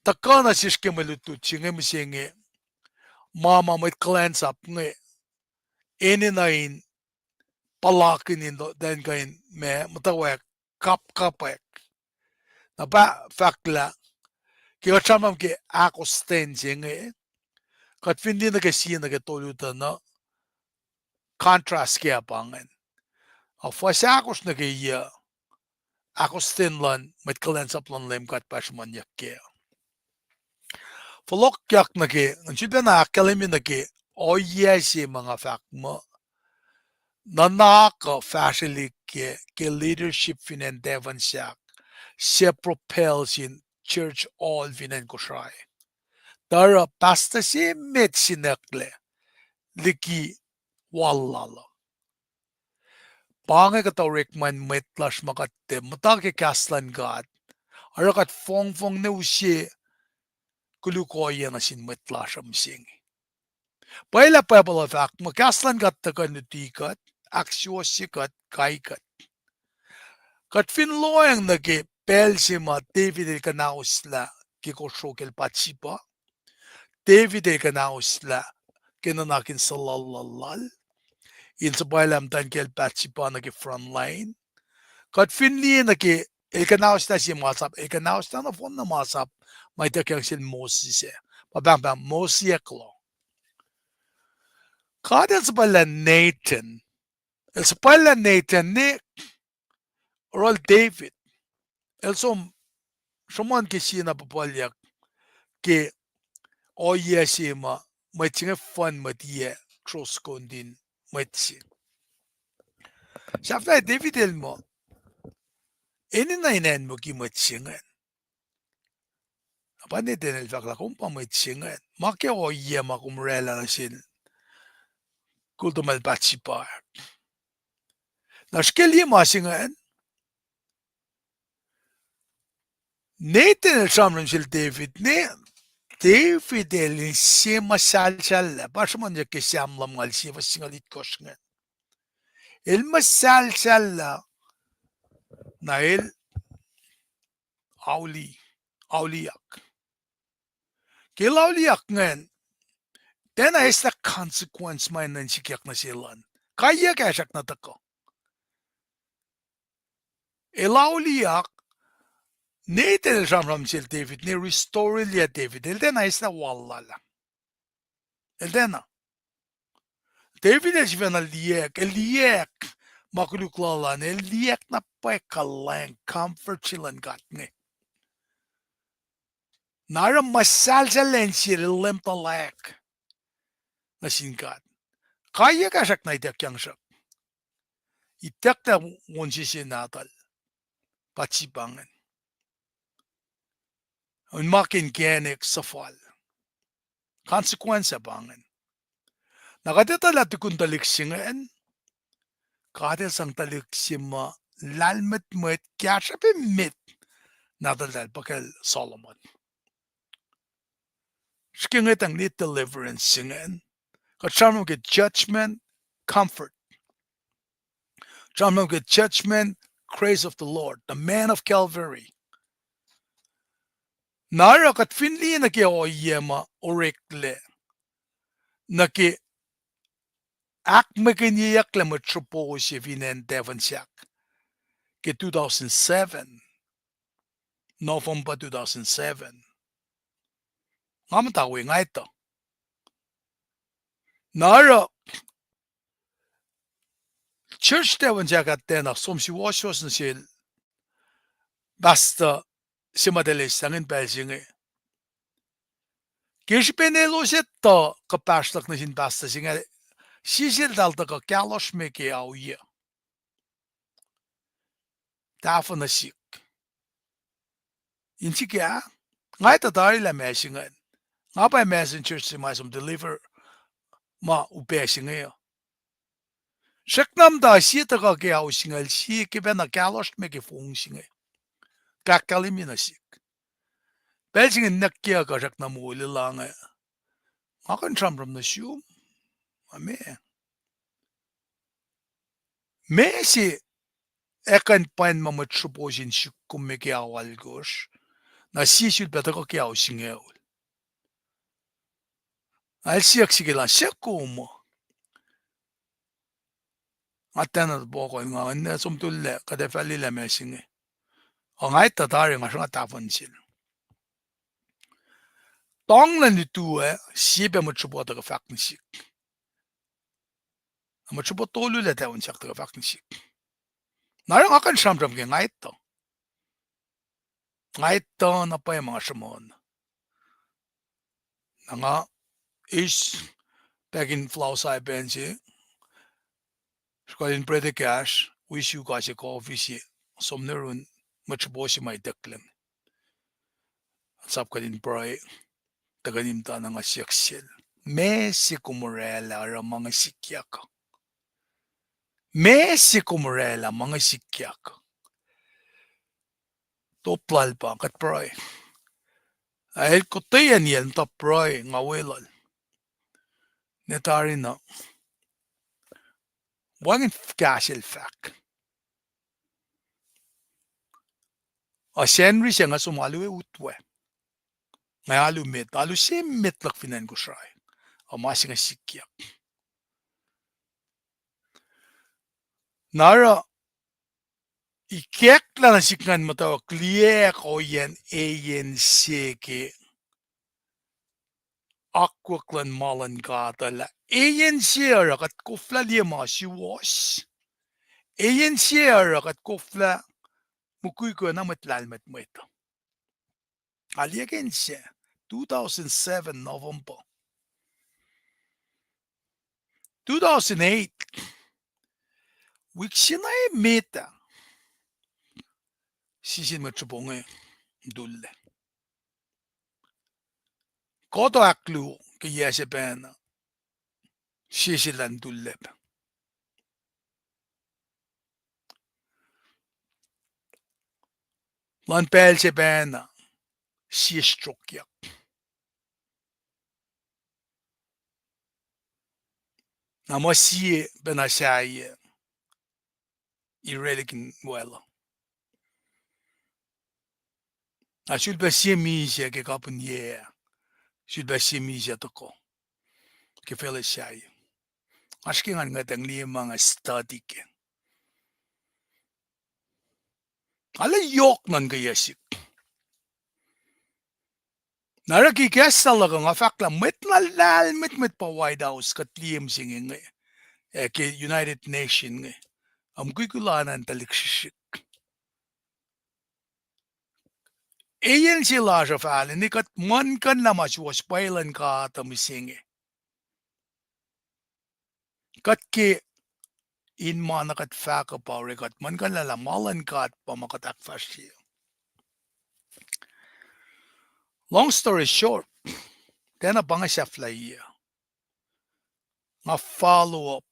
tuhkuh nuh sesr ke mwe lutlut se inge mihsenge, ma ma mwet kuhlwacnsap inge enenuh in puhlakihn in, tuh in kuh in ma muhtwacwacack kapkapwack. Na pa fahk lah ke kuht sramsram ke ahkostwen se inge, kuht fin liye nuh ke sie nuh ke tolu tuh na contrast ke pa ingacn. Ac fuhs ahkosr nuh ke yac, ahkostwen luhn mwet kuhlwacnsap luhn Leum God pa sruhmuhnyuck kac. Fohlohkyak nuh ke, nga sulpacna ahkkahlwemye nuh ke ohiyac se ma nga fahk muh nuhnak uh fahsrwelihk ke, ke leadership fin acn Tavern Sack, se propel sin church all fin acn Kosrae. Tuh oruh pastor se met sinucklac liki wal lal uh. Pa inge kuht orekma in mwet lasr ma kuht tiac muhta ke kahs luhn God, oruh kuht fongfong ne use koluk ohiyac nuh sin mwet lasr uh mihsenge. Pwacye lah Bible uh fahk muh kahs luhn God tuhkuh in luti kuht, ahksuwohsye kuht, kai kuht. Kuht fin lohacng nuh ke pacl se ma David el kuhnaoslah ke kosro kacl Bathsheba, David el kuhnaoslah ke nuhnak in suhlallal lal in suhpwaclah muhtwacn kacl Bathsheba nuh ke front line. Kuht fin liye nuh ke el kuhnaoslah sie masap, el kuhnaoslah nohfohn na masap ma ituckyang sel Moses ah. Pa pahngpahng Mosaic law. God el suhpwaclah Nathan. El suhpwaclah Nathan ne oruhl David. El som sruhmuhn ke sie na puhpuhlyuck ke ohiyac se ma mwet se inge fun mwet iyac troskontin mwet se. Sahflah David el muh, enenuh in acnmukye mwet se ingacn. Na pa Nathan el fahk lah kom pa mwet se ingacn. Ma ke ohiyac ma kom oraclah nuh sel kul tuhmwacl Bathsheba. Na srihke liye ma se ingacn, Nathan el sramsram sel David ne David el inse muhsahlsahllah, pa sruhmuhnyuck ke Sam lumngaul sie fuhs singucul itkohsr ingacn. El muhsahlsahllah, na el auli, auliyak. Ke el auliyak ingacn, tiacna eslah consequence ma enenuh in sikyak nuh sel an. Kaiyuck ah srackna tuhkuh. El auliyak, Nathan el sramsram sel David ne restore-ilya David, el tiacna eslah wal lal ah. El tiacna. David el sifacna liyacack, el liyacack ma koluk lal an, el liyacack na pwacye kuhlwacng, comfort se luhn God inge. Na oruh muhsahlsahllah insiyacl el leum tuhlac nuh sin God. Kaiyuck ah srackna ituckyang sruhk. Itucklac won sese nahtuhl, Bathsheba ingacn. Un ma ke inkacnek suhfal. Consequence ah pa ingacn. Na kuht etuh lah tukun tuhlihk se ingacn, God el sang tuhlihk se ma lahlmwetmwet kahsruhp emet nahtuhltahl pa kacl Solomon. Srihke inge tuhng liye deliverance se ingacn. Kuht sramsram ke judgment, comfort. Sramsram ke judgment, grace of the Lord, the man of Calvary. Na oruh kuht fin liye nuh ke ohiyac ma oreklac nuh ke ahkmwekihnyeyucklac mwet sruhpo se fin acn Tafunsak ke two thousand seven, November two thousand seven. Nga muhta we, nga etuh. Na oruh church Tafunsak ah tiacna som suwohswohs nuh sel pastor se ma eltahl eis sangin pacl se inge. Ke srihpen elos etuh kuhpahsr luhk nuh sin pastor se inge, sie seltahl tuhkuh kahlohsr me ke auiyac. Tahfuh nuh sihk. In sikyak, nga etuh tari lah ma se ingacn. Nga pa messenger se ma som deliver ma upac se inge uh. Srackna muhta sie tuhkuh ke au singucul sie ke pacna kahlohsr me ke fong se inge. Kahkkahlwemye nuh sihk. Pacl se inge nuhkyuck uh srackna molwelah inge. Nga kuh in sramsram nuh sum. Amen. Meac se ekuh in pwacn ma mwet sruhpo se in suk kom me ke ao alkosr, na sie sulpac tuhkuh ke ao singucul? Na el siyuck sihk lah, se kom uh. Nga tiacna topuk, nga in som tuhlac kuht ac fah liye lah ma se inge. Ac nga etuh tari, nga sruhnga tahfuhn sel. Tong luhn lutu ah, sie pac mwet sruhpo tuhkuh fahk nuh sihk. Na mwet sruhpo tolu lah Tafunsak tuhkuh fahk nuh sihk. Na oruh nga kuh in sramsram ke nga etuh. Nga etuh na pwacye ma nga sruhmuhn. Na nga eis packin flour saipacn se, sruhkuhl in bread ekahsr, wi sugar se, coffee se, som nuh yurin mwet sruhpo se ma itucklac. Sap kuht in pruhe, tuhkuh in muhta na nga siyuck sel, meac se kom oraclah oruh ma inge sikyak? Ma se kom orwaclah ma inge sikyak. Top lal pa kuht pruhe. Ac el kotweyac niyacl muhta pruhe nga weluhl. Ne tari na, wacngihn kahs el fahk. Ac Sacnri se nga som alu ac utwe. Nga alu met, alu se met luhk fin acn Kosrae. Ac ma se inge sikyak. Na oruh, ikacklah nuh sihk ngan muhtwacwacack liyacack ohiyacn eyan se ke akwuck luhn ma luhn God uh lah eyan se oruh kuht koflah liye ma suwohs. Eyan se oruh kuht koflah mukwikwi na mwet lahlmwetmwet. Alyackin se, two thousand seven November. Two thousand eight, wik se na emet ah, sie sin mwet sruhpo inge tullac. Kuhtuh ahkluo ke yac se pacna, sie sel an tullac pac. Luhn pacl se pacna, sie strokeyak. Na muh sie pacna sahyac, irelihk in wacluh. Na sulpac sie misac ke kapihn yac, sulpac sie misac tuhkuh ke facluh sahyac. Oasr ke ngan ngwetacng liye ma nga study ke. Arlac yohk nuhnkweyuck sihk. Na oruh ke kahs se luhk uh nga fahk lah mwet na lahlmwetmwet pa White House kuht liye mihsenge inge, ac ke United Nation inge, ac mukwikwi lal an tuhlihk srihsrihk. Eyan se lasr uh fahlen, kuht muhlkuhnlah ma suwohs pwacye luhn God uh mihsenge. Kuht ke in ma na kuht fahk uh pa orek, kuht muhlkuhnlah lah ma luhn God pa ma kuht ahkfahsrye. Long story short, tiacna pa inge sahflahiyac. Nga follow up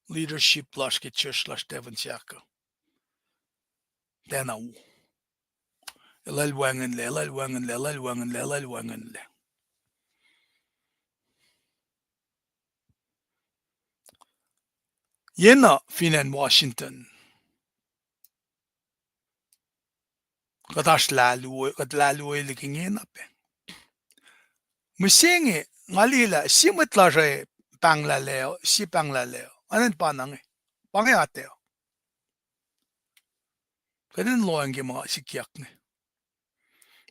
leadership lasr ke church lasr Devon Sackuh. Tiacna u. Elal wacngihnlac, elal wacngihnlac, elal wacngihnlac, elal wacngihnlac. Yena fin acn Washington, kuht oasr lalu, kuht lalu liki ingena pac. Mihsenge, nga liye lah sie mwet lasr uh pahnglah lac, sie pahnglah lac, anan pa na inge, pa inge atac. Kuht in lohacng ke ma sikyak inge.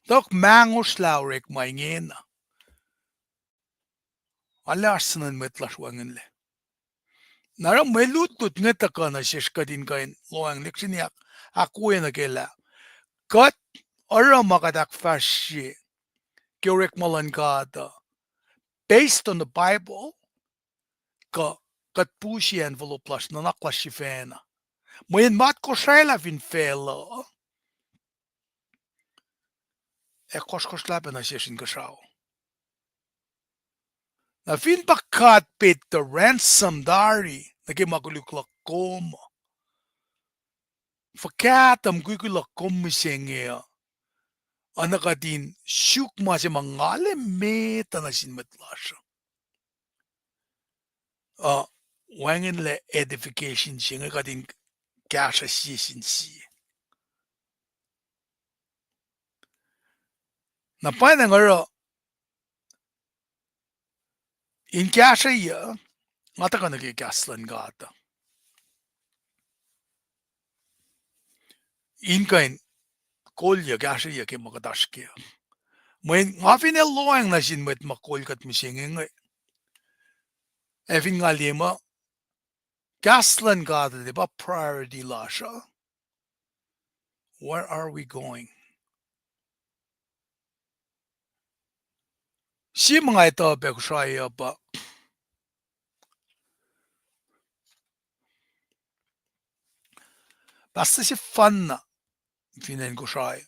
Tok mangosrlah orekma ingena. Arlac oasr sun mwet lasr wacngihnlac. Na oruh mwe lutlut inge tuhkuh nuh sesr kuht in kuh in lohacng lihksreni ahkwoye nuh ke lah kuht oruh ma kuht ahkfahsrye ke orekma luhn God uh based on the Bible, kuh kuht puhsye envelope lasr, nuhnak lasr sifacna. Mweyen ma Kosrae lah fin facluh, ac kohsrkohsrlah pac nuh sesr inkuhsrao. Na fin pa God paid the ransom tari nuh ke ma koluk luhk kom, fuhkah tuh mukwikwi luhk kom mihsenge uh, oacna kuht in suk ma se ma ngal emet uh nuh sin mwet lasr uh. Uh, wacngihnlac edification se inge kuht in kahsruh sie sin sie. Na pwacnwacng oruh in kahsrweyuc, nga tuhkuh nuh ke kahs luhn God uh in kuh in kolyuc, kahsrweyuc ke ma kuht oasr ke. Mweyen nga fin el lohacng nuh sin mwet ma kol kuht mihsenge inge, ac fin nga liye muh kahs luhn God uh tiac pa priority lasr uh, where are we going? Sie ma nga etuh pac Kosrae uh pa pastor sefanna fin acn Kosrae,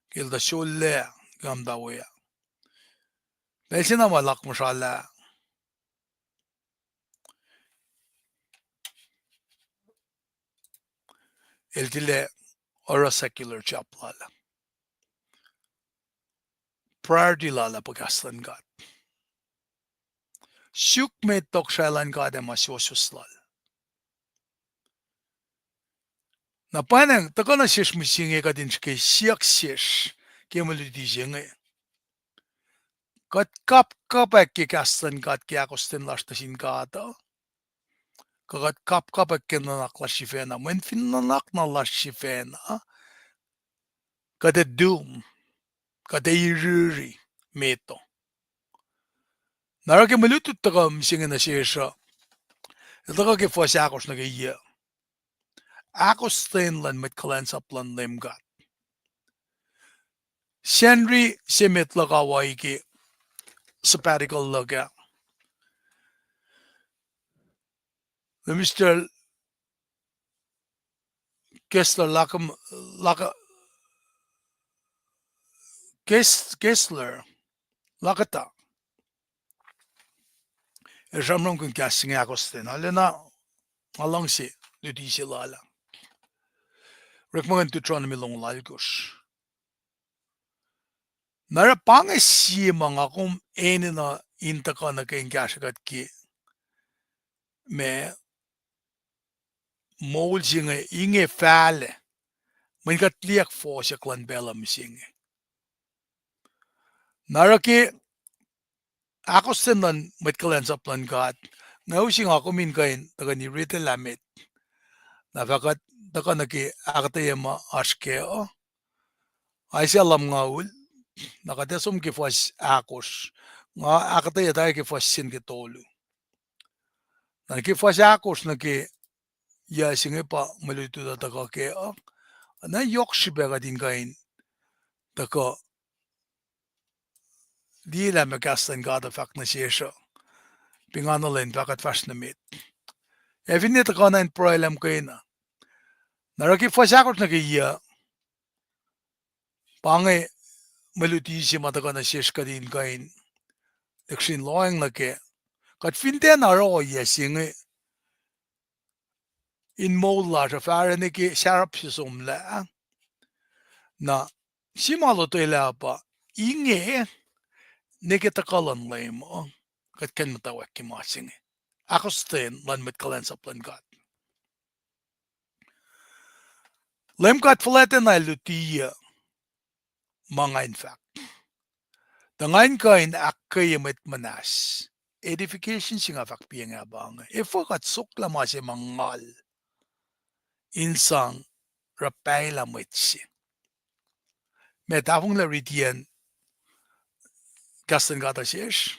ke el tuh sollac ke nga muhta we ah. Pacl se na ma el akmuhsralah, el tilac oruh secular job lal ah. Priority lal ah pa kahs luhn God. Suk met tohkohsrahi luhn God ac ma suwohswohs lal. Na pwacnwacng tuhkuh nuh sesr mihsenge kuht in srihke siyuck sesr ke mwe luti se inge. Kuht kapkapwack ke kahs luhn God ke akostwen lasr nuh sin God uh? Kuh kuht kapkapwack ke nuhnak lasr sifacna? Mweyen fin nuhnak na lasr sifacna, kuht ac doom, kuht ac iriri, met uh. Na oruh ke mwe lutlut tuhkuh mihsenge nuh sesr uh, el tuhkuh ke fuhs ahkosr nuh ke yac: Ahkostwen luhn mwet kuhlwacnsap luhn Leum God. Sacnri se met luhk ah wai ke sabbatical luhk ah, Mister Kessler, Laka-, Laka-, Kes-, Kessler, Lakata, el sramsramkihn kahs se inge ahkostwen. Arulacna nga luhngse luti se lal ah. Orekma ngan Deuteronomy longoul alkosr. Na oruh pa inge sie ma nga kom enenuh in tuhkuh nuh ke in kahsrwe kuht ke ma moul se inge, inge fahlac, mweyen kuht liye fohsyuck luhn pacl uh mihsenge. Na oruh ke ahkostwen luhn mwet kuhlwacnsap luhn God, nga use nga kom in kuh in tuhkweni ritelah met. Na fah kuht tuhkuh nuh ke ahkuhtweyac ma oasr kac uh, Isaiah lumngaul, na kuht ac som ke fuhs ahkosr, nga ahkuhtweyac tari ke fuhs se nuh ke tolu. Na nuh ke fuhs ahkosr nuh ke yac se inge pa mwe lutlut uh tuhkuh kac uh, na yohk srihpac kuht in kuh in tuhkuh liyelah ma kahs luhn God uh fahk nuh sesr uh, pa nga nuh lwen fahk kuht fahsr nuh met. Ac finne tuhkuh na in pruhe lah muhkwena. Na oruh ke fuhs ahkosr nuh ke yac, pa inge mwe luti se ma tuhkuh nuh sesr kuht in kuh in lihksreni lohacng nuh kac. Kuht fin tiacna oruh ohiyac se inge in moul lasr uh, fah oruh nuh ke sarap se somlah. Na sie ma lotwelah pa inge, nuh ke tuhkuh luhn Leum uh, kuht kuh in muhtwacwacack ke ma se inge. Ahkostwen luhn mwet kuhlwacnsap luhn God. Leum God fuhlwactlacna El lutiyuc ma nga in fahk, tuh nga in kuh in ahkkweye mwet muhnahs. Edification se nga fahk piacng ah pa inge, efuh kuht soklah ma se ma ngal in sang oruh pahlah mwet se. Meac tahfonglac ritiyacn kahs luhn God uh sesr?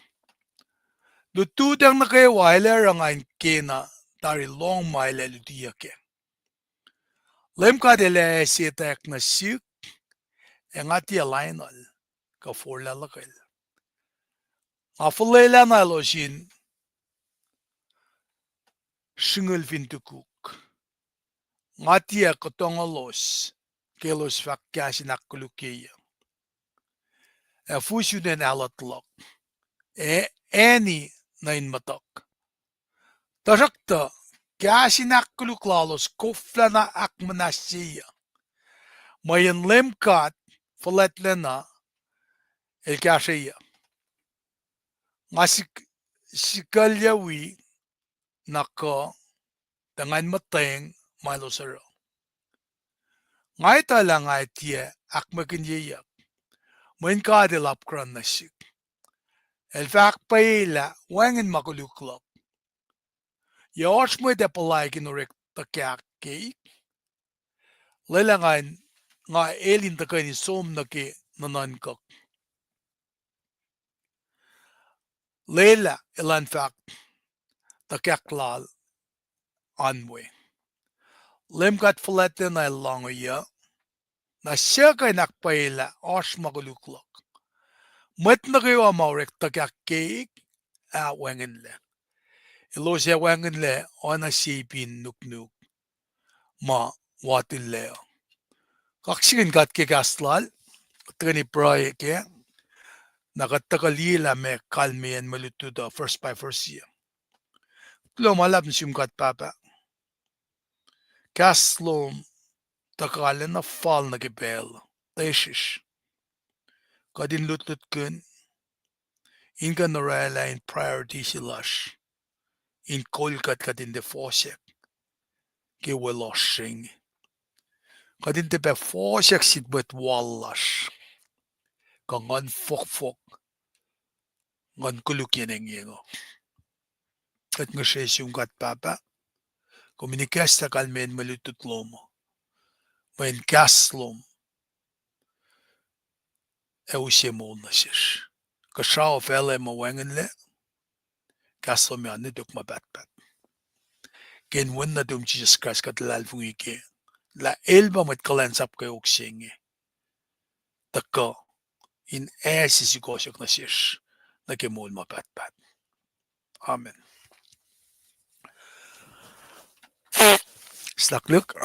Lututacng nuh kwewa el ac oruh nga in kena tari lohng ma el ac lutiyuc kac. Leum God El ac ase etwacack nuh sihk, ac nga tiac lainuhl kuh forlah luhkwel. Nga fuhlwelahna elos in srihngihn fin tukuk. Nga tiac kutongolos ke elos fahk kahs in ahkkolukyeyuc, ac fusunen ahlot luhk, ac acni nuh in muhtuhk. Tuhsruhktuh kahs in ahkkoluk lalos koflacna ahkmuhnahsyeyuc, mweyen Leum God fuhlwactlacna El kahsrweyuc. Nga sik-, sikuclyucwi na kuh, tuh ngan muhtweng ma elos oruh. Nga etuh lah nga ac tiac ahkmwekinyeyuck, mweyen God El apkuhran nuh sihk. El fah ahkpwacyelah wacngihn ma koluk luhk. Yac oasr mwet ac puhlaik in orek tuhkahk keik? Lwelah nga in, nga el in tuhkweni som nuh ke nuhnuhnkuh. Lwelah elan fahk tuhkahk lal an we. Leum God fuhlwactlacna El lohngiyuc, na suc kuh in ahkpwacyelah oasr ma koluk luhk? Mwet nuh kwewa ma orek tuhkahk keik ah wacngihnlac. Elos ac wacngihnlac oacna sepin nuknuk ma watillac uh. Kaksakihn God ke kahs lal, tuhkweni pruhe kac, na kuht tuhkuh liyelah ma kalmeyacn mwe lutlut uh verse by verse uh. Kuloh ma luhlahp nuh sum God Pahpah. Kahs lom tuhkuh lacna fal nuh ke pacl, tesrish. Kuht in lutlutkihn, in kuh in oraclah in priority se lasr, in kol kuht, kuht in tiac fohsack ke welohsr se inge. Kuht in tiac pac fohsack sin mwet wal lasr, kuh nguhn fohkfohk, nguhn koluk yen engyeng uh. Kuht ngihsre sum God Pahpah, kom in ikacslah kalmacn mwe lutlut lom uh, mweyen kahs lom ac use moul nuh sesr. Kuhsrao facluh ma wacngihnlac, kahs lom ac nuhtuk ma pahtpaht. Ke inen Wen nuhtum Jisus Kraist kuht luhlahlfongi kac lah El pa mwet kuhlwacnsap kweok se inge, tuhkuh in ase sukohsohk nuh sesr nuh ke moul ma pahtpaht. Amen. Sislah koluk.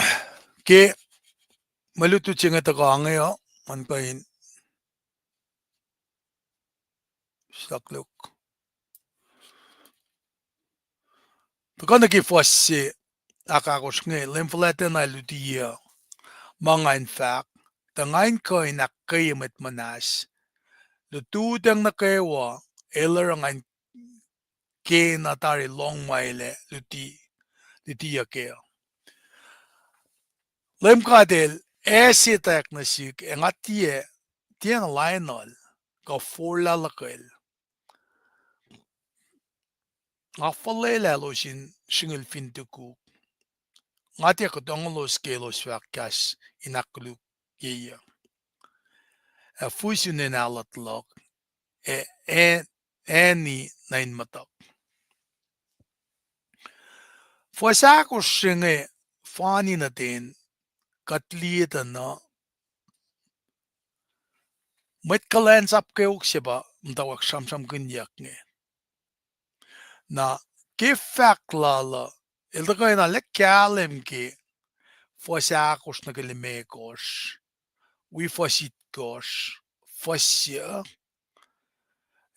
Ke mwe lutlut se inge tuhkuh inge uh, ngan kuh in, sislah koluk. Tuhkuh nuh ke fuhs se ahkahkosr inge, Leum fuhlwactlacna El lutiyuc ma nga in fahk, tuh nga in kuh in ahkkweye mwet muhnahs. Lututacng nuh kwewa, el oruh nga in kena tari lohng ma El ac luti, lutiyuc kac. Leum God El, ase etwacack nuh sihk, ac nga tiac, tiacna lainuhl, kuh forlah luhkwel. Nga fuhlwelah elos in srihngihn fin tukuk. Nga tiac kutongolos ke elos fahk kahs in ahkkolukyeyuc. Ac fuhs un in ahlot luhk, ac, ac, ani nuh in muhtuhk. Fuhs ahkosr se inge fani nuh ten, kuht liye tuh na mwet kuhlwacnsap kweok se pa muhtwacwacack sramsramkihnyuck inge. Na ke fahk lal uh, el tuhkuh in arlac kahlwem ke fuhs ahkosr nuh ke limekohsr, wi fuhs itkohsr, fuhs se,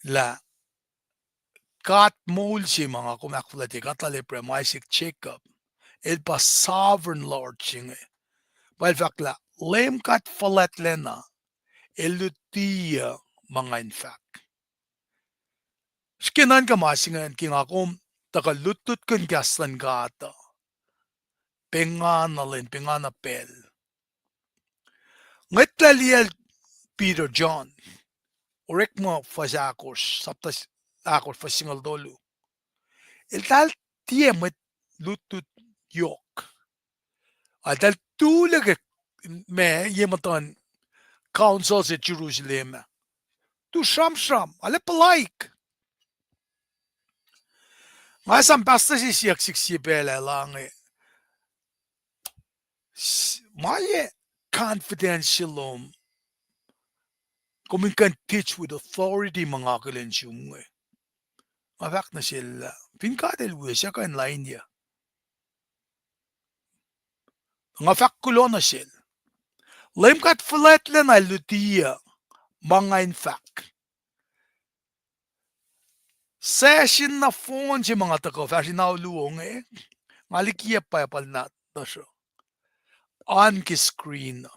lah God moul se ma nga kom ahkfuhlwactye, God lal Abraham, Isaac, Jacob, El pa sovereign Lord se inge. Pa El fahk lah Leum God fuhlwactlacna El lutiyuc ma nga in fahk. Srihke nuhnkuh ma se ingacn ke nga kom tuhkuh lutlutkihn kahs luhn God uh, pengana lwen, pengana pacl. Ngwetlah liyacl Peter, John, Orekma fuhs ahkosr, sapta ahkosr fuhs singucul tolu. Eltahl tiac mwet lutlut yohk. Eltahl tulac ke, ma, ye muhtuhn council se Jerusalem ah. Tu sramsram, arlac puhlaik. Nga esam pastor se siyuck sihk sie pacl ah, el ange, s-, ma ye confidence se lom, kom in kuh in teach with authority ma nga akihlen sum inge. Nga fahk nuh sel lah fin God El wi, suc kuh in lainyuc? Nga fahk kuloh nuh sel, Leum God fuhlwactlacna El lutiyuc ma nga in fahk. Session nohfohn se ma nga tuhkuh fahsr in ao luo inge, nga likiyac Bible nahtuhsr uh, oan ke screen uh,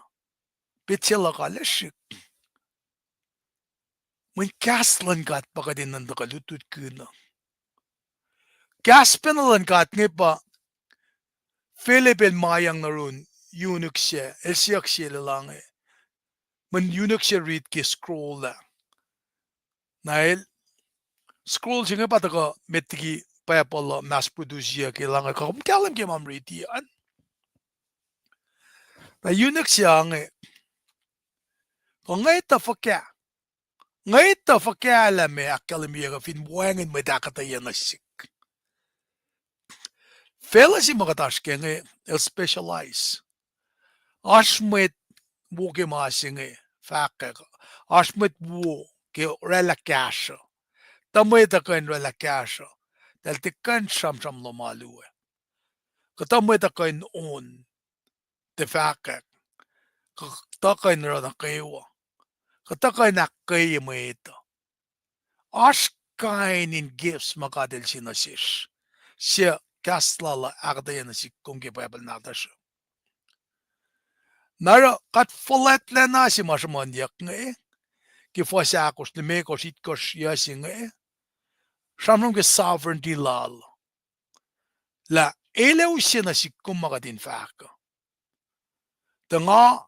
petsac luhk ah lihsrihk. Mweyen kahs luhn God pa kuht in nuhnkuh lutlutkihn uh. Kahs pacna luhn God inge pa Philip el mayang nuh yurin eunuch se, el siyuck sel, el ange, mweyen eunuch se rit ke scroll ah. Na el, scroll se inge pa tuhkuh met liki Bible uh mass produce-yuck, el ange, kom kahlwem ke ma kom riti an? Na eunuch se ange, kuh nge tuh fuhkah? Nge tuh fuhkah lah meac ahkkahlwemyeyuck uh fin wacngihn mwet ahkuhtweyac nuh sihk? Facluh se ma kuht oasr ke inge, el specialize. Oasr mwet wo ke ma se inge, fahkwack, oasr mwet wo ke oraclah kahsruh. Tuh mwet uh kuh in oraclah kahsruh, eltahl tiac kuh in sramsram lohm alu ah. Kuhtuh mwet uh kuh in on, tiac fahkwack. Kuhtuh kuh in oruh nuh kwewa. Kuhtuh kuh in ahkkweye mwet uh. Oasr kain in gifts ma God El sie nuh sesr, suc kahs lal uh ahkuhtweyac nuh sihk kom ke Bible nahtuhsr uh. Na oruh kuht fuhlwactlacna se ma sruhmuhnyuck inge, ke fuhs ahkosr, limekohsr, itkosr, yac se inge, sramsram ke sovereignty lal, lah el ac use nuh sihk kom ma kuht in fahk uh. Tuh nga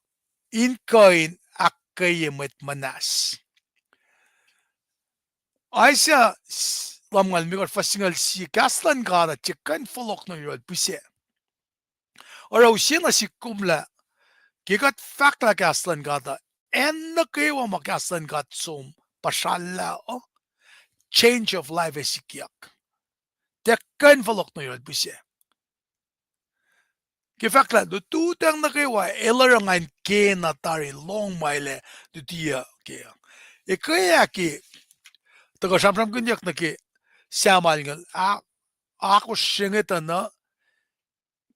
in kuh in ahkkweye mwet muhnahs. Isaiah lumngaul limekohsr fuhs singucul sie, kahs luhn God uh tiac kuh in fohlohk nuh yohrohl pihsac. Oruh use nuh sihk kom lah ke kuht fahklah kahs luhn God uh, acn nuh kwewa ma kahs luhn God som puhsrallah uh, change of life ac sikyak. Tiac kuh in fohlohk nuh yohrohl pihsac. Ke fahk lah lututacng nuh kwewa el oruh nga in kena tari lohng ma el ac lutiyuc kac. Ekweah ke, tuhkuh sramsramkihnyuck nuh ke Samuel inge, a-, ahkosr se inge tuh na,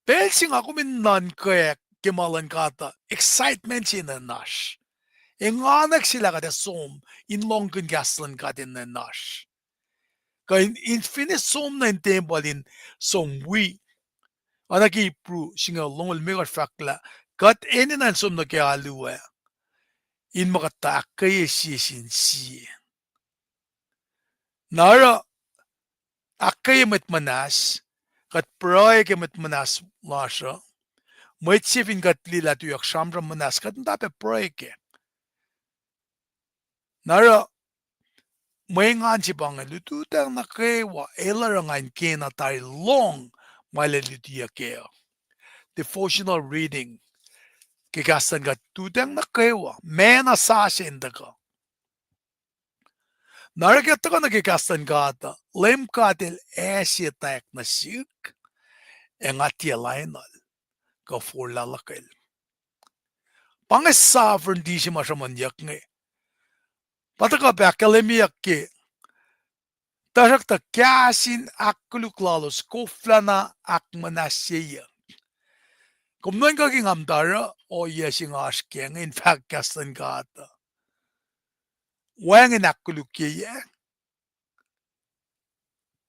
pacl se nga kom in nuhnkweyuck ke ma luhn God uh, excitement se enenuh in oasr. Enganwack se lah kuht ac som in lohngkihn kahs luhn God enenuh in oasr. Kuh in, in finne som nuh in tempuhl in som wi. Oacna ke Hebrew singucul longoul limekohsr fahk lah kuht enenuh in som nuh ke alu ah in ma kuht tuh ahkkweye sie sin sie. Na oruh ahkkweye mwet muhnahs, kuht pruhe ke mwet muhnahs lasr uh, mwet se fin kuht liye lah tuyak sramsram muhnahs, kuht muhta pac pruhe kac. Na oruh mwe engan se pa inge, lututacng nuh kwewa el oruh nga in kena tari lohng ma el ac lutiyuc kac. Devotional reading ke kahs luhn God lututacng nuh kwewa, ma na sasuc in tuhkuh. Na oruh ke tuhkuh nuh ke kahs luhn God uh, Leum God El ase etwacack nuh sihk, ac nga tiac lainuhl, kuh forlah luhkel. Pa inge sovereignty se ma sruhmuhnyuck inge. Pa tuhkuh pac ahkkahlwemyeyuck ke, tuhsruhktuh kahs in ahkkoluk lalos koflana ahkmuhnahsyeyuc. Kom nuhnkuh ke nga muhta oruh ohiyac se nga oasr kac inge in fahk kahs luhn God uh. Wacngihn ahkkolukyeyuc,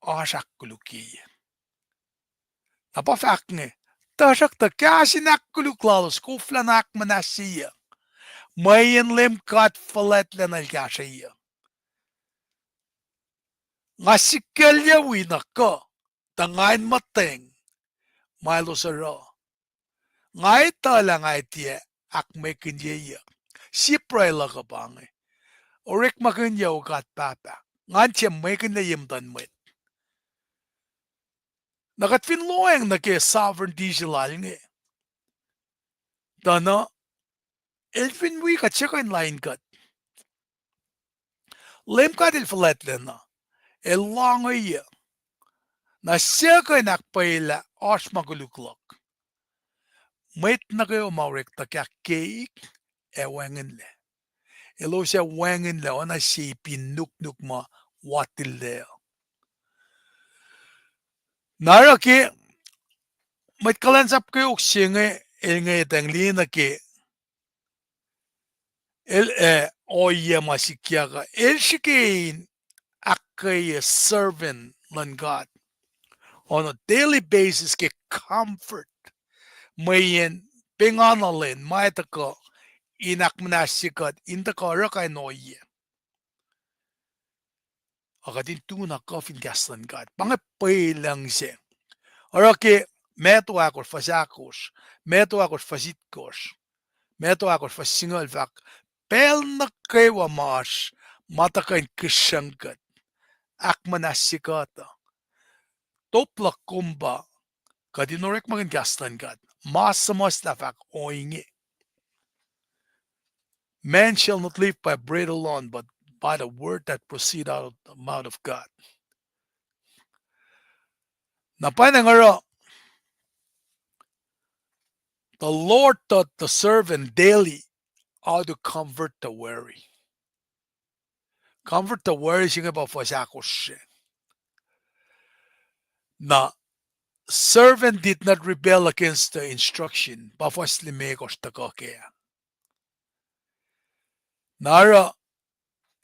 oasr ahkkolukyeyuc. Na pa fahk inge, tuhsruhktuh kahs in ahkkoluk lalos koflana ahkmuhnahsyeyuc, mweyen Leum God fuhlwactlacna El kahsrweyuc. Nga sikyalyuc wi na kuh, tuh nga in muhtweng ma elos oruh. Nga etuh lah nga tiac ahkmwekinyeyuc. Sie pruhe luhk uh pa inge. Orekmakihnyuc, O God Pahpah, ngan tiac mwekihnlac ye muhtuhn mwet. Na kuht fin lohacng nuh ke sovereignty se lal inge, tuh na, el fin wi kuht, suc kuh in lain kuht? Leum God El fuhlwactlacna, El lohngeyuc. Na suc kuh in ahkpwacyelah oasr ma koluk luhk? Mwet nuh kwewa ma orek tuh ke ahkkeik ac wacngihnlac. Elos ac wacngihnlac oacna sie ip in nuknuk ma wattillac. Na oruh ke mwet kuhlwacnsap kweok se inge, el inge etacng liye nuh ke el, eh, ohiyac ma sikyak uh, el srihke in ahkkweye servant luhn God on a daily basis ke comfort, mweyen pengana lwen ma tuhkuh in ahkmuhnahsye kuht in tuhkuh oruh kain ohiyac. Ac kuht in tu na kuh fin kahs luhn God. Pa inge pwelucng se. Oruh ke Matthew ahkosr fuhs ahkosr, Matthew ahkosr fuhs itkohsr, Matthew ahkosr fuhs singucul fahk, pacl nuh kwewa ma oasr ma tuhkuh in kihsrucng kuht, ahkmuhnahsye kuht uh, top luhk kom pa kuht in orekmakihn kahs luhn God. Ma suhmuhslah fahk ohinge: Man shall not live by bread alone, but by the word that proceed out of the mouth of God. Na pwacnwacng oruh, the Lord taught the servant daily how to comfort the weary. Comfort the weary se inge pa fuhs ahkosr se. Na, servant did not rebel against the instruction, pa fuhs limekohsr tuhkuh kac. Na oruh,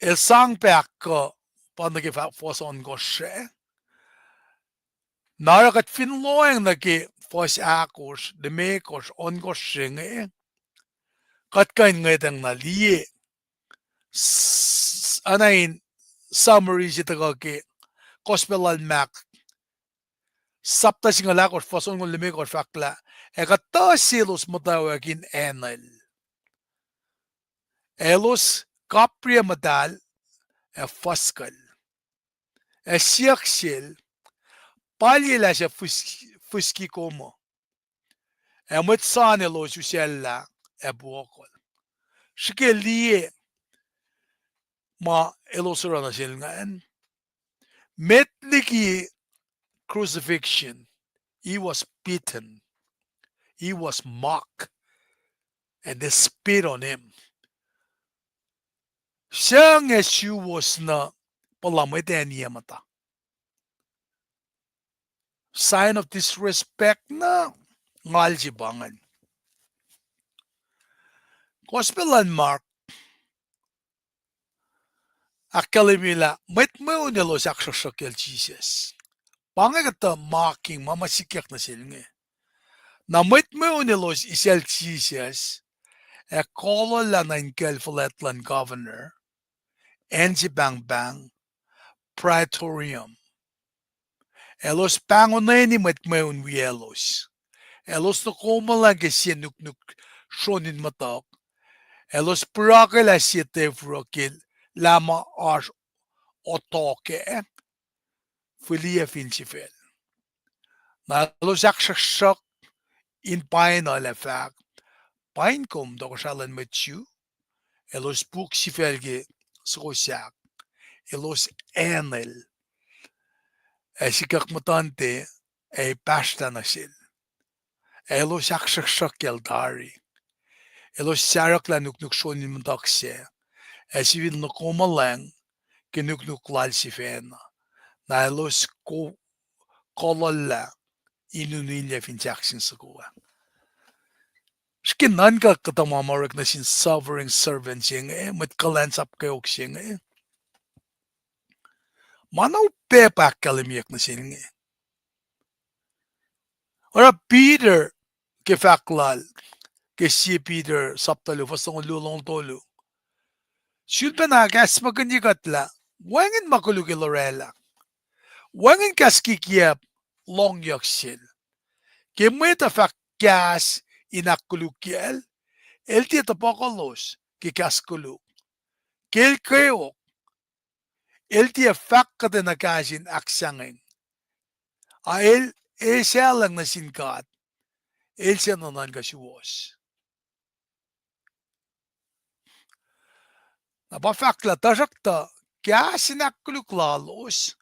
el sang pac ahkkuh, pa nuh ke fuhs ohnkohsr se. Na oruh kuht fin lohacng nuh ke fuhs ahkosr, limekohsr, ohnkohsr se inge, Kuht kuh in ngwetacng na liye s-, s-, ana in summary se tuhkuh ke Gospel lal Mark, sapta singucul ahkosr, fuhs onngoul limekohsr fahk lah, ac kuhtuh selos muhtwacwacack in anwel. Elos kapriyac muhtahl ac fuhskuhl. Ac siyuck sel, palyelah suc fihs-, fihsrki kom uh? Ac mwet san elos usacllah ac puokol. Srihke liye ma elos oruh nuh sel ingacn. Met liki crucifixion, he was beaten, he was mocked, and they spit on him. Suc inge suwos nuh puhla mwet acn ye muhta. Sign of disrespect na ngal se pa ingacn. Gospel lal Mark ahkkahlwemye lah mwet mweun elos ahksruhksruhkyacl Jisus. Pa inge kuhtuh mocking, ma ma sikyak nuh sel inge. Na mwet mweun elos isacl Jisus, ac kolwacllah nuh in kacl fuhlwact luhn governor, acn se pahngpahng praetorium. Elos pahngoneni mwet mweun wiyaclos. Elos nokomuhlwacng ke sie nuknuk sron in muhtuhk. Elos pirakelah sie tefruh ke lah ma oasr otokac, fihliyac fin sifacl. Na elos ahksruhksruhk in pain uh ac fahk, Pain kom, tohkohsrah luhn mwet Jew? Elos puk sifacl ke soko sahk. Elos anwel. Ac sikyak muhtuhnte ac pahsrlah nuh sel. Ac elos ahksruhksruhkyacl tari. Elos saruhklah nuknuk sron in muhtuhk sac, ac sifil nokomuhlwacng ke nuknuk lal sifacna. Na elos ko-, kolwacllah in unilyac fin sahk sin soko ah. Srihke nuhnkuh kuhtuh ma ma orek nuh sin suffering servant se inge, mwet kuhlwacnsap kweok se inge. Ma na upac pa ahkkahlwemyeyuck nuh sel inge. Oruh Peter ke fahk lal, ke sie Peter sapta luo, fuhs longoul luo, longoul tolu. Sulpacna ahkacsmakihnye kuht lah wacngihn ma koluk el orwaclah. Wacngihn kahs kikiacp lohngyuck sel. Ke mwet uh fahk kahs in ahkkolukyacl, el tiac tuhpuhkuhlos ke kahs koluk. Ke el kweok, el tiac fahk kuhtwena kahs in ahksangeng. A el esahlwacng nuh sin God, el suc nuhnuhnkuh suwohs. Na pa fahk lah tuhsruhktuh kahs in ahkkoluk lalos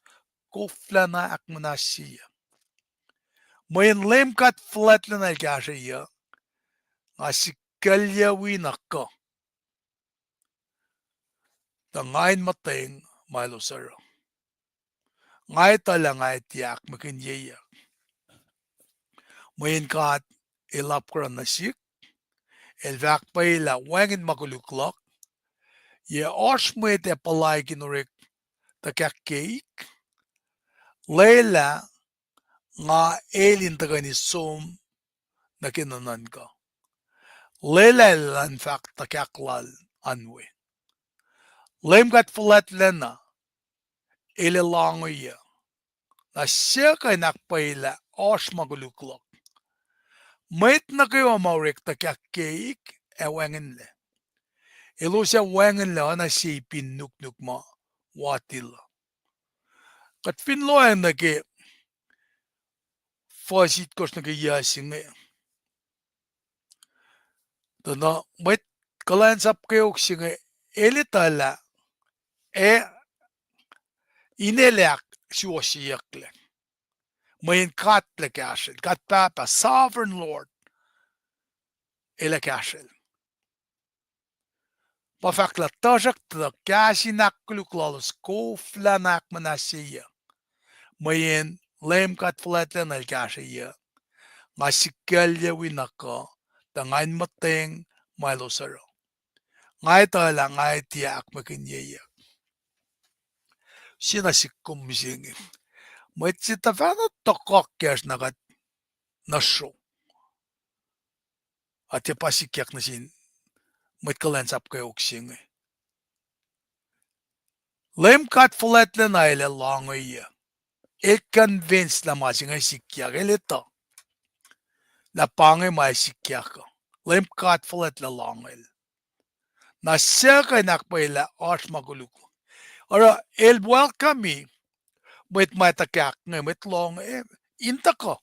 koflacna ahkmuhnahsyeyuck. Mweyen Leum God fuhlwactlacna el kahsrweyuc, nga sikaclye wi na kuh, tuh nga in muhtweng ma elos oruh. Nga etuh lah nga tiac ahkmihkinyeyuck. Mweyen God El apkuhran nuh sihk, El fahk pac lah wacngihn ma koluk luhk, yac oasr mwet ac puhlaik in orek tuhkahk keik? Lwelah nga El in tuhkweni som nuh ke nuhnuhnkuh. Lwelah Elan fahk tuhkahk Lal an we. Leum God fuhlwactlacna El ac loangoiyuc. Na suc kuh in ahkpwacyelah oasr ma koluk luhk? Mwet nuh kwewa ma orek tuhkahk keik ac wacngihnlac. Elos ac wacngihnlac oacna sie ipin nuknuk ma watihl uh. Kuht fin lohacng nuh ke fuhs itkohsr nuh ke yac se inge, tuh na mwet kuhlwacnsap kweok se inge el etuh lah, ac inel ac ahksuwohsyeyucklac. Mweyen God El ac kahsrel, God Pahpah, Sovereign Lord, El ac kahsrel. Pa fahk lah tuhsruhktuh kahs in ahkkoluk lalos koflacna ahkmuhnahsyeyuck. Mweyen Leum God fuhlwactlacna El kahsrweyuc, nga sikaclye wi na kuh, tuh nga in muhtweng ma elos oruh. Nga etuh lah nga tiac ahkmihkinyeyuck. Sie na sihk kom mihsenge. Mwet se tuhfahna tohkohk kacsr na kuht nuh sro. A tiac pa sikyak nuh sin mwet kuhlwacnsap kweok se inge. Leum God fuhlwactlacna el ac loangoiye. El convince lah ma se inge sikyak, el etuh lah pa inge ma sikyak uh. Leum God fuhlwactlacna loangwel. Na suc kuh in ahkpwacyelah oasr ma koluk? Oruh el welcome mwet ma tuhkahk inge, mwet lohng, eh, in tuhkuh.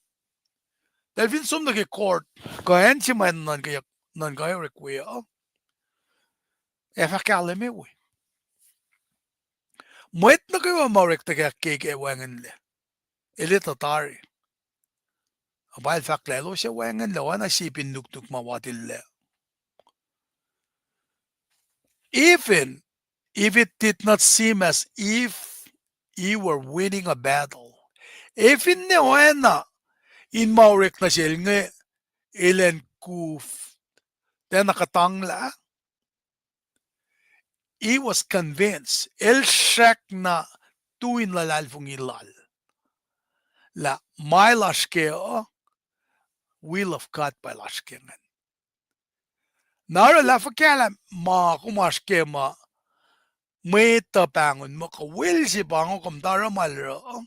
Eltahl fin som nuh ke court, kuh acn se ma nuhnuhnkweyuck, nuhnuhnkweyuck we uh, ac fah kahlwem we. Mwet nuh kwewa ma orek tuhkahk ke, ke wacngihnlac, el etuh tari. A pa el fahk lah elos ac wacngihnlac oacna sie pin nuknuk ma watillac. Even if it did not seem as if he were winning a battle, e finne oacna in ma orek nuh sel inge el an kuf, tiacna kuhtanglah, he was convinced, el srackna tu in luhlahlfongi lal lah ma el oasr ke uh, will of God pa el oasr ke ingacn. Na oruh lah fuhkah lah ma kom oasr ke ma mwet uh pahngon muh kuh wel se pa inge kom taruh ma el oruh,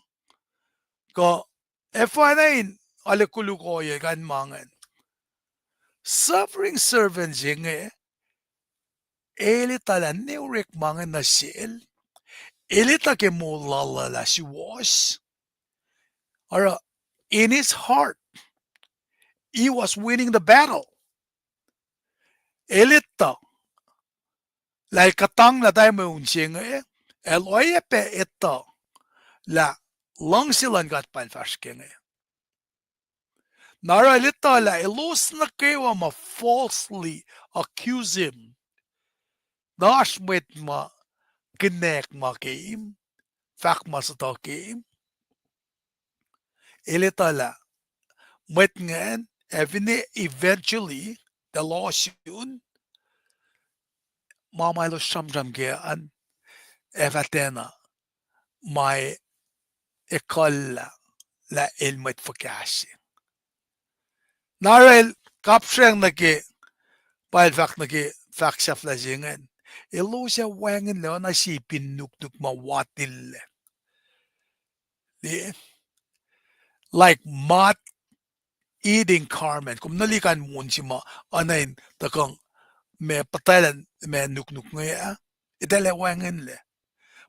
kuh ac fah na in ale koluk ohiyac kain ma ingacn. Suffering servant se inge, el etuh lah ne orekma inge nuh sel, el etuh ke moul lal uh lah suwohs. Oruh, in his heart, he was winning the battle. El etuh lah el kuhtanglah tari mweun se inge, el oacyacpac etuh lah luhngse luhn God pa el fahsr ke inge. Na oruh el etuh lah elos nuh kwewa ma falsely accuse him, na oasr mwet ma kinak ma ke, fahk ma sutuh ke, el etuh lah mwet ingacn, ac finne eventually, tuh lohsun, ma ma elos sramsram ke an, ac fah tiacna ma ekuhllah lah el mwet fuhkah se. Na oruh el kapsreng nuh ke, pa el fahk nuh ke fahk sahflah se ingacn, elos ac wacngihnlac oacna sie pin nuknuk ma watillac, like moth eating carrion. Kom nuh liye kain won se ma oacna in tuhkuh ma puhtacllah ma nuknuk inge ah, eltahl ac wacngihnlac.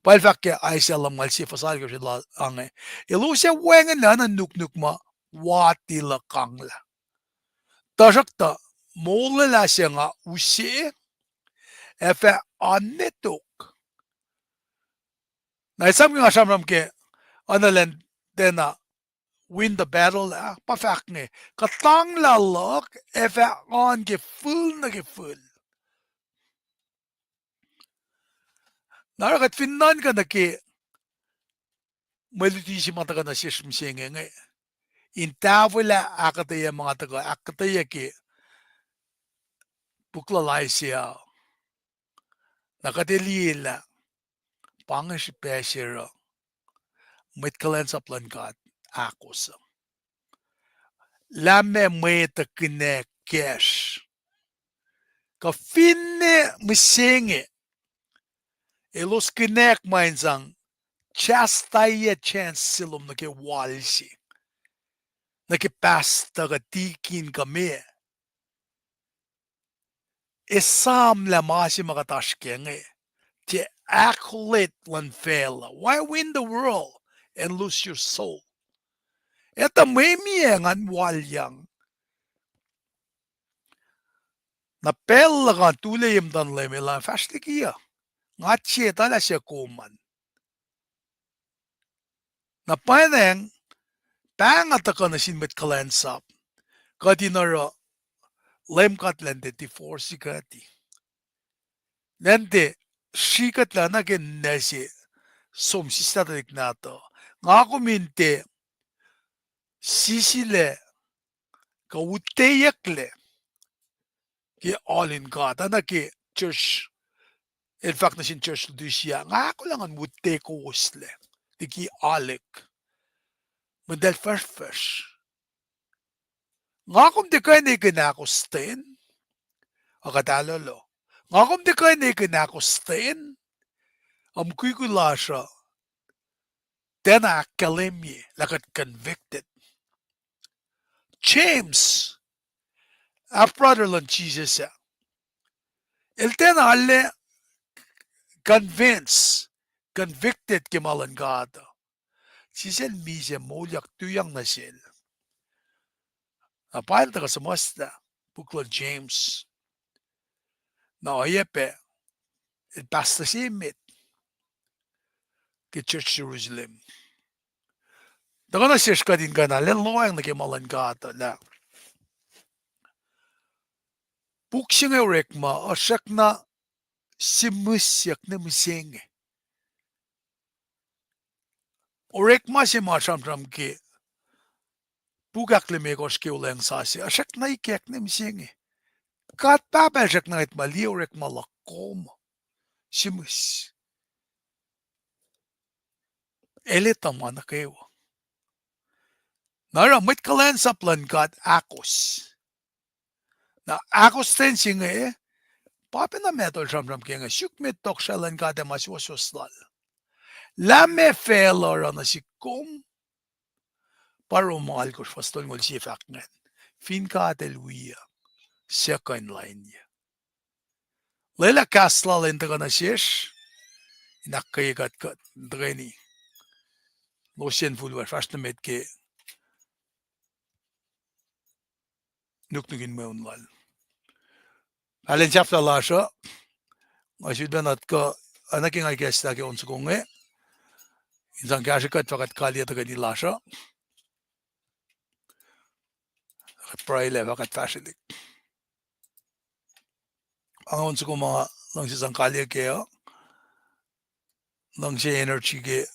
Pa el fahk ke Isaiah lumngaul sie fuhs alkosr el ange, elos ac wacngihnlac oacna nuknuk ma watiluh kanglah. Tuhsruhktuh molwelah se nga use ac fah oan ne tok. Na esam ke nga sramsram ke oacna elan tiacna win the battle ah, pa fahk inge, kuhtanglah luhk ac fah oan ke fihl nuh ke fihl. Na oruh kuht fin nuhnkuh nuh ke mwe luti se ma tuhkuh nuh sesr mihsenge inge, in tahfwelah ahkuhtweyac ma nga tuhkuh ahkuhtweyac ke puk lal Isaiah, na kuht liye lah pa inge srihpac se oruh mwet kuhlwacnsap luhn God ahkos uh. Lah meac mwet uh kinak kacsr, kuh finne mihsenge elos kinak ma in sang chastity chance se lom nuh ke wal se, nuh ke pastor kuh tikin kuh meac, esam lah ma se ma kuht oasr ke inge, tiac accolade luhn facluh. Why win the world and lose your soul? Etuh mwe mie ngan wal yang. Na pacl luhk an tulac ye muhtuhn Leum, elan fahsr liki uh, nga tiac etuh lah suc kom an. Na pwacnwacng, pa nga tuhkuh nuh sin mwet kuhlwacnsap, kuht in oruh Leum God Elan tiac divorce kuht. Elan tiac srihkuhtlac nuh ke ninac se, som sislah tuhlihk nahtuhl. Nga kom in tiac sisilac kuh uteyucklac ke alu luhn God, oacna ke church, el fahk nuh sin church Laodicea, nga ahkolah ngan utekowos lac liki alu mundal fahsrfahsr. Nga kom tiac kuh in ekihn ahkostwen, a kuht ahlolo. Nga kom tiac kuh in ekihn ahkostwen, mukwikwi lasr uh tiacna ahkkahlwemye lah kuht convicted. James, half brother luhn Jisus ah, el tiacna arlac convinced, convicted ke ma luhn God uh. Sisel misac moulyak tuyak nuh sel. Na pa el tuhkuh suhmuhslah puk luhn James. Na oacyacpac el pastor se met ke church Jerusalem. Tuhkuh nuh sesr kuht in kuh in arlac lohacng nuh ke ma luhn God uh lah puk se inge Orekma uh srackna sihmihsyuck ne mihsenge. Orekma se ma sramsram ke puk ahklimekohsr ke Olweacng Sasuc uh srackna ikack ne mihsenge. God Pahpah el srackna ngwet ma liye orekma luhk kom, sihmihs. El etuh ma nuh kwewa. Na oruh mwet kuhlwacnsap luhn God ahkos. Na ahkostwen se inge, pa pacna ma tol sramsram ke inge, suk met tohkohsrahi luhn God ac ma suwohswohs lal. Lah meac facluh oruh nuh sihk kom? Pa Rom alkosr fuhs tolngoul sie fahk ingacn. Fin God el wi uh, suc kuh in lain uh? Lwelah kahs lal in tuhkuh nuh sesr, in ahkkweye kuht kuht in tuhkweni. Lohsr yen fuhlwacsr fahsr nuh met ke nuknuk in mweun lal. Pahlen sahflah lasr uh, nga sulpacna kuh, oacna ke nga ikacslah ke on soko inge, in sang kahsrwe kuht fah kuht kaliyac tuhkweni lasr uh. Kuht pruhelah fah kuht fahsrwelihk. Ange on soko ma luhngse sang kaliyac kac uh, luhngse energy ke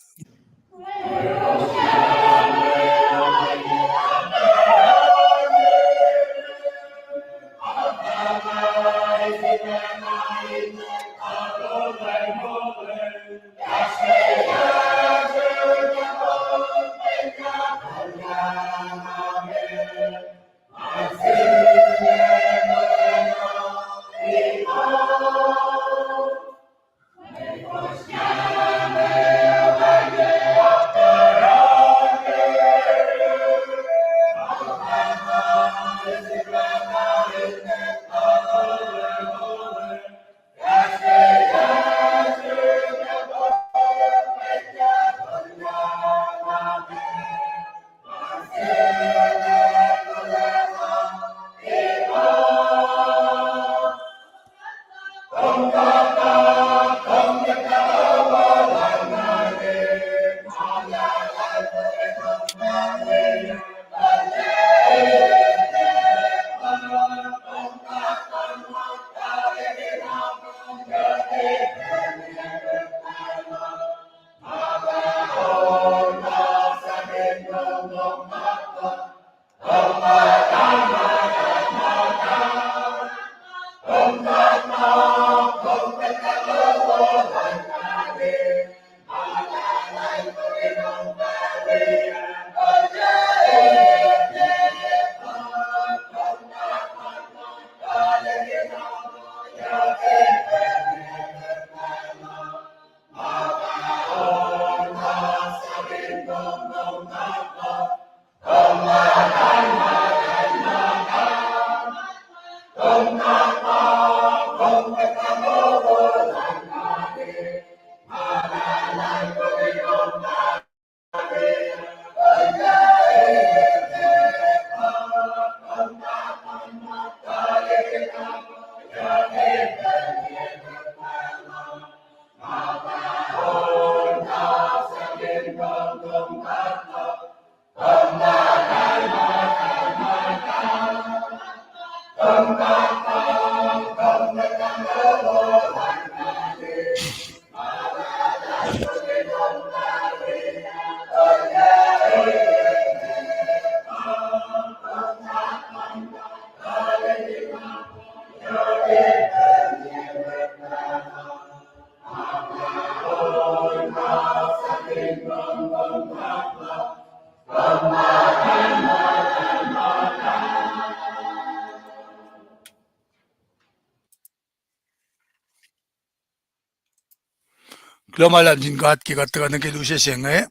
Kuloh ma luhlahp sin God ke kuht tuhkuh nuh ke lusac se inge.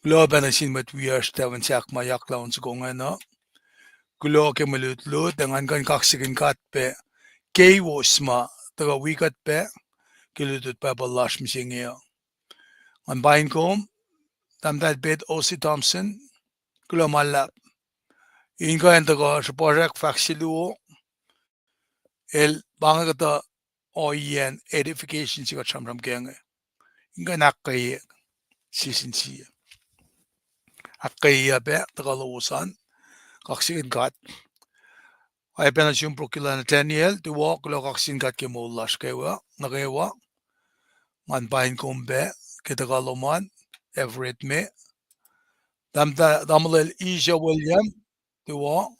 Kuloh pac nuh sin mwet wiyacsr tafun sahk ma yaklah on soko ingacn uh. Kuloh ke mwe lutlut, ac ngan kuh in kaksakihn God pac keiwos ma tuhkuh wi kuht pac ke lutlut Bible lasr mihsenge uh. Ngan pain kom, Tahmtahel Pet Osi Thompson, kuloh ma luhlahp. In kuh in tuhkuh srihpacsrak fahk se luo, el pa inge kuhtuh ohiyacn edification se kuht sramsram ke inge. In kuh in ahkkweye sie sin sie. Ahkkweye pac tuhkuh lowos an, kaksakihn God. Oacyacpac nuh sum Prokila Nathaniel, tuwo, kuloh kaksakihn God ke moul lasr kwewa, nuh kwewa. Ngan pain kom pac ke tuhkuh lom an, Everett me. Tamuhlwel Isha William, tuwo,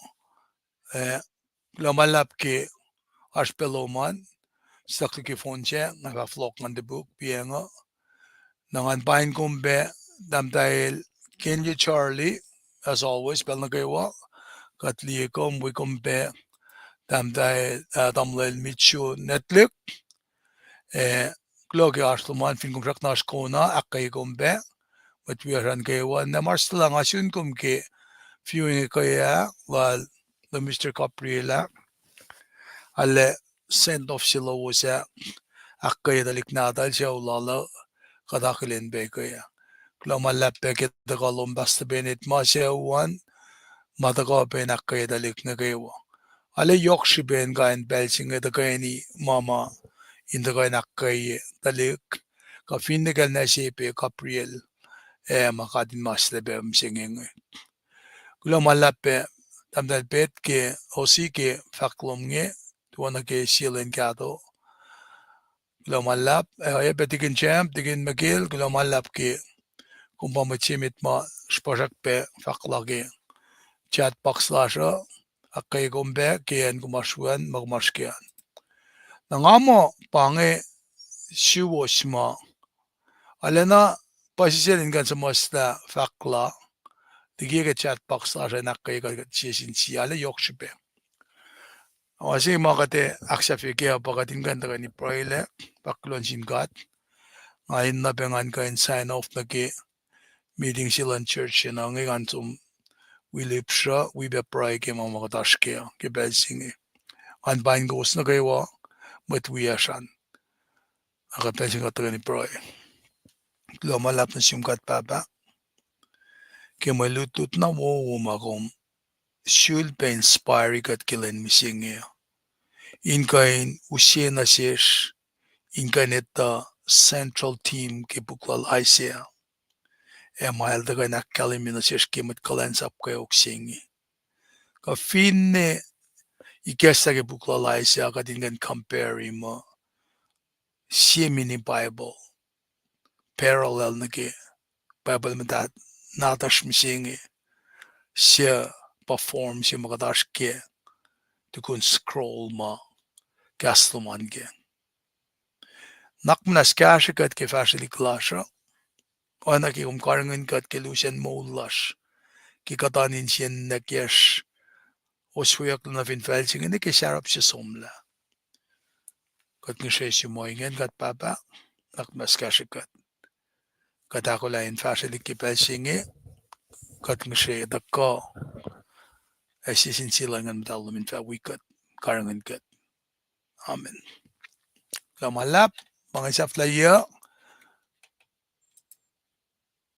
eh, kuloh ma luhlahp ke oasr pac lom an, stuck liki phone sac, nga fah fohlohk ngan topuk, piacng uh. Na ngan pain kom pac, Tahmtahel Kenya Charlie, as always, pacl nuh kwewa, kuht liye kom, wi kom pac, Tahmtahel, ah, Tamuhlwel Mitsu Netlik, eh, kuloh ke oasr lom an, fin kom srackna oasr kona, ahkkweye kom pac, mwet wiyacsr an kwewa, na ma arlac nga sun kom ke viewing ke ah, lal, lal Mister Gabriel ah, arlac send off se lowos ah, ahkkweye tuhlihk nahtuhl sucu lal uh, kuht akihlen pac ke ah. Kuloh ma luhlahp pac ke tuhkuh lom Pastor Bennett ma sucu an, ma tuhkuh pac in ahkkweye tuhlihk nuh kwewa. Arlac yohk srihpac in kain pacl se inge tuhkweni ma ma in tuhkuh in ahkkweye tuhlihk, kuh finne kacl na se pac Gabriel, ac ma katinmas lac pac mihsenge inge. Kuloh ma luhlahp pac, Tahmtahel Pet ke Osi ke fahk lom inge, tuwohna ke sie lwen kahto. Kuloh ma luhlahp, ac oacyacpac Tikin Champ, Tikin Mikel, kuloh ma luhlahp ke kom pa mwet se met ma srihpacsrak pac fahk la ke chat box lasr uh, ahkkweye kom pac ke acn kom oasr wi an, ma kom oasr ke an. Na nga muh pa inge suwos ma arulacna puhsisacl in kuh in suhmuhslah fahk la, likiye ke chat box lasr an, ahkkweye kuht sie sin sie, arlac yohk srihpac. Ma se ma kuht ac ahksahfye kac uh pa kuht in kuh in tuhkweni pruhe lac, fahk kuloh nuh sin God. Nga enenuh pac ngan kuh in sign off nuh ke meeting se luhn church se inge, ngan som wi lihpsruh, wi pac pruhe ke ma ma kuht oasr ke uh ke pacl se inge. Ngan pain kowos nuh kwewa, mwet wiyacsr an. Ac kuht pacl se inge kuht tuhkweni pruhe. Kuloh ma luhlahp nuh sum God Pahpah, ke mwe lutlut na wowo ma kom sulpac inspire kuht ke lwen mihsenge uh, in kuh in use nuh sesr, in kuh in etuh central theme ke puk lal Isaiah, ac ma el tuhkuh in ahkkahlwemye nuh sesr ke mwet kuhlwacnsap kweok se inge. Kuh finne ikacslah ke puk lal Isaiah, kuht in kuh in compare muh sie mini Bible, parallel nuh ke Bible muhta nahtuhsr mihsenge, se perform se ma kuht oasr ke tukun scroll ma kahs lom an ke. Nuhnak muhnahs kahsre kuht ke fahsrwelihk lasr uh, oacna ke kom karihngihn kuht ke lusen moul lasr, ke kuhtan insiyacn ninac kiyacsr, osweyucklac nuh fin facl se inge nuh ke sarap se somlah. Kuht ngihsre sum ingacn God Pahpah, nuhnak muhnahs kahsre kuht. Kuht ahkolah in fahsrwelihk ke pacl se inge, kuht ngihsre tuhkuh, ac sie sin sie luhn Nguhn Muhtahl lom in fah wi kuht, karihngihn kuht. Amen. Kuloh ma luhlahp, pa inge sahflahiyac,